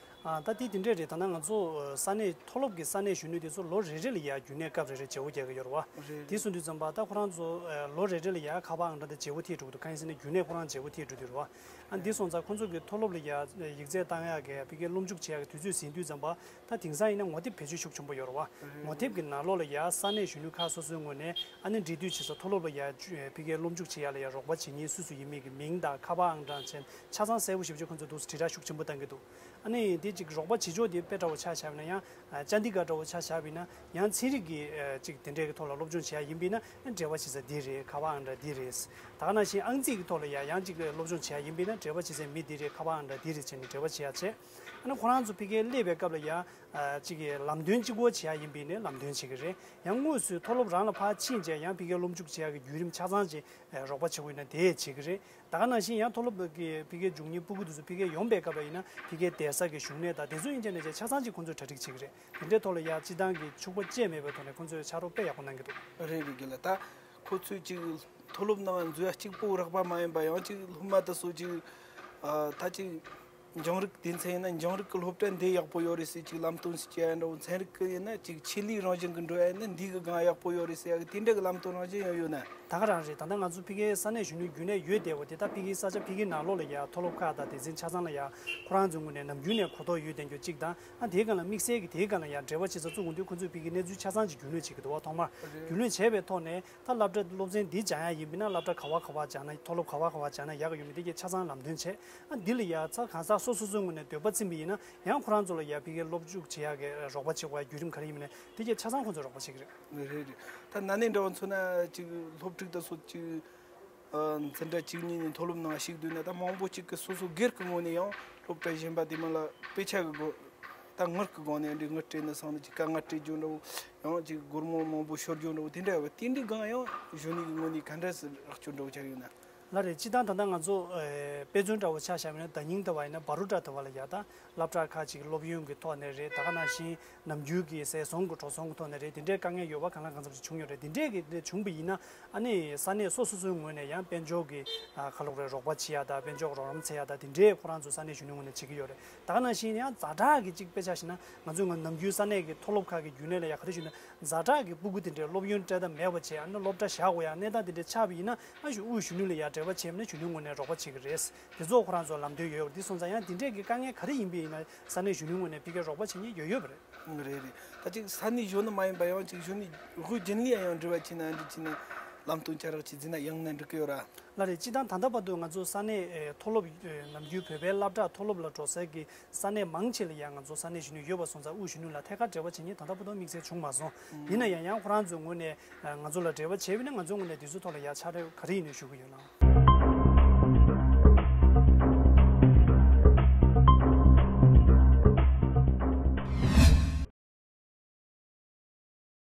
ཨ་ད་དེ་དེ་འདྲས་རེད། ད་ནང་ང་ཚོ་ས་གནས་མཐོ་སློབ་ཀྱི་ས་གནས་གཞོན་ནུ་དེ་ཚོ་ལོ་རེ་རེ་ལ་ཡ་རྒྱུན་གནས་སྐབས་རེ་རེ་བརྗེ་པོ་རྒྱག་གི་ཡོད་རེད་བ། རེད་དེ་རེད། སོང་དུས་ཙམ་པ་ད་ཁོ་རང་ཚོ་ལོ་རེ་རེ་ལ་ཡ་ཁ་པར་ཨང་གྲངས་དེ་བརྗེ་པོ་ཐེབས་འགྲོ་གི་འདུག་གང་ཡིན་ཟེར་ན་རྒྱུན་གནས་ཁོ་རང་བརྗེ་པོ་ཐེབས་འགྲོ་དུས་རེད་བ། ཨ་འདི་སོང་ཙང་ཁོ་ཚོ་གི་མཐོ་སློབ་ལ་ཡ་ཡིག་ཚད་བཏང་ཡག་གི་ཕ་གིའི་སློབ་འཇུག་བྱེད་ཡག་གི་དུས་ཚོད་ཟིན་དུས་ཙམ་པ་ད་དེང་སང་ཡིན་ན་ངོ་དེབ་བེད་སྤྱོད་ཤུགས་ཆེན་པོ་ཡོད་རེད་བ། ངོ་དེབ་ཀྱི་ནང་ལོགས་ལ་ཡ་ས་གནས་གཞོན་ནུ་ཁག་སོ་སོའི་ངོས་ནས་ཨ་ནི་འབྲེལ་མཐུད་བྱེད་ས་མཐོ་སློབ་ལ་ཡ་ཕ་གིའི་སློབ་འཇུག་བྱེད་ཡག་ལ་ཡ་རོགས་པ་བྱེད་མཁན་སུ་སུ་ཡིན་མིན་གྱི་མིང་དང་ཁ་པར་ཨང་གྲངས་བྱས་ཆ་ཚང་གསལ་པོ་ཞེ་པོ་ཅིག་ཁོ་ཚོས་འདུག་སེ་དྲིལ་བསྒྲགས་ཤུགས་ཆེན་པོ་བཏང་གི་འདུག་ཨ་ནི་དེ་ཅིག་རོགས་པ་བྱེད་ཕྱོགས་དེ་དཔེ་འདྲ་བོ་ཆ་བཞག་པ་ཡིན་ན་ཡང་ཅན་དི་གྷར་འདྲ་བོ་ཆ་བཞག་པ་ཡིན་ན་ཡང་ཚན་རིག་གི་ཅིག་དེ་འདྲའི་གི་ཐོག་ལ་སློབ་སྦྱོང་བྱེད་ཡག་ཡིན་པ་ཡིན་ན་འབྲེལ་བ་བྱེད་ས་འདི་རེད། ཁ་པར་ཨང་གྲངས་འདི་རེད། ད་ག་ནང་བཞིན་ཨང་རྩིས་ཀྱི་ཐོག་ལ་ཡང་ཡང་ཅིག་སློབ་སྦྱོང་བྱེད་ཡག་ཡིན་པ་ཡིན་ན་འབྲེལ་བ་བྱེད་སའི་མི་འདི་རེད། ཁ་པར་ཨང་གྲངས་འདི་རེད་བྱས་ནས་འབྲེལ་བ་བྱེད་ཡག་བྱས། ཨ་ནི་ཁོ་རང་ཚོ་ཕ་གིར་སླེབས་པའི་སྐབས་ལ་ཡང་ཅིག་གི་ལམ་སྟོན་གཅིག་པོ་བྱེད་ཡག་ཡིན་པ་ཡིན་ན་ལམ་སྟོན་བྱེད་ཀྱི་རེད། ཡང་དངོས་སུ་མཐོ་སློབ་རང་ལ་ཕར་ཕྱིན་བྱས་ཡང་ཕ་གིར་སློབ་འཇུག་བྱེད་ཡག་གི་བརྒྱུད་རིམ་ཆ་ཚང་ཅིག་རོགས་པ་བྱེད་དགོས་ན་དེ་བྱེད་ཀྱི་རེད། ད་ག་ནང་བཞིན་ཡང་མཐོ་སློབ་ཀྱི་ཕ་གིར་འཇུག་མཁན་ཕྲུ་གུ་དེ་ཚོ་ཕ་གིར་ཡོང་པའི་སྐབས་ལ་ཡིན་ན་ཕ་གིའི་བསྡད་ས་ཀྱི་བཞུགས་གནས་དང་དེ་ཚོ་ཡིན་གཅིག་མིན་གཅིག་ཆ་ཚང་ཅིག་ཁོང་ཚོས་གྲ་སྒྲིག་བྱེད་ཀྱི་རེད། དེ་འདྲའི་ཐོག་ལ་ཡ་སྤྱི་བཏང་གི་ཕྱུག་པོ་བཅས་མེད་པའི་ཐོག་ནས་ཁོང་ཚོས་ཕྱག་རོགས་དཔེ་ཡག་པོ་གནང་གི་འདུག་རེད་རེད། རྒན་ལགས། ད་ཁོ་ཚོས་ཅིག་མཐོ་སློབ་ནང་འཛུལ་ཡ་གཅིག་པོ་རག་པ་མ་ཡིན་པ་ཡང་ཅིག་སློབ་མ་དེ་ཚོ་ཅིག་ཨ་ད་ཅིག་འབྱོར་རིགས་དེ་ཚོ་ཡིན་ན་འབྱོར་རིགས་ཀྱི་སློབ་གྲྭ་འདི་ཡག་པོ་ཡོད་རེད་ཟེར་ཅིག་ལམ་སྟོན་ཟེར་བྱས་ཡ་འདྲ་བོ། ཚན་རིག་གི་ཡིན་ན་ཅིག་ཆེད་ལས་རང་བཞིན་གྱི་འགྲོ་ཡ་ཡིན་ན་འདི་གི་སྒང་ཡག་པོ་ཡོད་རེད་ཟེར་ཡ་གི་དེ་འདྲ་གི་ལམ་སྟོན་རང་བཞིན་ཡང་ཡོད་ན། ད་ག་རང་རེད། ད་ལྟ་ང་ཚོ་ཕ་གིའི་ས་གནས་གཞོན་ནུའི་རྒྱུན་ལས་ཡོད་བསྡད་པ་དེ་ད་ཕ་གིའི་ས་ཆ་ཕ་གིའི་ནང་ལོགས་ལ་ཡ་མཐོ་སློབ་ཁག་དང་སྡེ་ཚན་ཆ་ཚང་ལ་ཡ་ཁོ་རང་ཚོའི་ངོས་ནས་ནམ་རྒྱུན་ནས་གོ་རྟོགས་ཡོད་བསྡད་རྒྱུ་གཅིག་དང་། ཨ་དེའི་སྒང་ལ་དམིགས་བསལ་གྱི་དེའི་སྒང་ལ་ཡ་འབྲེལ་བ་བྱེད་ས་བཙུགས་ཡོང་དུས་ཁོ་ཚོས་ཕ་གིའི་གནས་ཚུལ་ཆ་ཚང་ཅིག་རྒྱུས་ལོན་བྱེད་ཀྱི་འདུག་བ། ཐོག་མར་རྒྱུས་ལོན་བྱས་པའི་ཐོག་ནས་ད་སློབ་གྲྭ་སློབ་ཚན་འདི་སྦྱང་ཡ་ཡིན་པ་ཡིན་ན་སློབ་གྲྭ་ག་བ་ག་བ་སྦྱང་ན། མཐོ་སློབ་ག་བ་ག་བ་སྦྱང་ན་ཡག་གི་ཡོད་མེད་དེ་གའི་ཆ་ཚང་ལམ་སྟོན་བྱས། ཨ་འདི་ལ་ཡ་ཚ་གང་ཟག་ སོ་སོ་སོའི་ངོས་ནས་འདོད་པ་ཚིམ་པ་ཡིན་ན་ཡང་ཁོ་རང་ཚོ་ལ་ཡ་ཕ་གིའི་སློབ་འཇུག་བྱེད་ཡག་གི་རོགས་པ་བྱེད་དགོས་ཡ་བརྒྱུད་རིམ་ག་རེ་ཡིན་མིན་དེ་གས་ཆ་ཚང་ཁོང་ཚོས་རོགས་པ་བྱེད་ཀྱི་རེད། རེད་རེད། ད་ན་ནིང་འདྲ་བོ་མཚོན་ན་ཅིག་སློབ་ཕྲུག་དང་སོགས་ཅིག་འཛིན་གྲྭ་གཅིག་གཉིས་ནས་མཐོ་སློབ་ནང་ཞུགས་འདུག་ན། ད་མང་པོ་ཅིག་གིས་སོ་སོ་སྒེར་གྱི་ངོས་ནས་ཡང་སློབ་གྲྭ་གཞན་པ་དེ་མིན་ལ་དཔེ་ཆ་གི་སྒོ་ད་དངུལ་གྱི་སྒོ་ནས་འདི་དངུལ་སྤྲད་ན་སོང་ནས་ཅིག་དཀའ་ངལ་སྤྲད་རྒྱུ་འདྲ་བོ། ཡང་ཅིག་སྒོར་མོ་མང་པོ་ཤོར་རྒྱུ་འདྲ་བོ་དེ་འདྲ་ཡོད། དེ་འདྲའི་སྒང་ཡང་གཞོན་ནུ་གི་ངོས་ནས་ག་འདྲ་སེ་རོགས་སྐྱོར་འདྲ་བོ་བྱ་ཡོད་ན། ལགས་རེད། སྤྱིར་བཏང་ད་ལྟ་ང་ཚོ་ཨེ་དཔེ་མཚོན་འདྲ་བོ་ཆ་བཞག་པ་ཡིན་ན་ཟླ་ཉིན་དེ་བ་ཡིན་ན་བ་རུ་ཏྲ་དེ་བ་ལ་ཡ་ད་སློབ་གྲྭ་ཁག་ཅིག་སློབ་ཡོན་གྱི་ཐོག་ནས་རེད། ད་ག་ནང་བཞིན་ནམ་རྒྱུན་གྱི་ཟས་ཟོང་གི་འགྲོ་སོང་གི་ཐོག་ནས་རེད། དེ་འདྲའི་དཀའ་ངལ་ཡོད་པ་གང་ལ་གང་འཚམ་ཞིག་བྱུང་ཡོད་རེད། དེ་འདྲའི་གི་དེ་བྱུང་པ་ཡིན་ན་ཨ་ནི་ས་གནས་སོ་སོ་སོའི་ངོས་ནས་ཡང་དཔལ་འབྱོར་གྱི་ཨ་ཁ་ལོག་རེད་རོགས་པ་བྱེད་ཡ་ད་དཔལ་འབྱོར་གྱི་རོགས་རམ་བྱེད་ཡ་ད་དེ་འདྲའི་ཁོ་རང་ཚོ་ས་གནས་གཞོན་ནུའི་ངོས་ནས་བྱེད་ཀྱི་ཡོད་རེད། ད་ག་ནང་བཞིན་ཡང་ཛ་དྲག་གི་ཅིག་དཔེ་ཆ་བཞག་ན་ང་ཚོའི་ནམ་རྒྱུན་ས་གནས་ཀྱི་མཐོ་སློབ་ཁག་གི་རྒྱུན་ལས་ལ་ཡ་ག་རེ་ཞུ་ན་ཛ་དྲག་གི་སྤུ་གུ་དེ་འདྲའི་སློབ་ཡོན་སྤྲད་ཐབས་མེད་པ་བྱས་ཨ་ནི་སློབ་གྲྭ་བཞག་དགོས་ཡ་གནས་སྟངས་དེ་འདྲའི་ཆགས་པ་ཡིན་ན། ཨ་ཞུ་དབུས་གཞོན་ནུ་ལ་ཡ་འབྲེལ་བ་བྱས་མིན་ན་གཞོན་ནུའི་ངོས་ནས་རོགས་པ་བྱེད་ཀྱི་རེད། དེ་ཚོ་ཁོ་རང་ཚོ་ལམ་སྟོན་ཡོད་ཡོད་དེ་སོང་ཙང་ཡང་དེ་འདྲས་ཀྱི་དཀའ་ངལ་ག་རེ་ཡིན་པ་ཡིན་ན་ས་གནས་གཞོན་ནུའི་ངོས་ནས་ཕ་གིར་རོགས་པ་བྱེད་མཁན་ཡོད་ཡོད་པ་རེད། རེད་རེད། ད་ཅིག་ས་གནས་གཞོན་ནུ་མ་ཡིན་པ་ཡང་ཅིག་གཞོན་ནུ་དབུས་རྒྱུན་ལས་ཡང་འབྲེལ་བ་བྱས་ན་འདི་བྱས་ན་ལམ་སྟོན་བྱ་རོགས་བྱས་ཟིན་ན་ཡང་ན་འགྲིག་གི་ཡོད་ར། ལགས་རེད། སྤྱིར་བཏང་ད་ལྟ་བར་དུ་ང་ཚོ་ས་གནས་ཨེ་མཐོ་སློབ་ཨེ་ནམ་རྒྱུན་བོད་པའི་སློབ་གྲྭ་མཐོ་སློབ་ལ་འགྲོ་སའི་གི་ས་གནས་མང་ཆེ་ལ་ཡང་ང་ཚོ་ས་གནས་གཞོན་ནུ་ཡོད་པ་སོང་ཙང་དབུས་གཞོན་ནུ་ལ་ཐད་ཀར་འབྲེལ་བ་བྱེད་མཁན་ད་ལྟ་བར་དུ་དམིགས་བསལ་བྱུང་མ་སོང་། ཡིན་ན་ཡང་ཡང་ཁོ་རང་ཚོའི་ངོས་ནས་ང་ཚོ་ལ་འབྲེལ་བ་བྱས་པ་ཡིན་ན་ང་ཚོའི་ངོས་ནས་དེ་ཚོའི་ཐོག་ལ་ཡ་ཕྱག་རོགས་ག་རེ་ཡིན་ནའི་ཞུ་གི་ཡོད་ལགས།